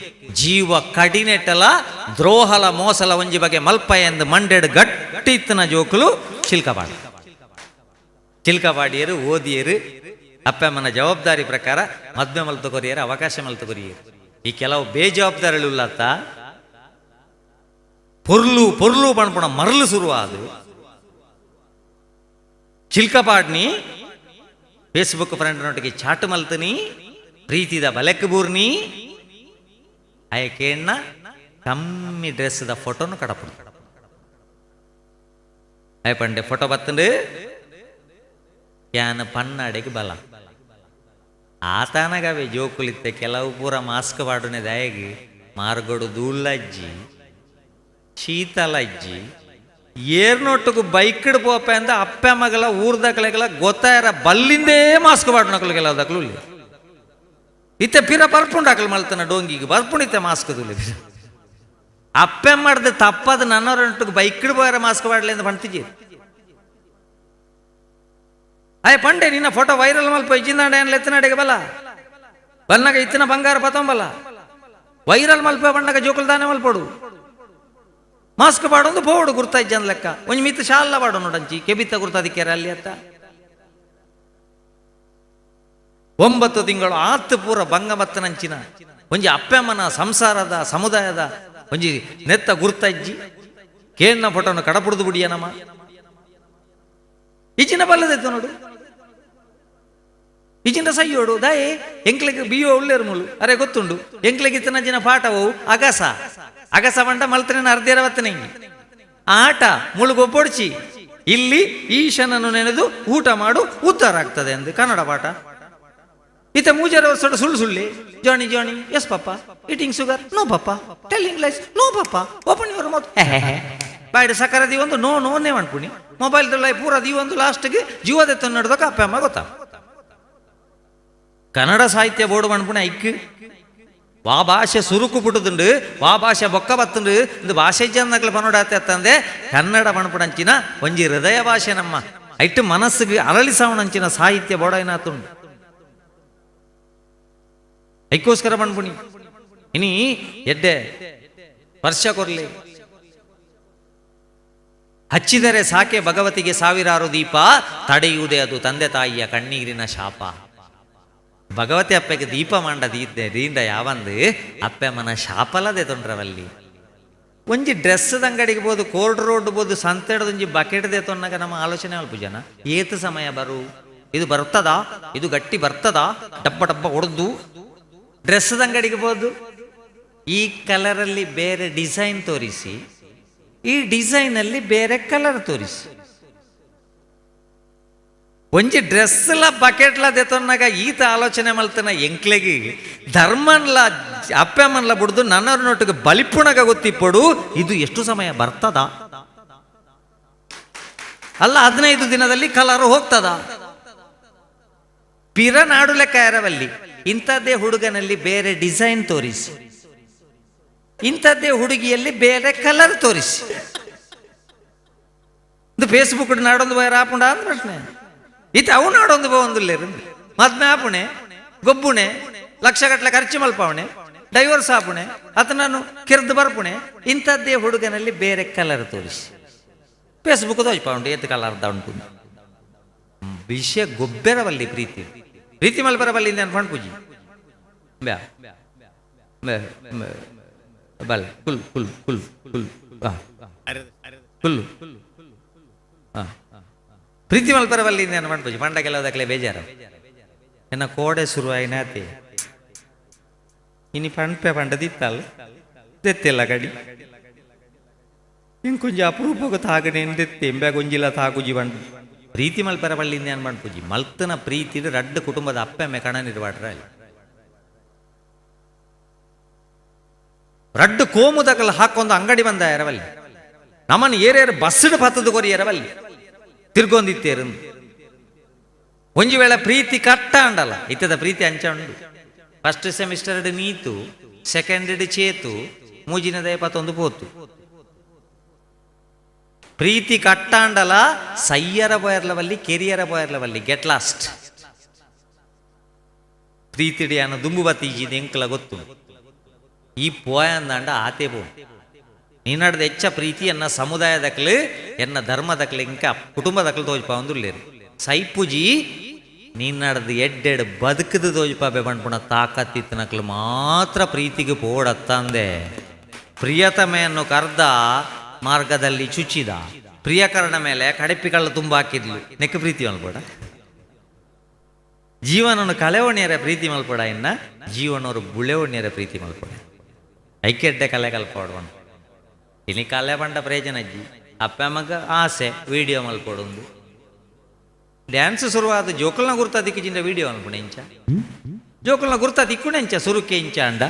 Speaker 1: ಜೀವ ಕಡಿನೆಟ್ಟಲ ದ್ರೋಹಲ ಮೋಸಲ ಒಂಜಿ ಬಗೆ ಮಲ್ಪ ಎಂದು ಮಂಡೆಡ್ ಗಟ್ಟಿತ್ತನ ಜೋಕುಲು ಚಿಲ್ಕಪಾಡ. ಚಿಲ್ಕಪಾಡಿಯರು ಓದಿಯರು ಅಪ್ಪಮ್ಮನ ಜವಾಬ್ದಾರಿ ಪ್ರಕಾರ ಮದ್ವೆ ಮಲ್ತು ಕೊರಿಯರು, ಅವಕಾಶ ಮಲ್ತು ಕೊರಿಯರು. ಈ ಕೆಲವು ಬೇಜವಾಬ್ದಾರಿಗಳುಲ್ಲತ್ತ ಪೊರ್ಲು ಪೊರ್ಲು ಪಣ್ಪುಣ ಮರಳು ಶುರುವಾದು ಚಿಲ್ಕಪಾಡ್ನಿ ಫೇಸ್ಬುಕ್ ಫ್ರೆಂಡ್ನೊಟ್ಟಿಗೆ ಚಾಟ್ ಮಲ್ತನಿ, ಪ್ರೀತಿದ ಬಲೆಕ್ ಬೂರ್ನಿ, ಆಯಕೇಣ್ಣ ಕಮ್ಮಿ ಡ್ರೆಸ್ದ ಫೋಟೋನು ಕಡಪಡು. ಆಯ ಪಂಡೆ ಫೋಟೋ ಬತ್ತಂಡು ಯಾನ ಪನ್ನಾಡೆಗೆ ಬಲ ಆತನಗವೆ ಜೋಕುಲಿತ್ತೆ. ಕೆಲವು ಪೂರ ಮಾಸ್ಕ್ ಪಾಡುನೆ ದಾಯಗಿ ಮಾರ್ಗೋಡು ದೂಳಜ್ಜಿ ಶೀತಲಜ್ಜಿ ಏರ್ನೊಟ್ಟುಗು ಬೈಕ್ಡ್ ಪೋಪೆ ಅಂದ ಅಪ್ಪೆ ಮಗಲ ಊರ್ದಕ್ಲೆಗಲ ಗೊತ್ತಾಯರ ಬಲ್ಲಿಂದೇ ಮಾಸ್ಕ್ ಪಾಡುನಕಲು ಕೆಲವು ದಕ್ಲು ಇತ್ತೆ ಪಿರ ಬರ್ಪುಂಡು ಅಕಲು ಮಲ್ತನ ಡೋಂಗಿಗೆ ಬರ್ಪುಂಡು ಇತ್ತೆ ಮಾಸ್ಕ್ ದುಲೆ. ಅಪ್ಪೆ ಮಾಡ್ದೆ ತಪ್ಪದ ನನ್ನವರೊಟ್ಟಿಗೆ ಬೈಕ್ಡ್ ಪೋಯರ ಮಾಸ್ಕ್ ಪಾಡ್ಲಿ ಅಂತ ಪಂತಿಜಿ. ಅಯ್ಯ ಪಂಡೆ ನಿನ್ನ ಫೋಟೋ ವೈರಲ್ ಮಲ್ಪ ಇಜ್ಜಿಂದಾಂಡ ಏನ್ ಲೆತ್ತನಾಡೆಗೆ ಬಲ ಬನ್ನಾಗ ಇತ್ತಿನ ಬಂಗಾರ ಪತಂಬಲ ವೈರಲ್ ಮಲ್ಪ ಬಂಡಗ ಜೋಕುಲ್ ದಾನೆ ಮಲ್ಪಡು ಮಾಸ್ಕ್ ಪಾಡೊಂದು ಪೋಡು ಗುರ್ತಾಯ್ಜನ್ ಲೆಕ್ಕ ಒಂಜಿ ಮಿತ್ ಶಾಲ ಪಾಡು ನೋಡಂಚಿ ಕೆಬಿತ್ತ ಗುರ್ತಾದಿಕ್ಯಾರ ಅಲ್ಲಿ ಅತ್ತ. 9 ತಿಂಗಳು ಆತು ಪೂರ ಬಂಗ ಮತ್ತನಂಚಿನ ಒಂಜಿ ಅಪ್ಪಮ್ಮನ ಸಂಸಾರದ ಸಮುದಾಯದ ಒಂಜಿ ನೆತ್ತ ಗುರ್ತಜ್ಜಿ ಕೇಣ್ಣ ಫೋಟೋನು ಕಡಪುಡ್ದು ಬಿಡಿಯ ನಮ್ಮ ಈಚಿನ ಬಲ್ಲದೈತು ನೋಡು ಈಚಿನ ಸೈಯೋಡು ದಾಯೆ ಎಂಕ್ಲೆಗ್ ಬಿಯೋ ಉಳ್ಳೇರು ಮುಳು ಅರೆ ಗೊತ್ತುಂಡು ಎಂಕ್ಲೆಗ್ ಇತ್ತನಂಚಿನ ಪಾಠವು ಅಗಸ ಅಗಸ ಬಂಡ ಮಲ್ತನ ಅರ್ಧೇರವತ್ತನೆ ಆಟ ಮುಳು ಗೊಬ್ಬೊಡ್ಚಿ ಇಲ್ಲಿ ಈಶನನ್ನು ನೆನೆದು ಊಟ ಮಾಡು ಉದ್ಧಾರ ಆಗ್ತದೆ ಎಂದು ಕನ್ನಡ ಪಾಠ. ಈತ ಮೂಜರ ವರ್ಷ ಸುಳ್ಳು ಸುಳ್ಳಿ Johnny Johnny yes papa, eating sugar no papa, telling lies no papa, open your mouth ಬಾಯ್ಡು ಸಕ್ಕರೆ ದೀವೊಂದು ನೋ ನೋನೇ ಅನ್ಪುಣಿ ಮೊಬೈಲ್ ಪೂರ ದೀವೊಂದು ಲಾಸ್ಟ್ಗೆ ಜೀವದೆತ್ತ ನಡ್ದಕ್ಕ ಅಪ್ಪ ಅಮ್ಮ ಗೊತ್ತಾ. ಕನ್ನಡ ಸಾಹಿತ್ಯ ಬೋರ್ಡ್ ಮಣ್ಪುಣಿ ಐಕ್ ವಾ ಭಾಷೆ ಸುರುಕು ಪುಟ್ಟುದುಂಡು ವಾ ಭಾಷೆ ಬೊಕ್ಕ ಬತ್ತುಂಡು ಇಂದು ಭಾಷೆ ಜನ್ನಕ್ಲ ಪನೋಡಾತೆ ಅತ್ತಂದೆ ಕನ್ನಡ ಪಣಪುಣಂಚಿನ ಒಂಜಿ ಹೃದಯ ಭಾಷೆ ನಮ್ಮ ಐಟ್ ಮನಸ್ಸಿಗೆ ಅರಳಿಸಾವಣಂಚಿನ ಸಾಹಿತ್ಯ ಬೋಡೈನಾತುಂಡು ಐಕ್ಕೋಸ್ಕರ ಪಣ್ಪುಣಿ ಇನಿ ಎಡ್ಡೆ ವರ್ಷ ಕೊರ್ಲಿ ಹಚ್ಚಿದರೆ ಸಾಕೆ ಭಗವತಿಗೆ ಸಾವಿರಾರು ದೀಪ ತಡೆಯುವುದೇ ಅದು ತಂದೆ ತಾಯಿಯ ಕಣ್ಣೀರಿನ ಶಾಪ. ಭಗವತಿ ಅಪ್ಪಗೆ ದೀಪ ಮಾಂಡ ದೀದ್ದೆ ದೀಂಡ ಯಾವಂದು ಅಪ್ಪೆ ಮನ ಶಾಪಲದೆ ತೊಂಡ್ರವಲ್ಲಿ. ಒಂಜಿ ಡ್ರೆಸ್ ಅಂಗಡಿಗೆ ಬೋದು ಕೋರ್ಟ್ ರೋಡ್ ಬೋದು ಸಂತೆಡದೊಂಜಿ ಬಕೆಟ್ they ತೊನ್ನಾಗ ನಮ್ಮ ಆಲೋಚನೆ ಅಲ್ಪ ಜನ ಏತು ಸಮಯ ಬರು ಇದು ಬರ್ತದಾ ಇದು ಗಟ್ಟಿ ಬರ್ತದಾ ಡಬ್ಬ ಡಬ್ಬ ಹೊಡೆದು ಡ್ರೆಸ್ ಅಂಗಡಿಗೆ ಬೋದು ಈ ಕಲರಲ್ಲಿ ಬೇರೆ ಡಿಸೈನ್ ತೋರಿಸಿ ಈ ಡಿಸೈನಲ್ಲಿ ಬೇರೆ ಕಲರ್ ತೋರಿಸಿ ಒಂಜಿ ಡ್ರೆಸ್ಲ ಬಕೆಟ್ಲ ದೆತೊನ್ನಾಗ ಈತ ಆಲೋಚನೆ ಮಲ್ತನ ಎಂಕ್ಲೆಗಿ ಧರ್ಮನ್ಲ ಅಪ್ಪಮ್ಮನ್ಲ ಬುಡ್ದು ನನ್ನೊಟ್ಟಿಗೆ ಬಲಿಪುಣಗ ಗೊತ್ತಿಪ್ಪಡು ಇದು ಎಷ್ಟು ಸಮಯ ಬರ್ತದ ಅಲ್ಲ 15 ದಿನದಲ್ಲಿ ಕಲರ್ ಹೋಗ್ತದ ಪಿರ ನಾಡು ಲೆಕ್ಕ ಎರವಲ್ಲಿ. ಇಂಥದ್ದೇ ಹುಡುಗನಲ್ಲಿ ಬೇರೆ ಡಿಸೈನ್ ತೋರಿಸಿ ಇಂಥದ್ದೇ ಹುಡುಗಿಯಲ್ಲಿ ಬೇರೆ ಕಲರ್ ತೋರಿಸಿ ಇದು ಫೇಸ್ಬುಕ್ ನಾಡೊಂದು ಬಯರ್ ಆಪುಂಡ ಅಂತ ಪ್ರಶ್ನೆ. ಇತ್ತ ಅವು ನಾಡೊಂದು ಒಂದು ಮದ್ಮೆ ಆಪುಣೆ ಗೊಬ್ಬುಣೆ, ಲಕ್ಷಗಟ್ಟಲೆ ಖರ್ಚು ಮಲ್ಪಾವಣೆ, ಡೈವರ್ಸ್ ಆಪುಣೆ, ನಾನು ಕಿರ್ದು ಬರ್ಪುಣೆ. ಇಂಥದ್ದೇ ಹುಡುಗನಲ್ಲಿ ಬೇರೆ ಕಲರ್ ತೋರಿಸಿ ಫೇಸ್ಬುಕ್ ತೋಜ್ಪಾವುಂಡು, ಏತ್ ಕಲರ್ದ ಉಂಟು. ವಿಷಯ ಗೊಬ್ಬೆರವಲ್ಲಿ ಪ್ರೀತಿ ಪ್ರೀತಿ ಮಲ್ಪರವಲ್ಲಿ ನಾನು ಪಣ್ಪುಜಿ. ಬ್ಯಾ ಬಲ್ ಕುಲ್ ಕುಲ್ ಕುಲ್ ಕುಲ್ ಕುಲ್ಲು ಪ್ರೀತಿ ಮಲ್ಪರವಲ್ಲಿ ನಾನು ಪಣ್ಪುಜಿ. ಪಂಡ ಕೆಲವುದಕ್ಲೆ ಬೇಜಾರ ಎನ್ನ ಕೋಡೆ ಶುರುವಾಯಿನಾತೆ ಇನಿ ಪಣ್ಪೆ ಪಂಡದಿತ್ತಲ್ಲ ದೆತ್ತೆಲ್ಲ ಕಡಿ ಇಂಕೊಂಜಿ ಅಪರೂಪಕ್ಕೆ ತಾಗನೆ ಎಂದೆತ್ತೆ ಎಂಬೆ ಗೊಂಜಿಲ ತಾಗುಜಿ ಬಂಡು. ಪ್ರೀತಿ ಮಲ್ಪರ ಬಳ್ಳಿಂದ ಏನು ಪೂಜಿ ಮಲ್ತನ ಪ್ರೀತಿ ರಡ್ಡ ಕುಟುಂಬದ ಅಪ್ಪೆಮ್ಮೆ ಕಣ ನಿರ್ವಾಡ್ರ ಅಲ್ಲಿ ರಡ್ಡು ಕೋಮುದಕಲ್ ಹಾಕೊಂದು ಅಂಗಡಿ ಬಂದ ಎರವಲ್ಲಿ ನಮ್ಮನ್ನು ಏರೇರು ಬಸ್ಸು ಪತ್ತದ ಕೊರಿ ಎರವಲ್ಲಿ ತಿರ್ಗೊಂದಿತ್ತೇರು. ಒಂಜಿ ವೇಳೆ ಪ್ರೀತಿ ಕಟ್ಟ ಅಂಡಲ್ಲ ಇತ್ತದ ಪ್ರೀತಿ ಅಂಚ ಉಂಡು. ಫಸ್ಟ್ ಸೆಮಿಸ್ಟರ್ ನೀತು, ಸೆಕೆಂಡ್ ಚೇತು, ಮೂಜಿನದ ಪತ್ತೊಂದು ಪೋತು. ಪ್ರೀತಿ ಕಟ್ಟಾಂಡಲ ಸಯ್ಯರ ಬಯರ್ಲವಲ್ಲಿ ಕೆರಿಯರ ಬಯರ್ಲವಲ್ಲಿ ಗೆಟ್ ಲಾಸ್ಟ್. ಪ್ರೀತಿಡಿಯಾನ ದುಂಬು ಬತ್ತೀಜಿದ ಎಂಕಲ ಗೊತ್ತು. ಈ ಪೋಯಂದಾಂಡ ಆತೆ ಪೋ ನೀನಾಡ್ದ ಹೆಚ್ಚ ಪ್ರೀತಿ ಎನ್ನ ಸಮುದಾಯದಕ್ಲು ಎನ್ನ ಧರ್ಮದಕ್ಲು ಇಂಕ ಕುಟುಂಬದಕ್ಲು ತೋಜ್ಪ ಒಂದುಲ್ಲೇರು ಸೈಪುಜಿ. ನೀನಾಡ್ದು ಎಡ್ಡೆಡ್ ಬದುಕದು ತೋಜ್ಪಾಬೆ ಪಣ್ಪುಣ ತಾಕತ್ತಿತ್ತನಕ್ಲು ಮಾತ್ರ ಪ್ರೀತಿಗೆ ಪೋಡತ್ತಂದೆ. ಪ್ರಿಯತಮೆಯನ್ನು ಕರ್ದ ಮಾರ್ಗದಲ್ಲಿ ಚುಚ್ಚಿದ ಪ್ರಿಯಕರಣ ಮೇಲೆ ಕಡಪಿಕಳ್ಳ ತುಂಬ ಹಾಕಿದ್ಲು. ನೆಕ್ಕ ಪ್ರೀತಿ ಮಲ್ಪಡ ಜೀವನವನ್ನು ಕಳೆವಣಿಯರ ಪ್ರೀತಿ ಮಲ್ಪಡ ಇನ್ನ ಜೀವನವರು ಬುಳೆವಣಿಯರ ಪ್ರೀತಿ ಮಲ್ಪಡ ಐಕ್ಯಡ್ಡೆ ಕಲೆ ಕಲ್ಪೋಡುವನು. ಇನಿ ಕಲೆ ಪಂಡ ಪ್ರಯೋಜನ ಅಜ್ಜಿ. ಅಪ್ಪ ಅಮ್ಮಗ ಆಸೆ ವಿಡಿಯೋ ಮಲ್ಪಡೊಂದು ಡ್ಯಾನ್ಸ್ ಶುರುವಾದ ಜೋಕಲ್ನ ಗುರ್ತ ದಿಕ್ಕಿಜಿಂದ ವಿಡಿಯೋ ಅನ್ಪುಣೆ ಇಂಚ ಜೋಕಲ್ನ ಗುರ್ತ ದಿಕ್ಕುಣೆ ಇಂಚ ಸುರುಕೆ ಇಂಚ ಅಂಡ.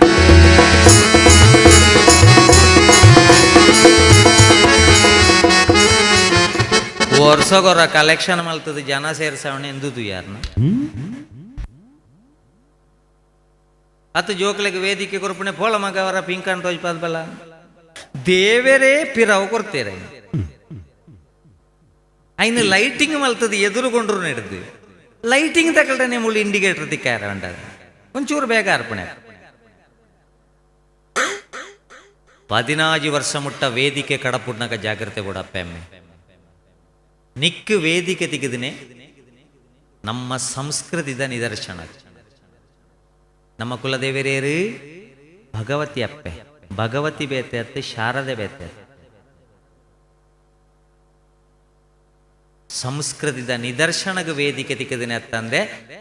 Speaker 1: ವರ್ಷಗೊರ ಕಲೆಕ್ಷನ್ ಮಲ್ತದ ಜನ ಸೇರ್ಸವಣೆ ಎಂದುದು ಯಾರನ್ನ ಅತ್ತು ಜೋಕ್ಲೆಗ್ ವೇದಿಕೆ ಕೊರ್ಪುಣೆ ಪೋಳ ಮಗವರ ಪಿಂಕನ್ ತೋಜ್ಪಾದ ಬಲ ದೇವರೇ ಪಿರವು ಕೊಡ್ತೇರೆ. ಐನು ಲೈಟಿಂಗ್ ಮಲ್ತದ ಎದುರುಗೊಂಡ್ರು ನಡೆದು ಲೈಟಿಂಗ್ ತಕಲ್ಟನೆ ಮುಳ್ಳು ಇಂಡಿಕೇಟರ್ ತಿಕ್ಕಾರ ಉಂಡ ಒಂಚೂರು ಬೇಗ ಅರ್ಪಣೆ. 15 ವರ್ಷ ಮುಟ್ಟ ವೇದಿಕೆ ಕಡಪುಡ್ನಕ ಜಾಗ್ರತೆ ಕೊಡಪ್ಪ ಅಮ್ಮೆ. ನಿಕ್ಕು ವೇದಿಕೆ ತೆಗೆದನೆ ನಮ್ಮ ಸಂಸ್ಕೃತಿದ ನಿದರ್ಶನ. ನಮ್ಮ ಕುಲದೇವರೇರು ಭಗವತಿ ಅಪ್ಪೆ, ಭಗವತಿ ಬೇತೆ ಅತ್ತೆ, ಶಾರದೆ ಬೇತೆ ಅತ್ತೆ. ಸಂಸ್ಕೃತಿದ ನಿದರ್ಶನಗ ವೇದಿಕೆ ತಿಕ್ಕದಿನ ಅತ್ತಂದೆ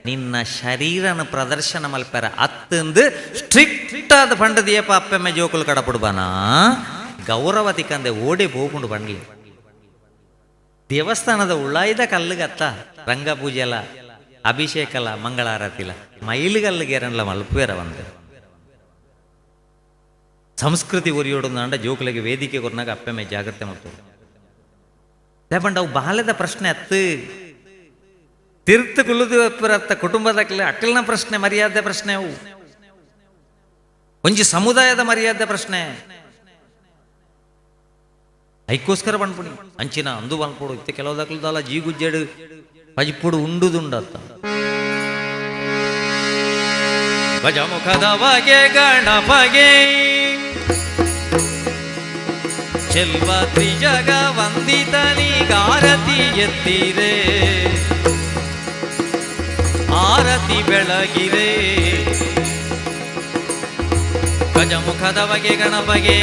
Speaker 1: ನಿನ್ನ ಶರೀರನ ಪ್ರದರ್ಶನ ಮಲ್ಪೆರ ಅತ್ತಂದು ಸ್ಟ್ರಿಕ್ಟ್ ಆದ ಪಂಡದಿಯಪ್ಪ ಅಪ್ಪೆಮ್ಮೆ ಜೋಕುಲು ಕಡಪುಡ್ಬಾನ ಗೌರವ ತಿಕ್ಕಂದೆ ಓಡಿ ಹೋಗುಂಡು ಬಂಡ್ಲಿ. ದೇವಸ್ಥಾನದ ಉಳಾಯ್ದ ಕಲ್ಲುಗತ್ತ ರಂಗ ಪೂಜೆಲ ಅಭಿಷೇಕಲ ಮಂಗಳಾರತಿಲ ಮೈಲುಗಲ್ಲಿಗೆ ಮಲ್ಪುವೆರ ಬಂದೆ. ಸಂಸ್ಕೃತಿ ಒರಿಯೋಡು ಜೋಕುಲಿಗೆ ವೇದಿಕೆ ಕೊರ್ನಾಗ ಅಪ್ಪೆಮ್ಮೆ ಜಾಗ್ರತೆ ಮಾಡ್ತಾರೆ. ಲೇಪಂಡ ಅವು ಬಾಲ್ಯದ ಪ್ರಶ್ನೆ ಅತ್ತು ತಿರ್ತು ಕುಲ್ಲುದು ಅತ್ತ ಕುಟುಂಬದ ಅಕ್ಕಲ್ನ ಪ್ರಶ್ನೆ, ಮರ್ಯಾದೆ ಪ್ರಶ್ನೆ ಅವು ಒಂಜಿ ಸಮುದಾಯದ ಮರ್ಯಾದೆ ಪ್ರಶ್ನೆ. ಐಕ್ಕೋಸ್ಕರ ಬಂದ್ಪುಣಿ ಅಂಚಿನ ಅಂದು ಬಂದ್ಪುಡು ಇತ್ತೆ ಕೆಲವುದಕ್ಲದಲ್ಲ ಜೀಗುಜ್ಜೆಡು ಪಜಿಪುಡು ಉಂಡುದುಂಡತ್ತ. ಗಜಮುಖದ ಬಗೆ ಗಣಪಗೆ ಚೆಲ್ವ ತ್ರಿಜಗ ವಂದಿತನಿಗಾರತಿ ಎತ್ತಿರೆ ಆರತಿ ಬೆಳಗಿರೆ. ಗಜಮುಖದ ಬಗೆ ಗಣಪಗೆ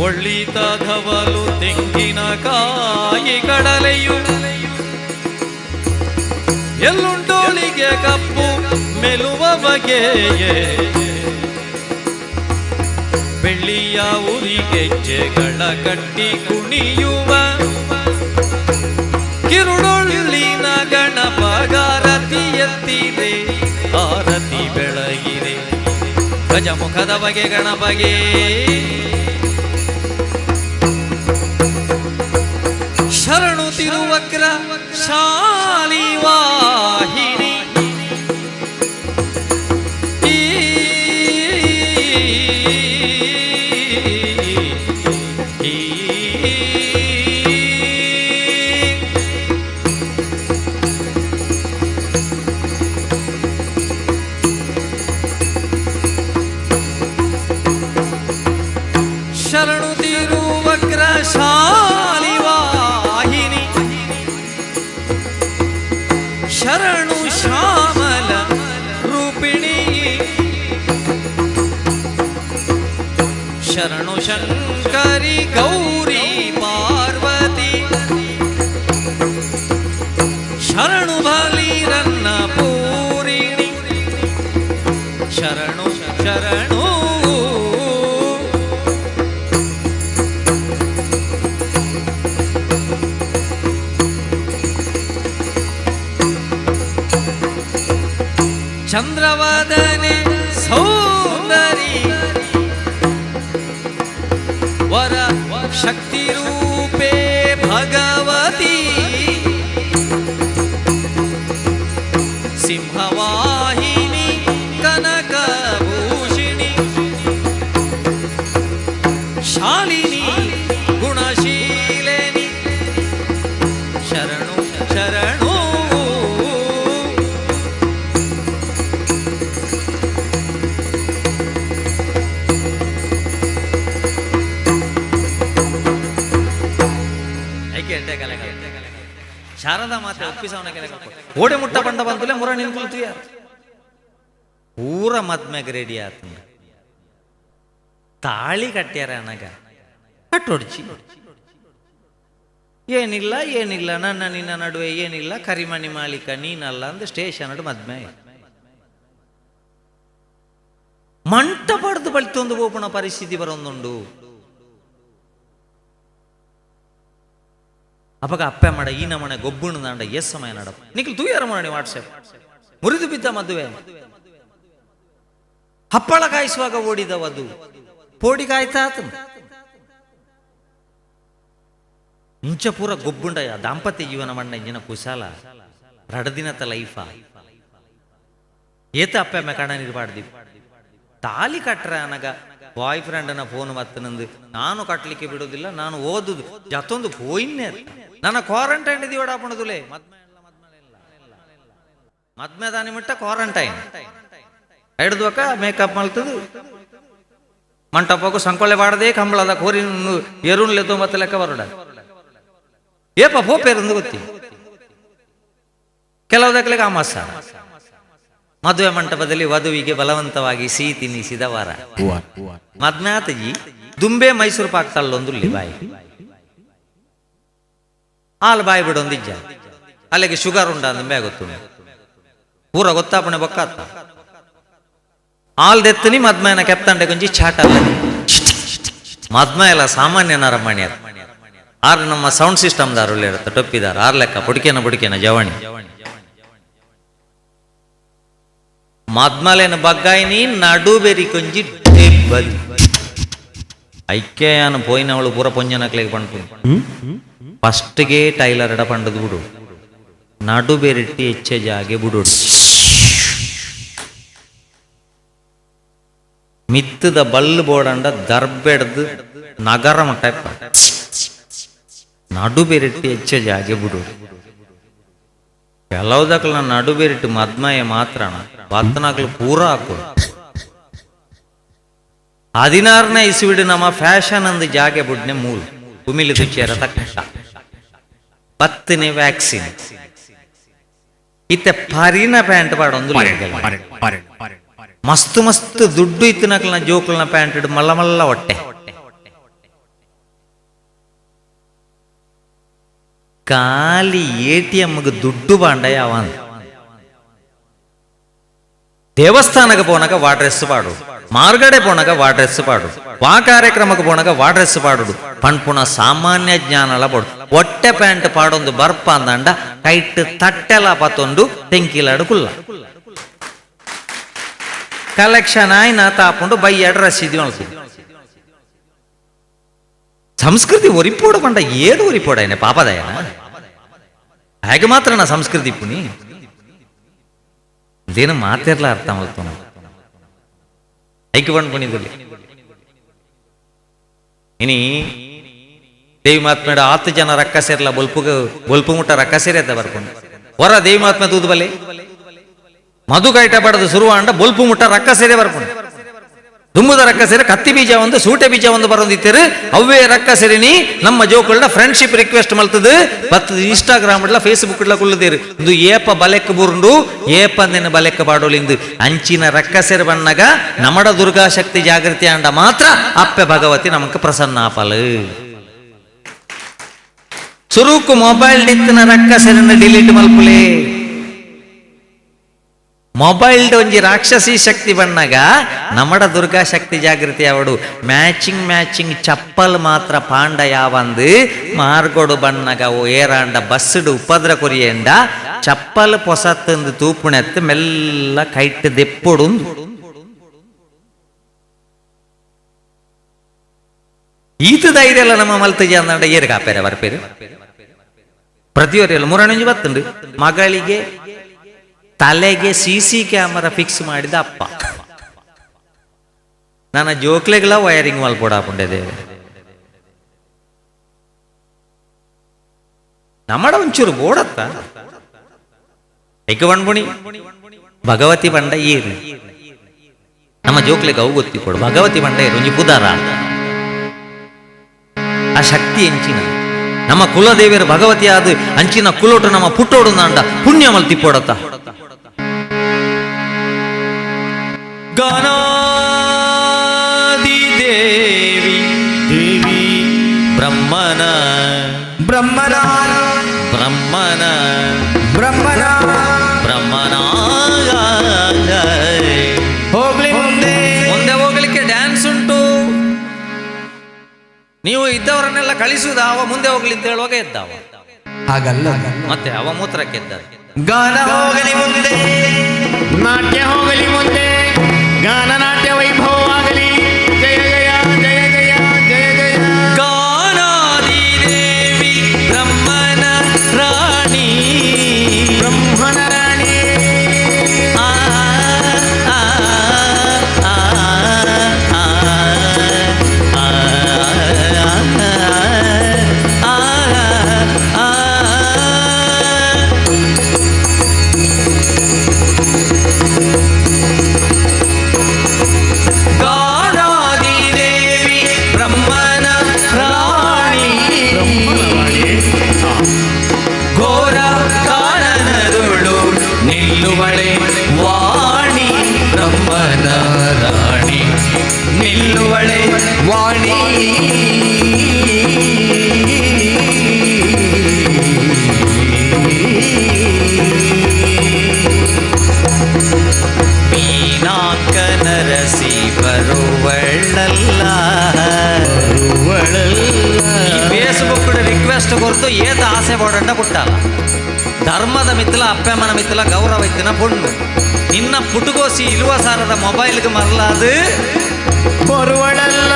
Speaker 1: ಒಳ್ಳಿತ ಧವಲು ತೆಂಗಿನಕಾಯಿ ಕಡಲೆಯು ಎಲ್ಲುಂಟೋಳಿಗೆ ಕಪ್ಪು ಮೆಲುವ ಬಗೆಯೇ ಬೆಳ್ಳಿಯ ಉರಿಗೆಜ್ಜೆಗಳ ಕಟ್ಟಿ ಕುಣಿಯುವ ಕಿರುಡೊಳ್ಳಿನ ಗಣಪಗಾರತಿ ಎತ್ತಿದೆ ಆರತಿ ಬೆಳಗಿದೆ. ಗಜಮುಖದ ಬಗೆ ಗಣಪಗೆ ಶರಣು ತಿರುವಕ್ರ ಶಾಲಿವಾಹಿನಿ ಈ ಈ ಶರಣು ಶಂಕರಿ ಗೌರಿ ಪಾರ್ವತಿ ಶರಣು ಬಲಿರನ್ನ ಪೂರಿಣಿ ಶರಣು ಶರಣು. ಚಂದ್ರವದನೆ ಸೌಂದರಿ ವರ ಶಕ್ತಿ ರೂಪೇ ಭಗವತಿ ಸಿಂಹವಾಹಿನಿ ಕನಕಭೂಷಿಣಿ ಶಾಲಿನಿ ಗುಣಶೀಲಿನಿ ಶರಣು ಶರಣು. ಐಕೆ ಎಡ್ಡೆ ಕಲೆ ಶಾರದಾ ಮಾತೆ ಒಪ್ಪಿಸವನ ಕೆಲ ಓಡೆ ಮುಟ್ಟ ಬಂಡ ಬಂತಲೇ ಮುರ ನಿನ್ ಕುಲ್ತೀಯ ಪೂರ ಮದ್ಮೆಗ್ ರೆಡಿ ಆತ. ತಾಳಿ ಕಟ್ಟ್ಯಾರ ಅನಗ ಕಟ್ಟೊಡ್ಚಿ ಏನಿಲ್ಲ ಏನಿಲ್ಲ, ನನ್ನ ನಿನ್ನ ನಡುವೆ ಏನಿಲ್ಲ, ಕರಿಮಣಿ ಮಾಲೀಕ ನೀನಲ್ಲ ಅಂದ ಸ್ಟೇಷನ್ ಮದ್ಮೆ ಆಯ್ತು. ಮಂಟಪಡ್ದು ಬಳಿತೊಂದು ಬೋಪುಣ ಪರಿಸ್ಥಿತಿ ಬರೊಂದುಂಡು. ಅಪಗ ಅಪ್ಪೆ ಮಾಡ ಈ ನಮನೆ ಗೊಬ್ಬುಣ ದಾಂಡ ಎಸ್ ಸಮಯ ನಡ ನಿಖಲ್ ತೂಯಾರ ಮಾಡಣಿ ವಾಟ್ಸಪ್ ಮುರಿದು ಬಿದ್ದ ಮದುವೆ. ಹಪ್ಪಳ ಕಾಯಿಸುವಾಗ ಓಡಿದವದು ಪೋಡಿ ಕಾಯ್ತಾ ಆತನು. ಮುಂಚೆ ಪೂರ ಗೊಬ್ಬುಂಡ ದಾಂಪತ್ಯ ಜೀವನ ಮಣ್ಣ ಇಂಜಿನ ಕುಶಾಲ ರಡದಿನತ ಲೈಫ ಏತ ಅಪ್ಪೆ ಅಮ್ಮ ಕಣ ನೀರು. ತಾಲಿ ಕಟ್ರ ಅನಗ ಬಾಯ್ ಫ್ರೆಂಡನ ಫೋನ್ ಮತ್ತನಂದು ನಾನು ಕಟ್ಟಲಿಕ್ಕೆ ಬಿಡೋದಿಲ್ಲ, ನಾನು ಓದುದು ಜತ್ತೊಂದು ಪೋಯಿನ್ನೆ ನನ್ನ ಕ್ವಾರಂಟೈನ್ ಇದೀವಡಾಪಣದುಲೆ ಮದ್ಮೆ ದಾನಿ ಮಿಟ್ಟ ಕ್ವಾರಂಟೈನ್ ಹಿಡ್ದುವಕ ಮೇಕಪ್ ಮಲ್ತದು ಮಂಟಪಕ್ಕೂ ಸಂಕೊಳ್ಳೆ ಬಾಡದೆ ಕಂಬಳದ ಕೋರಿ ಎರುನ್ಲೆ ಮತ್ತೆ ಲೆಕ್ಕ ಬರೋಡ ಏಪ ಪೋಪೇರಂದು ಗೊತ್ತಿ. ಕೆಲವು ಅಮಾಸ ಮದುವೆ ಮಂಟಪದಲ್ಲಿ ವಧುವಿಗೆ ಬಲವಂತವಾಗಿ ಸಿಹಿ ತಿನ್ನಿಸಿದ ವಾರ ಮದ್ನಾತಜಿ ದುಂಬೆ ಮೈಸೂರು ಪಾಕ್ ತಳ್ಳೊಂದುಲ್ಲಿ ಬಾಯಿ ಹಾಲು ಬಾಯಿ ಬಿಡೊಂದಿಜ್ಜ ಅಲ್ಲಿಗೆ ಶುಗರ್ ಉಂಡ ದುಂಬೆ ಗೊತ್ತು ಪೂರ ಗೊತ್ತಾಪಣೆ ಬೊಕ್ಕಾತ ಹಾಲ್ ದೆತ್ತನಿ ಮದ್ಮಯನ ಕೆಪ್ತಂಡೆ ಕೊಂಚಿ ಚಾಟ ಅಲ್ಲ ಮದ್ಮಯ ಎಲ್ಲ ಸಾಮಾನ್ಯ ನರಮಣಿ ಅದು. ಆರ್ ನಮ್ಮ ಸೌಂಡ್ ಸಿಸ್ಟಮ್ ದಾರು ಇರುತ್ತೆ ಟೊಪ್ಪಿದಾರ ಆರ್ ಲೆಕ್ಕ ಪುಡಿಕೆನ ಪುಡಿಕೆನ ಜವಣಿ ಮದ್ಮಲೇನ ಬಗ್ಗಾಯಿನಿ ನಡುಬೆರಿ ಕೊಂಜಿ ಡೆಬ್ಬದಿ ಐಕ್ಯಯಾನ ಪೋಯಿನವಳು ಪೂರ ಪೊಂಜನಕ್ಲೆಗೆ ಪಂಪು ಫಸ್ಟ್ಗೆ ಟೈಲರ್ ಎಡ ಪಂಡದು ಬಿಡು ನಡುಬೆರಿಟ್ಟಿ ಹೆಚ್ಚೆ ಜಾಗೆ ಬಿಡು ಮಿತ್ತದ ಬಲ್ಲು ಬೋಡಂಡ ದರ್ಬೆಡ್ದು ನಗರ ಮಟ್ಟ ನಡುಬೆರಿಟ್ಟಿ ಹೆಚ್ಚೆ ಜಾಗೆ ಬಿಡು. ಕೆಲವುದಕ್ಲ ನಡುಬೆರಿಟ್ಟು ಮದ್ಮಯ ಮಾತ್ರಣ ಬತ್ತನಾಕ್ಲು ಪೂರ ಹಾಕು. 16ನೇ ಇಸುವಿಡು ನಮ್ಮ ಫ್ಯಾಷನ್ ಅಂದು ಜಾಗೆ ಬುಡ್ನೆ ಮೂಲು ಕುಮಿಲಿ ತುಚ್ಚಿಯರ ತಕ್ಕ 10ನೇ ವ್ಯಾಕ್ಸಿನ್ ಇತ್ತೆ ಪರಿನ ಪ್ಯಾಂಟ್ ಪಾಡೊಂದು ಮಸ್ತ್ ಮಸ್ತ್ ದುಡ್ಡು ಇತ್ತಿನಕ್ಲನ ಜೋಕುಲ್ನ ಪ್ಯಾಂಟ್ ಇಡು ಮಲ್ಲ ಮಲ್ಲ ಹೊಟ್ಟೆ ಖಾಲಿ ಎಟಿಎಂಗೆ ದುಡ್ಡು ಬಾಂಡ ಯಾವ ದೇವಸ್ಥಾನಕ್ಕೆ ಪೋನಾಗ ವಾ ಡ್ರೆಸ್ ಪಾಡು, ಮಾರ್ಗಡೆ ಪೋನಾಗ ವಾ ಡ್ರೆಸ್ ಪಾಡು, ವಾ ಕಾರ್ಯಕ್ರಮಕ್ಕೆ ಪೋನಾಗ ವಾ ಡ್ರೆಸ್ ಪಾಡುಡು ಪಣ್ಪುಣ ಸಾಮಾನ್ಯ ಜ್ಞಾನಲ ಪೋಡು ಹೊಟ್ಟೆ ಪ್ಯಾಂಟ್ ಪಾಡೊಂದು ಬರ್ಪ ಅಂದಂಡ ಕೈಟ್ ತಟ್ಟೆಲ ಪತ್ತೊಂದು ತೆಂಕಿಲಾಡು ಕುಲ್ಲ ಕಲೆಕ್ಷನ್ ಆಯ್ನ ತಾಪುಂಡು ಬೈಯಾಡು ರಸೀದಿ ಮಲ್ಪು. ಸಂಸ್ಕೃತಿ ಒರಿಪೋಡು ಪಂಡ ಏಳು ಒರಿಪೋಡಾಯನೆ ಪಾಪದಯನ ಹಾಗೆ ಮಾತ್ರ ನಾ ಸಂಸ್ಕೃತಿ ಪುನಿ ಇದೇನು ಮಾತಿರ್ಲ ಅರ್ಥ ಮಲ್ತು ಐಕ್ಯ ಪಣಿದಲ್ಲಿ ಇನಿ ದೇವಿ ಮಾತ್ಮೇಡ 10 ಜನ ರಕ್ಕ ಸೇರ್ಲ ಬೊಲ್ಪುಗ ಬೊಲ್ಪು ಮುಟ್ಟ ರಕ್ಕ ಸೇರಿ ಬರ್ಕೊಂಡು ಹೊರ ದೇವಿ ಮಾತ್ಮೆ ತೂದು ಬಲೆ ಮಧು ಕೈಟ ಪಡೆದು ಶುರುವಾಂಡ ಬೊಲ್ಪು ಮುಟ್ಟ ರಕ್ಕ ಸೇರೆ ಬರ್ಕೊಂಡು. ದುಂಬುದ ರಕ್ಕಸೆರೆ ಕತ್ತಿ ಬೀಜ ಒಂದು ಸೂಟೆ ಬೀಜ ಒಂದು ಬರೋದಿತ್ತೇರು ಅವೇ ರಕ್ಕಸೆರಿನಿ ನಮ್ಮ ಜೋಕುಳ್ಳ ಫ್ರೆಂಡ್ಶಿಪ್ ರಿಕ್ವೆಸ್ಟ್ ಮಲ್ತದು ಬತ್ತದ ಇನ್ಸ್ಟಾಗ್ರಾಮ್ ಇಡ್ಲ ಫೇಸ್ಬುಕ್ ಇಡ್ಲ ಕುಲ್ಲದೇರು ಇಂದು ಏಪ ಬಲೆಕ್ ಬುರುಂಡು ಏಪ ಅಂದೇನು ಬಲೆಕ್ ಬಾಡೋಲಿಂದು ಅಂಚಿನ ರಕ್ಕಸೆರೆ ಬಣ್ಣಗ ನಮಡ ದುರ್ಗಾಶಕ್ತಿ ಜಾಗೃತಿ ಅಂಡ ಮಾತ್ರ ಅಪ್ಪೆ ಭಗವತಿ ನಮಕ್ ಪ್ರಸನ್ನ ಆಪಲು. ಸುರುಕು ಮೊಬೈಲ್ ಡಿತ್ತಿನ ರಕ್ಕಸೆರನ್ನ ಡಿಲೀಟ್ ಮಲ್ಪುಲೆ. ಮೊಬೈಲ್ ಒಂಜಿ ರಾಕ್ಷಸಿ ಶಕ್ತಿ ಬಣ್ಣಗ ನಮಡ ದುರ್ಗಾ ಶಕ್ತಿ ಜಾಗೃತಿ ಅವಡು ಮ್ಯಾಚಿಂಗ್ ಮ್ಯಾಚಿಂಗ್ ಚಪ್ಪಲ್ ಮಾತ್ರ ಪಾಂಡ ಯಾವಂದು ಮಾರ್ಗೋಡು ಬಣ್ಣಗ ಓ ಏರಾಂಡ ಬಸ್ಸುಡು ಉಪದ್ರ ಕೊರಿಯಂಡ ಚಪ್ಪಲ್ ಪೊಸತ್ತಂದು ತೂಪುಣೆತ್ತು ಮೆಲ್ಲ ಕೈಟ್ ದೆಪ್ಪೊಡು. ಈತ ಧೈರ್ಯ ಎಲ್ಲ ನಮ್ಮ ಮಲ್ತಜಿ ಅಂದಂಡ ಏರು ಕಾಪೇರೆ ಬರ್ಪೇರು ಪ್ರತಿಯೊರಿಯಲ್ಲ ಮುರಣಂಜಿ ಬತ್ತುಂಡು. ಮಗಳಿಗೆ ತಲೆಗೆ C C camera fix ಮಾಡಿದ ಅಪ್ಪ ನನ್ನ ಜೋಕ್ಲೆಗಳ ವೈರಿಂಗ್ ಮಲ್ಪೊಡಾಪುಂಡೆ. ನಮ್ಮಡ ಒಂಚೂರು ಬೋಡತ್ತ ಐಕ ಬಣ್ಬುಣಿ ಭಗವತಿ ಬಂಡ ಏರು ನಮ್ಮ ಜೋಕ್ಲೆಗೆ ಅವು ಗೊತ್ತಿಕೊಡು ಭಗವತಿ ಬಂಡ ಏರು ಒಂಜಿ ಪುದಾರ ಆ ಶಕ್ತಿ ಎಂಚಿನ ನಮ್ಮ ಕುಲದೇವಿಯರು ಭಗವತಿ ಆದ ಅಂಚಿನ ಕುಲೋಟು ನಮ್ಮ ಪುಟ್ಟೋಡು ನಾಂಡ ಪುಣ್ಯ ಮಲ್ತಿಪ್ಪೋಡತ್ತ. ಗಣಾದಿದೇವಿ
Speaker 2: ದೇವಿ
Speaker 1: ಬ್ರಹ್ಮನ
Speaker 3: ಬ್ರಹ್ಮನ
Speaker 1: ಬ್ರಹ್ಮನ
Speaker 3: ಬ್ರಹ್ಮನ
Speaker 1: ಬ್ರಹ್ಮನ
Speaker 3: ಹೋಗ್ಲಿ ಮುಂದೆ.
Speaker 1: ಮುಂದೆ ಹೋಗ್ಲಿಕ್ಕೆ ಡ್ಯಾನ್ಸ್ ಉಂಟು. ನೀವು ಇದ್ದವರನ್ನೆಲ್ಲ ಕಳಿಸುವುದ ಅವ ಮುಂದೆ ಹೋಗ್ಲಿ ಅಂತ ಹೇಳುವಾಗ ಎದ್ದಾವ
Speaker 3: ಹಾಗಲ್ಲ.
Speaker 1: ಮತ್ತೆ ಅವ ಮೂತ್ರಕ್ಕೆ ಎದ್ದ.
Speaker 3: ಗಾನ ಹೋಗಲಿ ಮುಂದೆ,
Speaker 2: ನಾಟ್ಯ ಹೋಗಲಿ ಮುಂದೆ, ಗಾನ ನಾಟ್ಯ ವೈಭವವಾಗಲಿ. ಜಯ ಜಯ ಜಯ ಜಯ ಜಯ ಜಯ.
Speaker 1: ಗಾನಾದಿದೇವಿ ಬ್ರಹ್ಮನ ರಾಣಿ
Speaker 2: ಬ್ರಹ್ಮನ ರಾಣಿ
Speaker 1: ಆ, ಆ, ಆ, ಆ, ಆ, ಆ, ಆ. ಗಾನಾದಿದೇವಿ ಬ್ರಹ್ಮನ ರಾಣಿ ಘೋರ ಕಾನನದುಳು ನಿಲ್ಲುವಳೆ ವಾಣಿ ಬ್ರಹ್ಮನ ರಾಣಿ ನಿಲ್ಲುವಳೆ
Speaker 3: ವಾಣಿ.
Speaker 1: ಮೀನಾಕ ನರಸಿ ಬರುವಳ್ಳಲ್ಲ. ಫೇಸ್ಬುಕ್ ರಿಕ್ವೆಸ್ಟ್ ಕೊರ್ತು ಏತ ಆಸೆ ಬೋಡಂಡ ಪುಟ್ಟಲ್ಲ ಧರ್ಮದ ಮಿತ್ತಲ ಅಪ್ಪಮ್ಮನ ಮಿತ್ತಲ ಗೌರವ ಇತ್ತಿನ ಪೊಣ್ಣು ನಿನ್ನ ಪುಟುಗೋಸಿ ಇಲುವ ಸಾರದ ಮೊಬೈಲ್ಗೆ ಮರಲಾದು
Speaker 2: ಬರುವಳಲ್ಲ.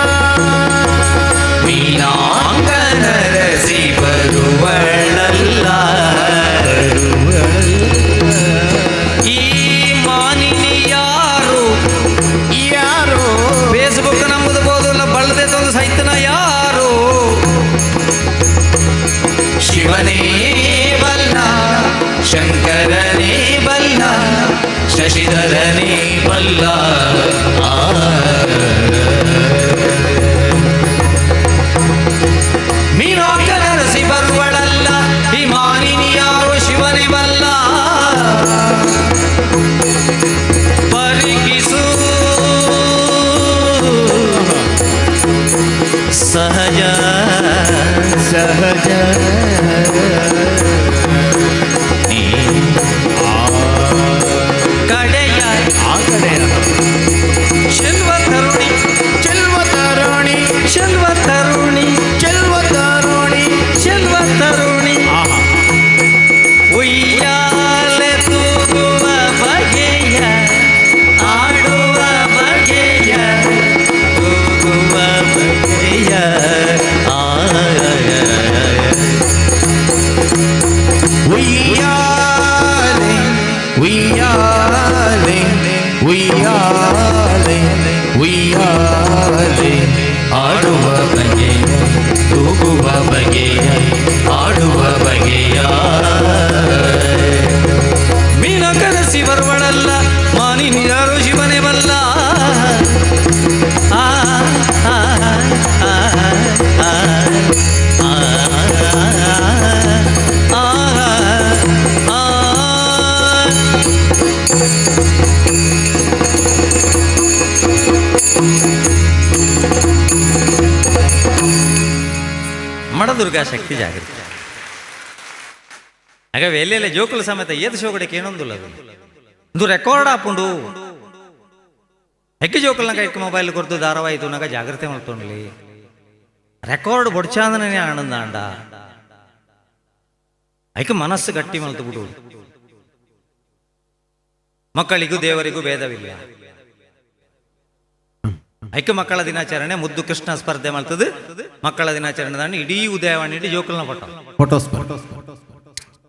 Speaker 1: ಮೀನಾಂಗ ನರಸಿ ಬರುವಳಲ್ಲ. ಈ ಮಾನಿನಿ ಯಾರು
Speaker 2: ಯಾರು
Speaker 1: ಫೇಸ್ಬುಕ್ ನಂಬುದು ಬೋದಿಲ್ಲ ಬಳದೆ ತಂದು ಸೈತನ ಯಾರು ಶಿವನೇ ಬಲ್ಲ ಶಂಕರನೇ ಬಲ್ಲ ಶಶಿಧರನೇ ಬಲ್ಲ ಮೀನಾಕ್ಷ ನರಸಿ ಬರುವಳಲ್ಲ ಈ ಮಾನಿನಿ ಯಾರು ಶಿವನೇ ಬಲ್ಲ ಪರಿಗಿಸು ಸಹಜ
Speaker 2: ಸಹಜ
Speaker 1: ನೀ ಕಡೆಯ
Speaker 2: ಆ ಕಡೆಯ
Speaker 1: ಶೆಲ್ವ ತರುಣಿ
Speaker 2: ಚೆಲ್ವ ತರುಣಿ
Speaker 1: ಶೆಲ್ವ ತರುಣಿ
Speaker 2: ಚೆಲ್ವ ತರುಣಿ
Speaker 1: ಶೆಲ್ವ ತರುಣಿ
Speaker 2: ಆಹಾ
Speaker 1: ಉಯ್ಯಾಲೆ ತೂಗುವ ಬಗೆಯ ಆಡುವ ಬಗೆಯ ತೂಗುವ ಬಗೆಯ ಆ. ನಮ್ಮಡ ದುರ್ಗಾ ಶಕ್ತಿ ಜಾಗೃತಿ. ಹಾಗಾವೆ ಎಲ್ಲೆಲ್ಲ ಜೋಕುಲ ಸಮೇತ ಏದು ಶೋಗಡೆ ಕೇಣೊಂದುಲ್ಲ ಅದು. ಇದು ರೆಕಾರ್ಡ್ ಆಪುಂಡು. ಹೆಕ್ಕಿ ಜೋಕುಲ್ನ ಕೈಕ್ ಮೊಬೈಲ್ ಕೊರ್ದು ಧಾರಾವಾಹಿ ತೂನಾಗ ಜಾಗ್ರತೆ ಮಲ್ತೊಂಡ್ಲಿ. ರೆಕಾರ್ಡ್ ಬೊಡ್ಚಾಂದನೇ ಆನಂದ ಅಂಡ ಐಕ ಮನಸ್ಸು ಗಟ್ಟಿ ಮಲ್ತು ಬಿಡು. ಮಕ್ಕಳಿಗೂ ದೇವರಿಗೂ ಭೇದವಿಲ್ಲ. ಐಕ ಮಕ್ಕಳ ದಿನಾಚರಣೆ ಮುದ್ದು ಕೃಷ್ಣ ಸ್ಪರ್ಧೆ ಮಾಡ್ತದೆ. ಮಕ್ಕಳ ದಿನಾಚರಣೆ ದಾಂಡ ಇಡೀ ಉದಯವಾಣಿ, ಇಡೀ ಜೋಕುಲ್ನ ಫೋಟೋ.
Speaker 2: ಫೋಟೋಸ್.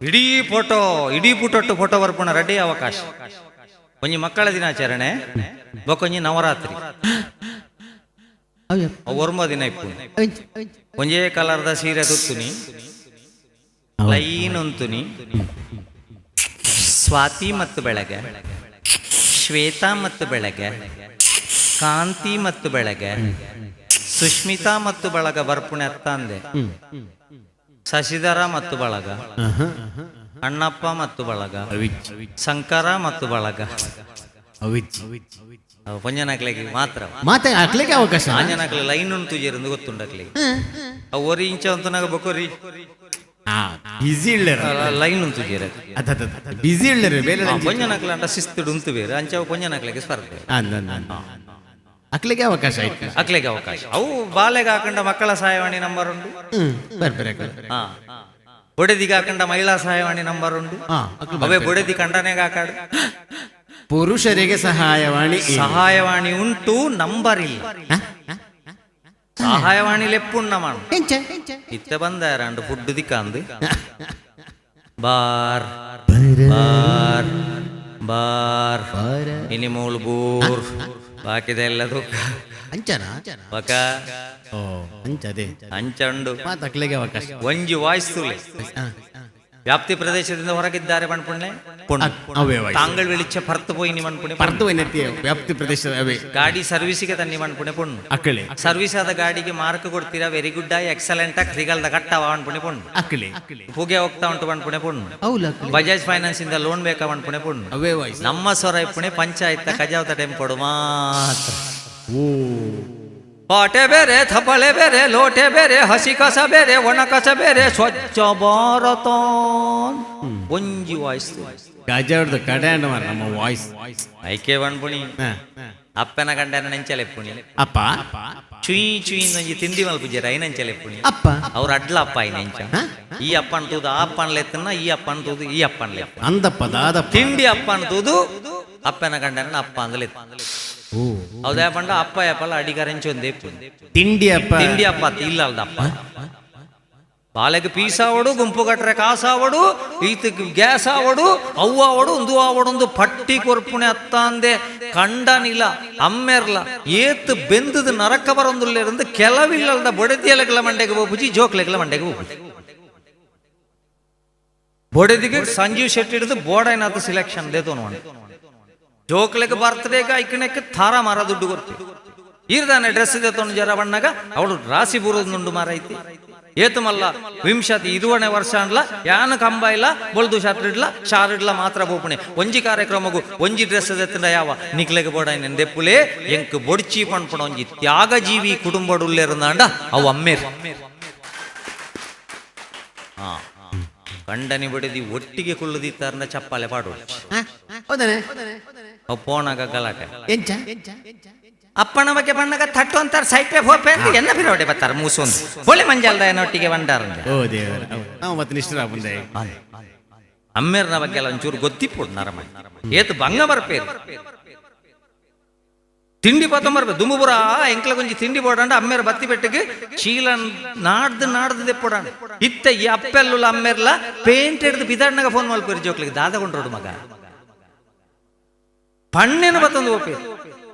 Speaker 1: ಇಡೀ ಫೋಟೋ, ಇಡೀ ಪುಟೊಟ್ಟು ಫೋಟೋ ಬರ್ಪುಣ ರೆಡಿ ಅವಕಾಶ. ಒಂಜಿ ಮಕ್ಕಳ ದಿನಾಚರಣೆ, ಬೊಕೊಂಜಿ ನವರಾತ್ರಿ. ಅವು ಒರ್ಂಬ ದಿನ ಇಪ್ಪು. ಒಂಜೇ ಕಲರ್ದ ಸೀರೆ ತುತ್ತುನಿ, ಲೈನ್ ಉಂತುನಿ. ಸ್ವಾತಿ ಮತ್ತು ಬೆಳಗ್ಗೆ, ಶ್ವೇತಾ ಮತ್ತು ಬೆಳಗ್ಗೆ, ಕಾಂತಿ ಮತ್ತು ಬೆಳಗ್ಗೆ, ಸುಷ್ಮಿತಾ ಮತ್ತು ಬಳಗ ಬರ್ಪುಣೆ ಅತ್ತಂದೆ, ಶಶಿಧರ ಮತ್ತು ಬಳಗ, ಅಣ್ಣಪ್ಪ ಮತ್ತು ಬಳಗ, ಶಂಕರ ಮತ್ತು ಬಳಗ. ಅವು ಪೊಂಜನಾಕ್ಲೆಗೆ ಮಾತ್ರ.
Speaker 2: ಮಾತೆ ಹಾಕ್ಲಿಕ್ಕೆ ಅವಕಾಶ.
Speaker 1: ಆಂಜನಾಕ್ಲೆ ಲೈನ್ ಉಂಟು ಜೇರಂದು ಗೊತ್ತುಂಡಕ್ಲೆ. ಅವು ಒರಿ ಇಂಚ ಅಂತನಾಗ ಬೊಕೊರಿ.
Speaker 2: ಬಿಸಿ ಇಳ್ಳೇರ.
Speaker 1: ಲೈನ್ ಉಂಟು ಜೇರ.
Speaker 2: ಬಿಸಿ ಇಳ್ಳೇರು ಬೇರೆ.
Speaker 1: ಪೊಂಜನಾಕ್ಲೆ ಅಂಡ ಶಿಸ್ತು ಉಂತು ಬೇರೆ. ಅಂಚವು ಪೊಂಜನಾಕ್ಲೆಗೆ ಸ್ಪರ್ಧೆ.
Speaker 2: ಹಾಕ್ಲಿಕ್ಕೆ ಅವಕಾಶ ಆಯ್ತು.
Speaker 1: ಅಕ್ಲೆಗೆ ಅವಕಾಶ. ಅವು ಬಾಲೆಗೆ ಹಾಕೊಂಡ ಮಕ್ಕಳ ಸಹಾಯವಾಣಿ ನಂಬರ್ ಉಂಟು.
Speaker 2: ಬರ್ಬೇರೆ ಅಕ್ಲೆ.
Speaker 1: ಹಾ, ಬೊಡೆದಿಗೆ ಹಾಕೊಂಡ ಮಹಿಳಾ ಸಹಾಯವಾಣಿ ನಂಬರ್ ಉಂಟು.
Speaker 2: ಅಕ್ಲು.
Speaker 1: ಅವೇ ಬೊಡೆದಿ ಕಂಡನೆಗೆ ಹಾಕಾಡು.
Speaker 2: ಪುರುಷರಿಗೆ ಸಹಾಯವಾಣಿ ಇಲ್ಲ.
Speaker 1: ಸಹಾಯವಾಣಿ ಉಂಟು, ನಂಬರ್ ಇಲ್ಲ.
Speaker 2: ಹ?
Speaker 1: ಸಹಾಯವಾಣಿ ಲೆಪ್ಪುಣ್ಣ ಮಾಡು.
Speaker 2: ಎಂಚ?
Speaker 1: ಇತ್ತ ಬಂದ ಅಂಡು ಫುಡ್ ದಿಕ್ಕಾಂದು ಬಾರ್ ಬಾರ್ ಬಾರ್ ಇನಿ ಮೂಳು ಬೂರ್ ಬಾಕಿದೆಲ್ಲ ದುಃಖ.
Speaker 2: ಅಂಚನ?
Speaker 1: ಬಕ.
Speaker 2: ಓ, ಅಂಚದೆ.
Speaker 1: ಅಂಚಂಡು.
Speaker 2: ಮಾತಾಕ್ಲಿಕ್ಕೆ ಅವಕಾಶ.
Speaker 1: ಒಂಜಿ ವಾಯ್ಸ್ ತುಲೆ. ವ್ಯಾಪ್ತಿ ಪ್ರದೇಶದಿಂದ ಹೊರಗಿದ್ದಾರೆ ಪಣ್ಪುಣೆ ಪೊಣ್ಣು.
Speaker 2: ಅವೇ ವಾಯ್ಸ್.
Speaker 1: ತಾಂಗಳ್ ಬೆಳಿಚ್ಚ ಪರ್ತು ಪೋಯಿ ಮನ್ಪುಣೆ.
Speaker 2: ಪರ್ದು ಏನತ್ತಿ ವ್ಯಾಪ್ತಿ ಪ್ರದೇಶದ ಅವೇ.
Speaker 1: ಗಾಡಿ ಸರ್ವಿಸಿಗೆ ತನ್ನಿ ಮನ್ಪುಣೆ ಪೊಣ್ಣು.
Speaker 2: ಅಕ್ಕಳೆ.
Speaker 1: ಸರ್ವಿಸ್ ಆದ ಗಾಡಿಗೆ ಮಾರ್ಕ್ ಕೊಡ್ತೀರಾ? ವೆರಿ ಗುಡ್, ಎಕ್ಸಲೆಂಟ್, ಕ್ರಿಗಲ್ದ ಕಟ್ಟವ ಅನ್ಪುಣೆ ಪೊಣ್ಣು.
Speaker 2: ಅಕ್ಕಳೆ.
Speaker 1: ಪೂಗೆ ಹೋಗ್ತಾ ಉಂಟು ಪನ್ಪುಣೆ ಪೊಣ್ಣು.
Speaker 2: ಹೌಲ.
Speaker 1: ಬಜಾಜ್ ಫೈನಾನ್ಸ್ ಇಂದ ಲೋನ್ ಬೇಕಾ ಪನ್ಪುಣೆ ಪೊಣ್ಣು.
Speaker 2: ಅವೇ ವಾಯ್ಸ್.
Speaker 1: ನಮ್ಮ ಸ್ವರ ಇಪ್ಪುಣೆ ಪಂಚಾಯತ್ ಕಜಾವತ ಟೈಮ್ ಕೊಡು ಮಾತ್ರ.
Speaker 2: ಓ.
Speaker 1: ಪಾಟೆ ಬೇರೆ, ಥಪಳೆ ಬೇರೆ, ಲೋಟೆ ಬೇರೆ, ಹಸಿ ಕಸ ಬೇರೆ, ಒಣ ಕಸ ಬೇರೆ, ಸ್ವಚ್ಛ ಭಾರತ, ಒಂಜಿ ವಾಯ್ಸ್.
Speaker 2: ಗಜಾಡ್ದು ಕಡೆ ಮಾರ ನಮ್ಮ ವಾಯ್ಸ್.
Speaker 1: ಐಕೆ ಪಣ್ಪುಣಿ. ಅಪ್ಪನ ಗಂಡನ ನೆಂಚಲೆಪ್ಪುಣಿ.
Speaker 2: ಅಪ್ಪ.
Speaker 1: ಚುಯಿ ಚುಯಿ ಒಂಜಿ ತಿಂಡಿ ಮಲ್ಪುಜೆರ್, ಐನಂಚಲೆಪ್ಪುಣಿ.
Speaker 2: ಅಪ್ಪ.
Speaker 1: ಅವ್ರ ಅಡ್ಲ ಅಪ್ಪ ಐನೆಂಚ. ಈ ಅಪ್ಪನ ತೂದು ಆ ಅಪ್ಪನ್ ಲೆತ್ತನ್ನ, ಈ ಅಪ್ಪನ ತೂದು ಈ ಅಪ್ಪನ್ ಲೆತ್ತ.
Speaker 2: ಅಂದಪ್ಪ ದಾದಪ್ಪ.
Speaker 1: ತಿಂಡಿ ಅಪ್ಪನ ತೂದು ಅಪ್ಪನ ಗಂಡನ ಅಪ್ಪ ಅಂದಲೆತ್ತ.
Speaker 2: ಓ.
Speaker 1: ಹೌದಾ ಪಂಡ ಅಪ್ಪ ಯಪ್ಪಲ್ಲ ಅಡಿಗಾರೆಂಚಿ ಒಂದೇ.
Speaker 2: ತಿಂಡಿ ಅಪ್ಪ.
Speaker 1: ತಿಂಡಿ ಅಪ್ಪ ಅತ್ತ ಇಲ್ಲ ಅಲ್ದ ಅಪ್ಪ. ಬಾಲೆಗೆ ಪೀಸಾವಡು, ಗುಂಪು ಕಟ್ರೆ ಕಾಸಾವಡು, ಈತ ಗ್ಯಾಸ್ ಆವಡು, ಅವ್ವ ಆವಡು, ಒಂದು ಆವಡು, ಒಂದು ಪಟ್ಟಿ ಕೊರ್ಪುಣೆ ಅತ್ತಾಂದೆ ಕಂಡನಿಲ್ಲ ಅಮ್ಮೆರ್ಲ ಏತ್ ಬೆಂದದ ನರಕ ಬರೊಂದುಲ್ಲೇರಂದು ಕೆಲವಿಲ್ಲದ ಬೊಡೆದಿಯಲಗಳ ಮಂಡೆಗೆ ಹೋಗುಜಿ, ಜೋಕ್ಲೆಗಳ ಮಂಡೆಗೆ ಹೋಗುಜಿ. ಬೊಡೆದಿಗೆ ಸಂಜೀವ್ ಶೆಟ್ಟಿ ಹಿಡಿದು ಬೋರ್ಡ್ ಏನಾದ್ರು ಸಿಲೆಕ್ಷನ್ ದೇತೋನು. ಜೋಕ್ಲೆಗೆ ಬರ್ತ್ಡೇಗೆ ಐಕಣಕ್ಕೆ ಥಾರ ಮಾರ ದುಡ್ಡು ಕೊರ್ತಿ. ಈರ್ದಾನೆ ಡ್ರೆಸ್ ದೇತೋನು ಜರ ಬಣ್ಣಗ ಅವಳು ರಾಸಿ ಬೂರೋದುಂಡು ಮಾರೈತಿ. ಏತು ಮಲ್ಲ ವಿಂಶತಿ ಇರುವಣೆ ವರ್ಷ ಅನ್ಲ ಯಾನು ಕಂಬ ಇಲ್ಲ, ಬೊಲ್ದು ಶಾತ್ರಿಡ್ಲ ಇಡ್ಲ ಶಾರಿಡ್ಲ ಮಾತ್ರ ಬೋಪಣೆ. ಒಂಜಿ ಕಾರ್ಯಕ್ರಮಗು ಒಂಜಿ ಡ್ರೆಸ್ ದೆತ್ತಂಡ ಯಾವ ನಿಕ್ಲೆಗೆ ಬೋಡ ದೆಪ್ಪುಲೆ, ಎಂಕ್ ಬೊಡ್ಚಿ ಪಣ್ಪುಣ ಒಂಜಿ ತ್ಯಾಗಜೀವಿ ಕುಟುಂಬಡುಲ್ಲೇರುಂದಾಂಡ ಅವು ಅಮ್ಮೇರ್. ಹಾ, ಕಂಡನಿ ಬಡಿದಿ ಒಟ್ಟಿಗೆ ಕುಳ್ಳುದಿತ್ತಾರನ ಚಪ್ಪಾಲೆ ಪಾಡು.
Speaker 2: ಹೌದಾನೆ.
Speaker 1: ಅವು ಪೋಣಾಗ ಗಲಾಟೆ.
Speaker 2: ಎಂಚ?
Speaker 1: ಅಪ್ಪನ ಬಗ್ಗೆ ಬಣ್ಣಗ ತಟ್ಟು ಅಂತಾರೆ, ಸೈಪೆ ಫೋಪೆ ಅಂತ ಎನ್ನ ಬಿರೋಡೆ ಬರ್ತಾರೆ. ಮೂಸೊಂದು ಹೊಳೆ ಮಂಜಾಲ್ದ ಒಟ್ಟಿಗೆ ಬಂಡಾರ.
Speaker 2: ಓ ದೇವರ, ನಾವು ಮತ್ತೆ ನಿಷ್ಠರ ಬಂದೆ.
Speaker 1: ಅಮ್ಮೇರ್ನ ಬಗ್ಗೆ ಎಲ್ಲ ಒಂಚೂರು ಗೊತ್ತಿಪ್ಪುಡು ನರಮ. ಏತು ಬಂಗ ಬರ್ಪೇರು, ತಿಂಡಿ ಪತ್ತಂಬರ್ಪೆ ದುಂಬುಪುರ ಎಂಕ್ಲ ಕೊಂಚಿ ತಿಂಡಿ ಬೋಡಂಡ ಅಮ್ಮೇರ್ ಬತ್ತಿ ಬೆಟ್ಟಿಗೆ ಚೀಲ ನಾಡ್ದು ನಾಡ್ದು ದೆಪ್ಪೊಡಂಡ. ಇತ್ತ ಈ ಅಪ್ಪೆಲ್ಲುಲ ಅಮ್ಮೇರ್ಲ ಪೇಂಟ್ ಹಿಡ್ದು ಬಿದಾಡ್ನಾಗ ಫೋನ್ ಮಲ್ಪೇರು ಜೋಕ್ಲಿಗೆ, ದಾದ ಕೊಂಡ್ರೋಡು ಮಗ ಪಣ್ಣೆನು ಬತ್ತೊಂದು ಓಪೆ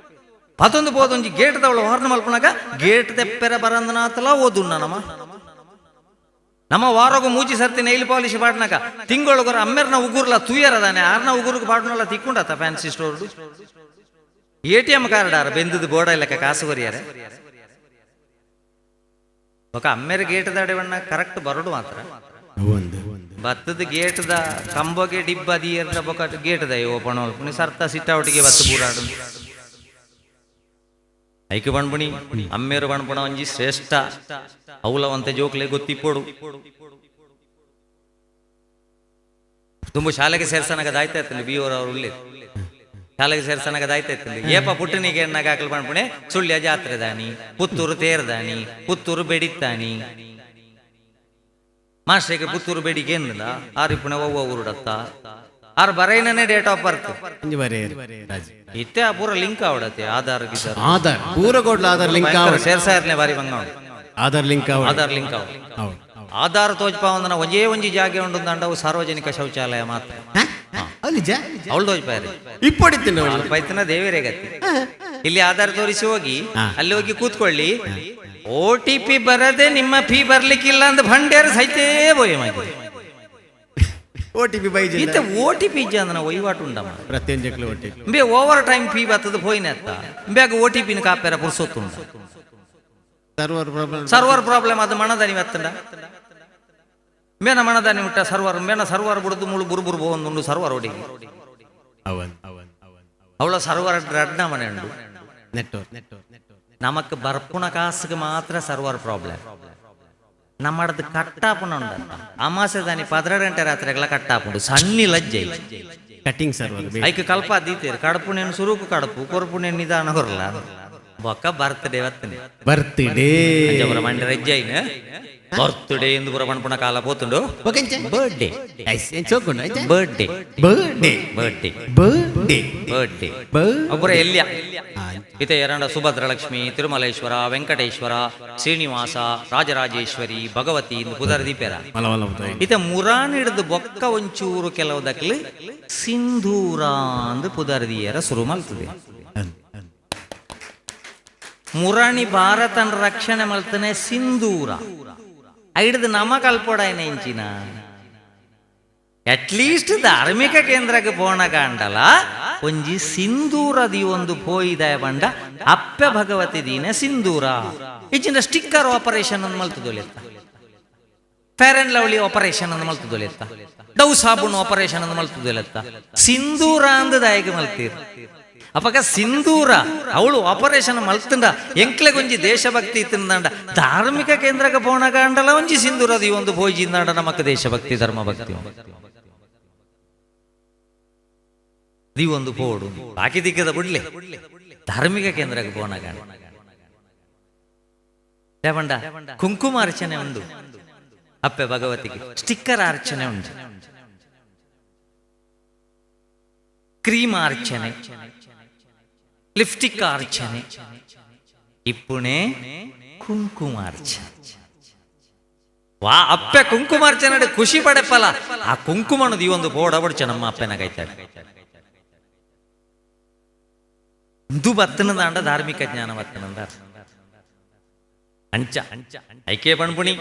Speaker 1: ಪತೊಂದು ಪೋದೊಂಜಿ ಗೇಟ್ ದವಳು ಹೊರ್ನ ಮಲ್ಪುನಾಗ ಗೇಟ್ ದೆಪ್ಪೆರ ಬರಂದನಾತಲ ಓದುಣ್ಣ. ನಮ್ಮ ನಮ್ಮ ವಾರಗು ಮೂಜಿ ಸರ್ತಿ ನೈಲ್ ಪಾಲಿಶ್ ಪಾಡ್ನಾಗ ತಿಂಗಳೊಗರ ಅಮ್ಮೆರ್ನ ಉಗುರ್ಲ ತೂಯರದಾನೆ. ಆರ್ನ ಉಗುರುಗ್ ಪಾಡ್ನಲ್ಲ ತಿಕ್ಕೊಂಡಾತ. ಫ್ಯಾನ್ಸಿ ಸ್ಟೋರ್ ಎಟಿಎಂ ಕಾರ್ಡ್ ಆರ ಬೆಂದದ ಬೋರ್ಡ ಇಲ್ಲಕ ಕಾಸು ಬರಿಯಾರೆ. ఒక ಅಮ್ಮೆರ ಗೇಟ್ ದಾಡೆವಣ್ಣ ಕರೆಕ್ಟ್ ಬರಡು ಮಾತ್ರ.
Speaker 2: ಒಂದು
Speaker 1: ಬತ್ತದ ಗೇಟ್ದ ಕಂಬಗೆ ಡಿಬ್ಬ ದಿಯರ್ನ ಬೊಕ ಗೇಟ್ದ ಓಪನ್ ಮಲ್ಪುನಿ ಸರ್ತ ಸಿಟ್ಟಾವಟಿಗೆ ಬತ್ತ ಬೂರಾಡು. ಐಕೆ ಪಣ್ಪುಣಿ ಅಮ್ಮೇರು ಪಣ್ಪುಣ ಒಂಜಿ ಶ್ರೇಷ್ಠ ಅವಲವಂತೆ ಜೋಕ್ಲೆ ಗೊತ್ತಿಪ್ಪೋಡು. ತುಂಬ ಶಾಲೆಗೆ ಸೇರ್ಸನಾಗ ದಾಯ್ತಾ ಇತ್ತು ಬಿ ಅವರು ಉಳ್ಳಿ ಶಾಲೆಗೆ ಸೇರ್ಸನಾಗ ದಾಯ್ತಾ ಇತ್ತು. ಏಪ ಪುಟ್ಟನಿಗೆ ಎಣ್ಣಾಗ ಹಾಕಲು ಪಣ್ಪುಣೆ ಸುಳ್ಯ ಜಾತ್ರೆ ದಾನಿ, ಪುತ್ತೂರು ತೇರ್ದಾನಿ, ಪುತ್ತೂರು ಬೆಡಿತಾನಿ. ಮಾಸ್ಟ್ರಿಗೆ ಪುತ್ತೂರು ಬೆಡಿಗೆ ಏನಿಲ್ಲ ಆರಿಪುಣೆ ಒವ್ವ ಊರುಡತ್ತ ಆರ್ ಬರೈನೇ ಡೇಟ್ ಆಫ್ ಬರ್ತ್
Speaker 2: ಒಂಜಿ ಬರೆಯರು ರಾಜು.
Speaker 1: ಇತ್ತೆ ಆ ಪೂರ ಲಿಂಕ್ ಆವಡತ್ತೆ ಆಧಾರ್ ಗಿಧಾರ್.
Speaker 2: ಆಧಾರ್ ಪೂರ ಕೋಡ್ಲ ಆಧಾರ್ ಲಿಂಕ್ ಆವಡ್.
Speaker 1: ಸೇರ್ಸಾ ಇರ್ನೆ ಬಾರಿ ಬಂಗ
Speaker 2: ಆಧಾರ್ ಲಿಂಕ್ ಆವಡ್.
Speaker 1: ಆಧಾರ್ ಲಿಂಕ್ ಆವ.
Speaker 2: ಹೌದು.
Speaker 1: ಆಧಾರ್ ತೋಜ್ಪಾವಂದನ ಒಂಜೇ ಒಂಜಿ ಜಾಗೆ ಉಂಡು ಅವು ಸಾರ್ವಜನಿಕ ಶೌಚಾಲಯ ಮಾತ್ರ.
Speaker 2: ಅಲ್ಲಿ ಜ
Speaker 1: ಅವಳು ತೋಜ್ಪಾಯರಿ.
Speaker 2: ಇಪ್ಪಡಿತ್ತಿನ ಅವಳು.
Speaker 1: ಪೈತನ ದೇವರೇ ಗತಿ. ಇಲ್ಲಿ ಆಧಾರ್ ತೋರಿಸಿ ಹೋಗಿ ಅಲ್ಲಿ ಹೋಗಿ ಕೂತ್ಕೊಳ್ಳಿ, OTP ಬರದೆ ನಿಮ್ಮ ಫೀ ಬರ್ಲಿಕ್ಕಿಲ್ಲ ಅಂದ್ ಭಂಡ್ಯಾರ ಸೈತೇ ಬೋಯ ಮಾಗಿ.
Speaker 2: OTP ಬೈಜಿ.
Speaker 1: ಇತ್ತೆ OTP ಇಜ್ಜ ಅಂದನ ವಹಿವಾಟು ಉಂಡಮ್ಮ.
Speaker 2: ಪ್ರತಿಯೊಂದು OTP.
Speaker 1: ಇಂಬೆ ಓವರ್ ಟೈಮ್ ಫೀ ಬತ್ತದ ಪೋಯಿನ ಅತ್ತ ಇಂಬ್ಯಾಗ OTP ನ ಕಾಪೆರ ಪುರ್ಸೊತ್ತುಂಡ.
Speaker 2: Server problem.
Speaker 1: ಸರ್ವರ್ ಪ್ರಾಬ್ಲಮ್ ಅದು ಮಣದನಿ ಅತ್ತಂಡ ಮೇನ ಮಣದಾನಿ ಮುಟ್ಟ ಸರ್ವರ್ ಮೇನ ಸರ್ವರ್ ಬುಡದು ಮುಳು ಬುರು ಬುರು ಒಂದುಂಡು ಸರ್ವರ್ ಒಡಿಗೆ.
Speaker 2: ಅವನ್ ಅವನ್ ಅವನ್.
Speaker 1: ಅವಳ ಸರ್ವರ್ ರಡ್ನ ಮನೆ ಉಂಡು.
Speaker 2: Network network network.
Speaker 1: ನಮಕ್ ಬರ್ಪುಣ ಕಾಸುಗೆ ಮಾತ್ರ ಸರ್ವರ್ ಪ್ರಾಬ್ಲಮ್. ನಮ್ಮಡದು ಕಟ್ಟಾಪುಣ ಉಂಡತ್ತ ಅಮಾಸೆ ದಾನಿ 12 ಗಂಟೆ ರಾತ್ರಿಗಳ ಕಟ್ಟಾಪುಂಡು ಸಣ್ಣಿ ಲಜ್ಜೆ.
Speaker 2: Cutting server.
Speaker 1: ಐಕ್ ಕಲ್ಪ ದೀತೇರು ಕಡಪುಣೆನ್ ಸುರುಕು ಕಡಪು ಕೊರ್ಪುಣೆನ್ ನಿಧಾನ ಕೊರ್ಲ ಬೊಕ್ಕ ಬರ್ತ್ಡೇ ಬತ್ತನೆ.
Speaker 2: ಬರ್ತ್ಡೇ.
Speaker 1: ಅಂಚಪುರ ಮಂಡೆ ರಜ್ಜೈನ್ ಬರ್ತ್ಡೇ ಎಂದು ಪುರ ಪಣ್ಪುಣ ಕಾಲ ಪೋತುಂಡು. Birthday. Birthday.
Speaker 2: Birthday.
Speaker 1: Birthday.
Speaker 2: Birthday.
Speaker 1: Birthday.
Speaker 2: Birthday.
Speaker 1: ಒಬ್ಬರ ಎಲ್ಯ ಇತ ಎರಡ ಸುಭದ್ರಲಕ್ಷ್ಮಿ, ತಿರುಮಲೇಶ್ವರ, ವೆಂಕಟೇಶ್ವರ, ಶ್ರೀನಿವಾಸ, ರಾಜರಾಜೇಶ್ವರಿ, ಭಗವತಿ ಇಂದು ಪುದರ್ ದೀಪೇರ.
Speaker 2: ಮಲ ಮಲ ಮಲ.
Speaker 1: ಇತ ಮುರಾನ್ ಹಿಡಿದು ಬೊಕ್ಕ ಒಂಚೂರು ಕೆಲವು ದಕ್ಲು ಸಿಂಧೂರ ಅಂದು ಪುದರ್ ದೀಯರ ಶುರು ಮಲ್ತದೆ. ಮುರಾಣಿ ಭಾರತನ ರಕ್ಷಣೆ ಮಲ್ತನೆ ಸಿಂಧೂರ ಐಡ್ದು ನಮ ಕಲ್ಪೊಡಾಯ್ನ ಇಂಚಿನ ಅಟ್ಲೀಸ್ಟ್ ಧಾರ್ಮಿಕ ಕೇಂದ್ರಕ್ಕೆ ಪೋಣ ಕಾಂಡಲ ಒಂಜಿ ಸಿಂಧೂರ the ಒಂದು ಪೋಯಿದ ಬಂಡ ಅಪ್ಪೆ ಭಗವತಿ ದೀನ ಸಿಂಧೂರ ಇಚ್ಚಿನ ಸ್ಟಿಕ್ಕರ್ ಆಪರೇಷನ್ ಅನ್ನು ಮಲ್ತದೊಲೆತ್ತ, ಫೇರ್ ಅಂಡ್ ಲವ್ಲಿ ಆಪರೇಷನ್ ಅನ್ನು ಮಲ್ತದೊಲೆತ್ತ, ಡವ್ ಸಾಬೂನ್ ಆಪರೇಷನ್ ಅನ್ನು ಮಲ್ತದೊಲೆತ್ತ, ಸಿಂಧೂರ ಅಂದದಾಯಕ ಮಲ್ತೀರ್. ಅಪಗ ಸಿಂಧೂರ ಅವಳು ಆಪರೇಷನ್ ಮಲ್ತಂಡ ಎಂಕ್ಲೆಗೊಂಜಿ ದೇಶಭಕ್ತಿ ತಿಂದಂಡ ಧಾರ್ಮಿಕ ಕೇಂದ್ರಕ್ಕೆ ಪೋಣ ಕಾಂಡಲ ಒಂಜಿ ಸಿಂಧೂರ the ಒಂದು ಪೋಯಿಜಿಂದಾಂಡ ನಮಕ್ ದೇಶಭಕ್ತಿ ಧರ್ಮಭಕ್ತಿ the ಒಂದು ಪೋಡು ಬಾಕಿ ದಿಕ್ಕದ ಬಿಡ್ಲಿ ಧಾರ್ಮಿಕ ಕೇಂದ್ರಕ್ಕೆ ಪೋಣ ಕಾಂಡ ರೇವಂಡ ಕುಂಕುಮ ಅರ್ಚನೆ ಉಂಡು ಅಪ್ಪೆ ಭಗವತಿಗೆ, ಸ್ಟಿಕ್ಕರ್ ಅರ್ಚನೆ ಉಂಟು, ಕ್ರೀಮ್ ಅರ್ಚನೆ, ಲಿಪ್ಸ್ಟಿಕ್ ಅರ್ಚನೆ, ಇಪ್ಪುಣೆ ಕುಂಕುಮಾರ್ಚನೆ. ವಾ ಅಪ್ಪೆ ಕುಂಕುಮಾರ್ಚನೆ ಖುಷಿ ಪಡೆಪಲ್ಲ ಆ ಕುಂಕುಮನು ಈ ಒಂದು ಬೋಡ ಬಡ್ಚ ನಮ್ಮ ಅಪ್ಪೆನ ಕೈತಾಡ ಇಂದು ಬತ್ತನದಾಂಡ ಧಾರ್ಮಿಕ ಜ್ಞಾನ ಬತ್ತನಂದ ಅಂಚ ಐಕೆ ಪಣ್ಪುಣಿ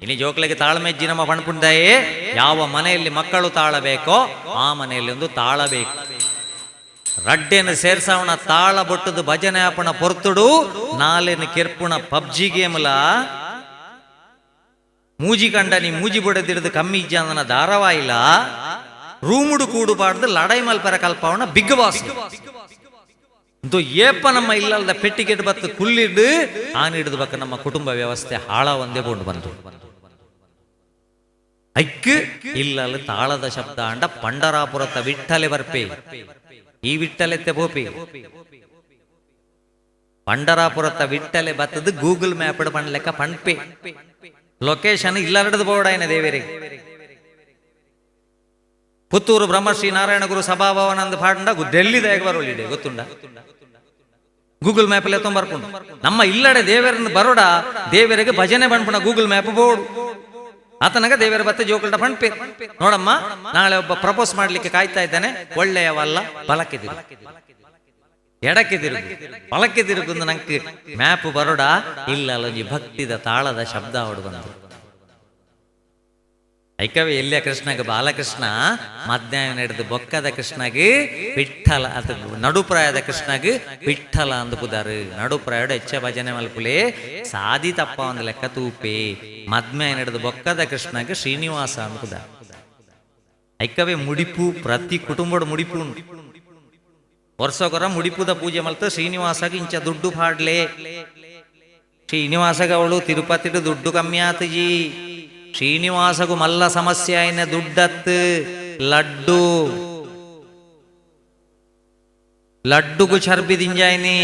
Speaker 1: ಇನಿ ಜೋಕ್ಲೆಗೆ ತಾಳ್ಮೆಜ್ಜಿ ನಮ್ಮ ಪಣ್ಪುಂಡಾಯೇ. ಯಾವ ಮನೆಯಲ್ಲಿ ಮಕ್ಕಳು ತಾಳಬೇಕೋ ಆ ಮನೆಯಲ್ಲಿ ಒಂದು ತಾಳಬೇಕು. ರಡ್ಡೆನ ಸೇರ್ಸವಣ ತಾಳ ಬೊಟ್ಟದ ಭಜನೆ ಆಪಣ ಪೊರ್ತುಡು ನಾಲೆನ ಕೆರ್ಪುಣ ಪಬ್ಜಿ ಗೇಮ್ಲ ಮೂಜಿ ಕಂಡ ನೀ ಮೂಜಿ ಬೊಡೆದಿಡ್ದು ಕಮ್ಮಿ ಇಜ್ಜಾಂದನ ಧಾರಾವಾಹಿಲ ರೂಮುಡು ಕೂಡುಬಾರ್ದು ಲಡೈ ಮಲ್ಪರ ಕಲ್ಪವಣ ಬಿಗ್ ಬಾಸ್ ಇಂದು ಏಪ ನಮ್ಮ ಇಲ್ಲಲ್ದ ಪೆಟ್ಟಿಗೆಟ್ ಬತ್ತು ಕುಲ್ಲಿಡು ಆನ್ ಹಿಡಿದು ಬಕ್ಕ ನಮ್ಮ ಕುಟುಂಬ ವ್ಯವಸ್ಥೆ ಹಾಳ ಒಂದೇ ಕೊಂಡು ಬಂತು. ಐಕ್ ಇಲ್ಲಲ್ಲ ತಾಳದ ಶಬ್ದ ಅಂಡ ಪಂಡರಾಪುರತ ವಿಠಲೆ ಬರ್ಪೆ ಈ ವಿಠಲೆತ್ತೆ ಬೋಪಿ ಪಂಡರಾಪುರತ ವಿಠಲೆ ಬತ್ತದ ಗೂಗಲ್ ಮ್ಯಾಪ್ ಪಣ್ಲೆಕ್ಕ ಪಣ್ಪೆ ಲೊಕೇಶನ್ ಇಲ್ಲರಡದು ಬೋರ್ಡಾಯನ ದೇವರಿಗೆ. ಪುತ್ತೂರು ಬ್ರಹ್ಮಶ್ರೀ ನಾರಾಯಣ ಗುರು ಸಭಾಭವನ ಅಂದ್ ಪಾಂಡ ಡೆಲ್ಲಿ ದಾಗ ಬರೋಳಿಡೆ ಗೊತ್ತುಂಡ ಗೂಗಲ್ ಮ್ಯಾಪ್ ಅಲ್ಲಿ ಬರ್ಕೊಂಡು ನಮ್ಮ ಇಲ್ಲಡೆ ದೇವರನ್ನು ಬರೋಡ ದೇವರಿಗೆ ಭಜನೆ ಪಣ್ಪುಣ ಗೂಗಲ್ ಮ್ಯಾಪ್ ಬೋರ್ಡ್ ಆತನಾಗ ದೇವರ ಬತ್ತೆ ಜೋಕುಲ್ಡ ಪಣ್ಪೆ ನೋಡಮ್ಮ ನಾಳೆ ಒಬ್ಬ ಪ್ರಪೋಸ್ ಮಾಡ್ಲಿಕ್ಕೆ ಕಾಯ್ತಾ ಇದ್ದಾನೆ ಒಳ್ಳೆಯವಲ್ಲ ಬಲಕ್ಕೆ ತಿರುಗು ಎಡಕ್ಕೆ ತಿರುಗು ಬಲಕ್ಕೆ ತಿರುಗು ನಂಗೆ ಮ್ಯಾಪ್ ಬರೋಡ ಇಲ್ಲ ಅಲ್ಲೊಂಜಿ ಭಕ್ತಿದ ತಾಳದ ಶಬ್ದ ಅವಡು ಬಂತು. ಐಕವೇ ಎಲ್ಲಿಯ ಕೃಷ್ಣಗೆ ಬಾಲಕೃಷ್ಣ ಮಧ್ಯಾಹ್ನ ನಡೆದು ಬೊಕ್ಕದ ಕೃಷ್ಣಗೆ ವಿಠಲ ಅದು ನಡುಪ್ರಾಯದ ಕೃಷ್ಣಗೆ ವಿಠಲ ಅಂದು ಪುದಾರು ನಡುಪ್ರಾಯಡು ಹೆಚ್ಚ ಭಜನೆ ಮಲ್ಪುಲೆ ಸಾದಿ ತಪ್ಪ ಒಂದು ಲೆಕ್ಕ ತೂಪೆ ಮದ್ಮೆ ನಡೆದು ಬೊಕ್ಕದ ಕೃಷ್ಣಗೆ ಶ್ರೀನಿವಾಸ ಅಂದು ಪುದಾರು. ಐಕವೇ ಮುಡಿಪು ಪ್ರತಿ ಕುಟುಂಬದ ಮುಡಿಪು ಉಂಟು. ವರ್ಷಗೊರ ಮುಡಿಪುದ ಪೂಜೆ ಮಲ್ತ ಶ್ರೀನಿವಾಸಗ ಇಂಚ ದುಡ್ಡು ಪಾಡ್ಲೆ. ಶ್ರೀನಿವಾಸಗ ಅವಳು ತಿರುಪತಿಡು ದುಡ್ಡು ಕಮ್ಮಿ ಆತಜಿ. ಶ್ರೀನಿವಾಸಗು ಮಲ್ಲ ಸಮಸ್ಯೆ ಆಯ್ನ ದುಡ್ಡತ್ತು ಲಡ್ಡು. ಲಡ್ಡುಗು ಚರ್ಬಿ ದಿಂಜಾಯ್ನಿ,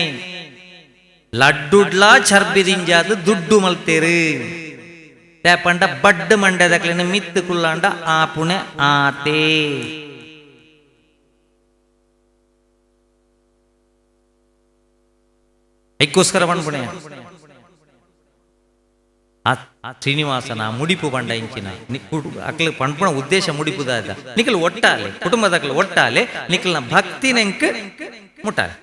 Speaker 1: ಲಡ್ಡುಡ್ಲಾ ಚರ್ಬಿ ದಿಂಜಾದ ದುಡ್ಡು ಮಲ್ತೇರು. ಪಂಡ ಬಡ್ಡು ಮಂಡ್ಯದಕ್ಲಿನ ಮಿತ್ತು ಕುಲ್ಲಾಂಡ ಆ ಪುಣೆ ಆತೇ. ಐಕ್ಕೋಸ್ಕರ ಪಣ್ಪುಣೆ ಆ ಶ್ರೀನಿವಾಸನ ಮುಡಿಪು ಪಂಡ ಇಂಚಿನ ಅಕ್ಲು ಪಣ್ಪುಣ ಉದ್ದೇಶ ಮುಡಿಪುದ ನಿಖಲ್ ಒಟ್ಟಾಲೆ ಕುಟುಂಬದಕ್ಲು ಒಟ್ಟಾಲೆ ನಿಖಲ್ನ ಭಕ್ತಿ ನೆಂಕ್ ಮುಟ್ಟಾಲೆ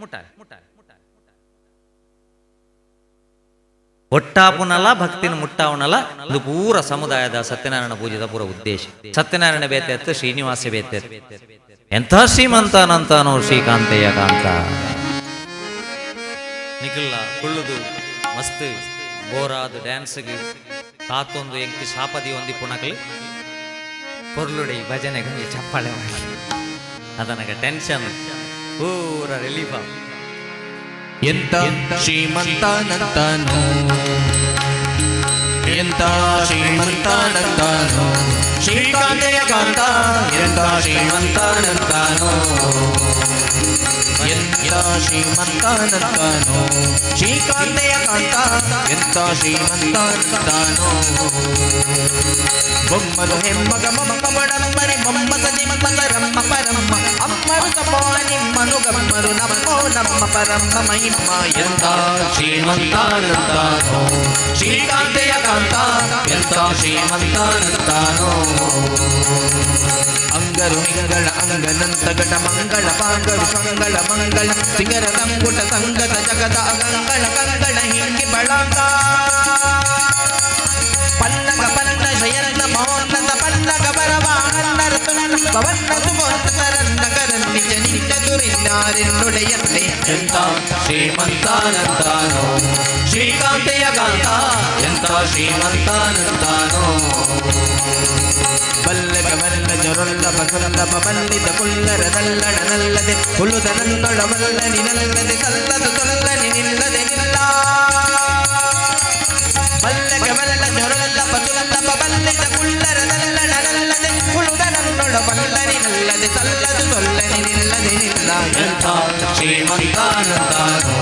Speaker 1: ಒಟ್ಟಾಪುನಲ ಭಕ್ತಿನ ಮುಟ್ಟಾವನಲ. ಇದು ಪೂರ ಸಮುದಾಯದ ಸತ್ಯನಾರಾಯಣ ಪೂಜೆದ ಪೂರ ಉದ್ದೇಶ. ಸತ್ಯನಾರಾಯಣ ಬೇತೆ, ಶ್ರೀನಿವಾಸ ಬೇತೆ. ಎಂಥ ಶ್ರೀಮಂತನಂತಾನೋ ಶ್ರೀಕಾಂತಯ್ಯ ಕಾಂತ. ನಿಖಲ್ಲ ಕುಳ್ಳುದು ಮಸ್ತ್ ಬೋರಾದ ಡ್ಯಾನ್ಸ್ಗೆ ತಾತೊಂದು ಎಂಕ್ ಶಾಪದಿ ಒಂದಿ ಪುಣಕಲಿ ಪೊರ್ಲುಡಿ ಭಜನೆ ಗಂಜಿ ಚಪ್ಪಾಳೆ ಮಾಡಿ ಅದನಗ ಟೆನ್ಷನ್ ಪೂರ ರಿಲೀಫ್.
Speaker 3: ಎಂತ ಶ್ರೀಮಂತನಂತನೋ, ಎಂತ ಶ್ರೀಮಂತನಂತನೋ ಶ್ರೀಕಾಂತೆಯ ಕಾಂತ, ಎಂತ ಶ್ರೀಮಂತನಂತನೋ, ಎಂತ ಶ್ರೀಮಂತನಂತನೋ ಶ್ರೀಕಾಂತೆಯ ಕಾಂತ, ಎಂತ ಶ್ರೀಮಂತನಂತನೋ. ಬೊಮ್ಮಲು ಹೆಮ್ಮಗ ಮೊಮ್ಮ ಬಡಮ್ಮರಿ ಮೊಮ್ಮಸ ನಿಮ್ಮಸ ರಮ್ಮ ಪರಮ್ಮ ಅಮ್ಮರು ಸಪೋ ನಿಮ್ಮನು ಗಮ್ಮರು ನಮ್ಮೋ ನಮ್ಮ ಪರಮ್ಮ ಮಹಿಮ. ಎಂತ ಶ್ರೀಮಂತನಂತಾನೋ ಶ್ರೀಕಾಂತೆಯ ಕಾಂತ, ಎಂತ ಶ್ರೀಮಂತನಂತಾನೋ. ಅಂಗರು ಹಿಂಗಳ ಅಂಗನಂತ ಘಟ ಮಂಗಳ ಪಾಂಗರು ಸಂಗಳ ಮಂಗಳ ಸಿಂಗರ ಸಂಗುಟ ಸಂಗತ ಜಗದ ಅಗಂಗಳ ಕಂಗಳ ಹಿಂಗಿ ಬಳಂಗ ಪನ್ನಗ ಪನ್ನ ಶಯನ ಮಹೋನ್ನತ ಪನ್ನಗ ಬರವಾಹನ್ನರ ತುನ್ನ ಪವನ್ನ ಸುಮೋತ್ತರನ್ನ ಕರನ್ನಿಜ ನಿಜ ದುರಿನ್ನಾರೆನ್ನುಡೆಯನ್ನೇ. ಎಂತ ಶ್ರೀಮಂತನಂತಾನೋ ಶ್ರೀಕಾಂತೆಯ ಕಾಂತ, ಎಂತ ಶ್ರೀಮಂತನಂತಾನೋ. ಬಲ್ಲಗ ಬಲ್ಲ ಜೊರೊಲ್ಲ ಬಸಲ್ಲಭ ಬಲ್ಲಿದ ಕುಲ್ಲರ ದಲ್ಲಣ ನಲ್ಲದೆ ಹುಲ್ಲುದ ನನ್ನೊಳ ವಲ್ಲನಿ ನಲ್ಲದೆ ಸಲ್ಲದು ಸೊಲ್ಲನಿ ನಿಲ್ಲದೆ ನಿಲ್ಲ. ಬಲ್ಲಗ ಬಲ್ಲ ಜೊರೊಲ್ಲ ಬಸುಲ್ಲಭ ಬಲ್ಲಿದ ಕುಲ್ಲರ ದಲ್ಲಣ ನಲ್ಲದೆ ಹುಲ್ಲುದ ನನ್ನೊಳ ವಲ್ಲನಿ ನಲ್ಲದೆ ಸಲ್ಲದು ಸೊಲ್ಲನಿ ನಿಲ್ಲದೆ ನಿಲ್ಲ. ಎಂತ ಶ್ರೀಮಂತನಂತಾನೋ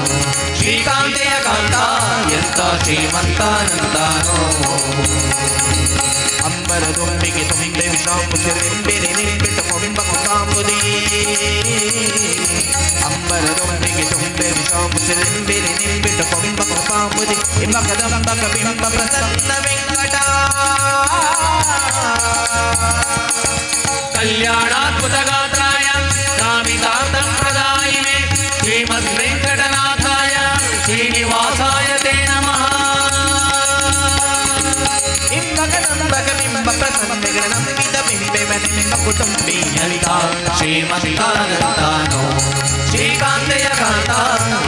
Speaker 3: ಶ್ರೀಕಾಂತೆಯ ಕಾಂತ, ಎಂತ ಶ್ರೀಮಂತನಂತಾನೋ. ಅಂಬರ ದುಂಬಿಗೆ ತುಂಬೆ ವಿಷಾಂಬುಸಿರೆಂಬಿರಿ ನಿಂಬಿಟ್ಟು ಕೊಂಬ ಕುಸಾಂಬುದಿ. ಅಂಬರ ದುಂಬಿಗೆ ತುಂಬೆ ವಿಷಾಂಬುಸಿರೆಂಬಿರಿ ನಿಂಬಿಟ್ಟು ಕೊಂಬ ಕುಸಾಂಬುದಿ ಇಂಬ ಕದಂಬಕ ಬಿಂಬ ಪ್ರಸನ್ನ ವೆಂಕಟ
Speaker 2: ಕಲ್ಯಾಣಾದ್ಭುತಗಾತ್ರಾಯ ಕಾಮಿತಾರ್ಥಪ್ರದಾಯಿನೆ ಶ್ರೀಮದ್ ವೆಂಕಟನಾಥಾಯ ಶ್ರೀನಿವಾಸಾಯ ತೇ ನಮಃ.
Speaker 3: ಇಂಬ ಕದಂಬಕ ಬಿಂಬ ಪ್ರಸನ್ನ ನಂಬಿದ ಬಿಂಬೆವನೆಂಬ ಕುಟುಂಬಿ.
Speaker 2: ಎಂತ ಶ್ರೀಮಂತನಂತಾನೋ ಶ್ರೀಕಾಂತೆಯ ಕಾಂತ,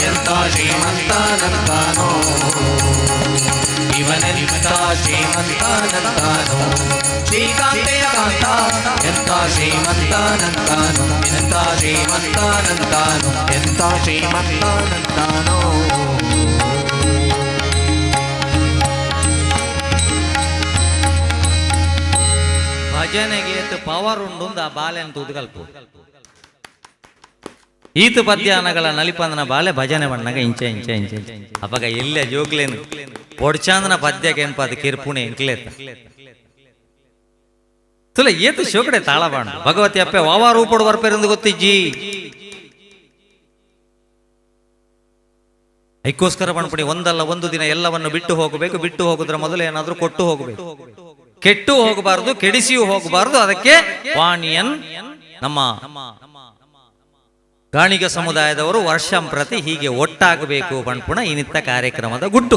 Speaker 2: ಎಂತ ಶ್ರೀಮಂತನಂತಾನೋ. ಇವನೆಂತ ಶ್ರೀಮಂತನಂತಾನೋ ಶ್ರೀಕಾಂತೆಯ ಕಾಂತ, ಎಂತ ಶ್ರೀಮಂತನಂತಾನೋ, ಎಂತ ಶ್ರೀಮಂತನಂತಾನೋ,
Speaker 3: ಎಂತ ಶ್ರೀಮಂತನಂತಾನೋ.
Speaker 1: ಭಜನೆಗೆ ಪವರ್ ಉಂಡು ಆ ಬಾಲೆ ಅಂತ ಉದ್ಗಲ್ಪು. ಈತ ಪದ್ಯಾನಗಳ ನಲಿಪಂದನ ಬಾಲೆ ಭಜನೆ ಬಣ್ಣಗ ಇಂಚ ಇಂಚ ಇಂಚ ಇಂಚ. ಅಪಗ ಎಲ್ಲ ಜೋಗ್ಲೇನು ಪೊಡ್ಚಾಂದನ ಪದ್ಯಕ್ಕೆ ಏನ್ಪಾದ ಕಿರ್ಪುಣೆ ಇಂಕ್ಲೇತ ತುಲ ಏತು ಶೋಕಡೆ ತಾಳಬಾಣ ಭಗವತಿ ಅಪ್ಪೆ ವಾವಾ ರೂಪಡು ಬರ್ಪೆರಂದು ಗೊತ್ತಿಜ್ಜಿ. ಐಕ್ಕೋಸ್ಕರ ಪಣಪಡಿ ಒಂದಲ್ಲ ಒಂದು ದಿನ ಎಲ್ಲವನ್ನು ಬಿಟ್ಟು ಹೋಗಬೇಕು. ಬಿಟ್ಟು ಹೋಗುದ್ರ ಮೊದಲು ಏನಾದ್ರೂ ಕೊಟ್ಟು ಹೋಗಬೇಕು. ಕೆಟ್ಟು ಹೋಗಬಾರದು, ಕೆಡಿಸಿಯೂ ಹೋಗಬಾರದು. ಅದಕ್ಕೆ ವಾಣಿಯನ್ ನಮ್ಮ ಗಾಣಿಗ ಸಮುದಾಯದವರು ವರ್ಷಂ ಪ್ರತಿ ಹೀಗೆ ಒಟ್ಟಾಗಬೇಕು ಪಣ್ಪುಣ ಇನ್ನಿತ್ತ ಕಾರ್ಯಕ್ರಮದ ಗುಟ್ಟು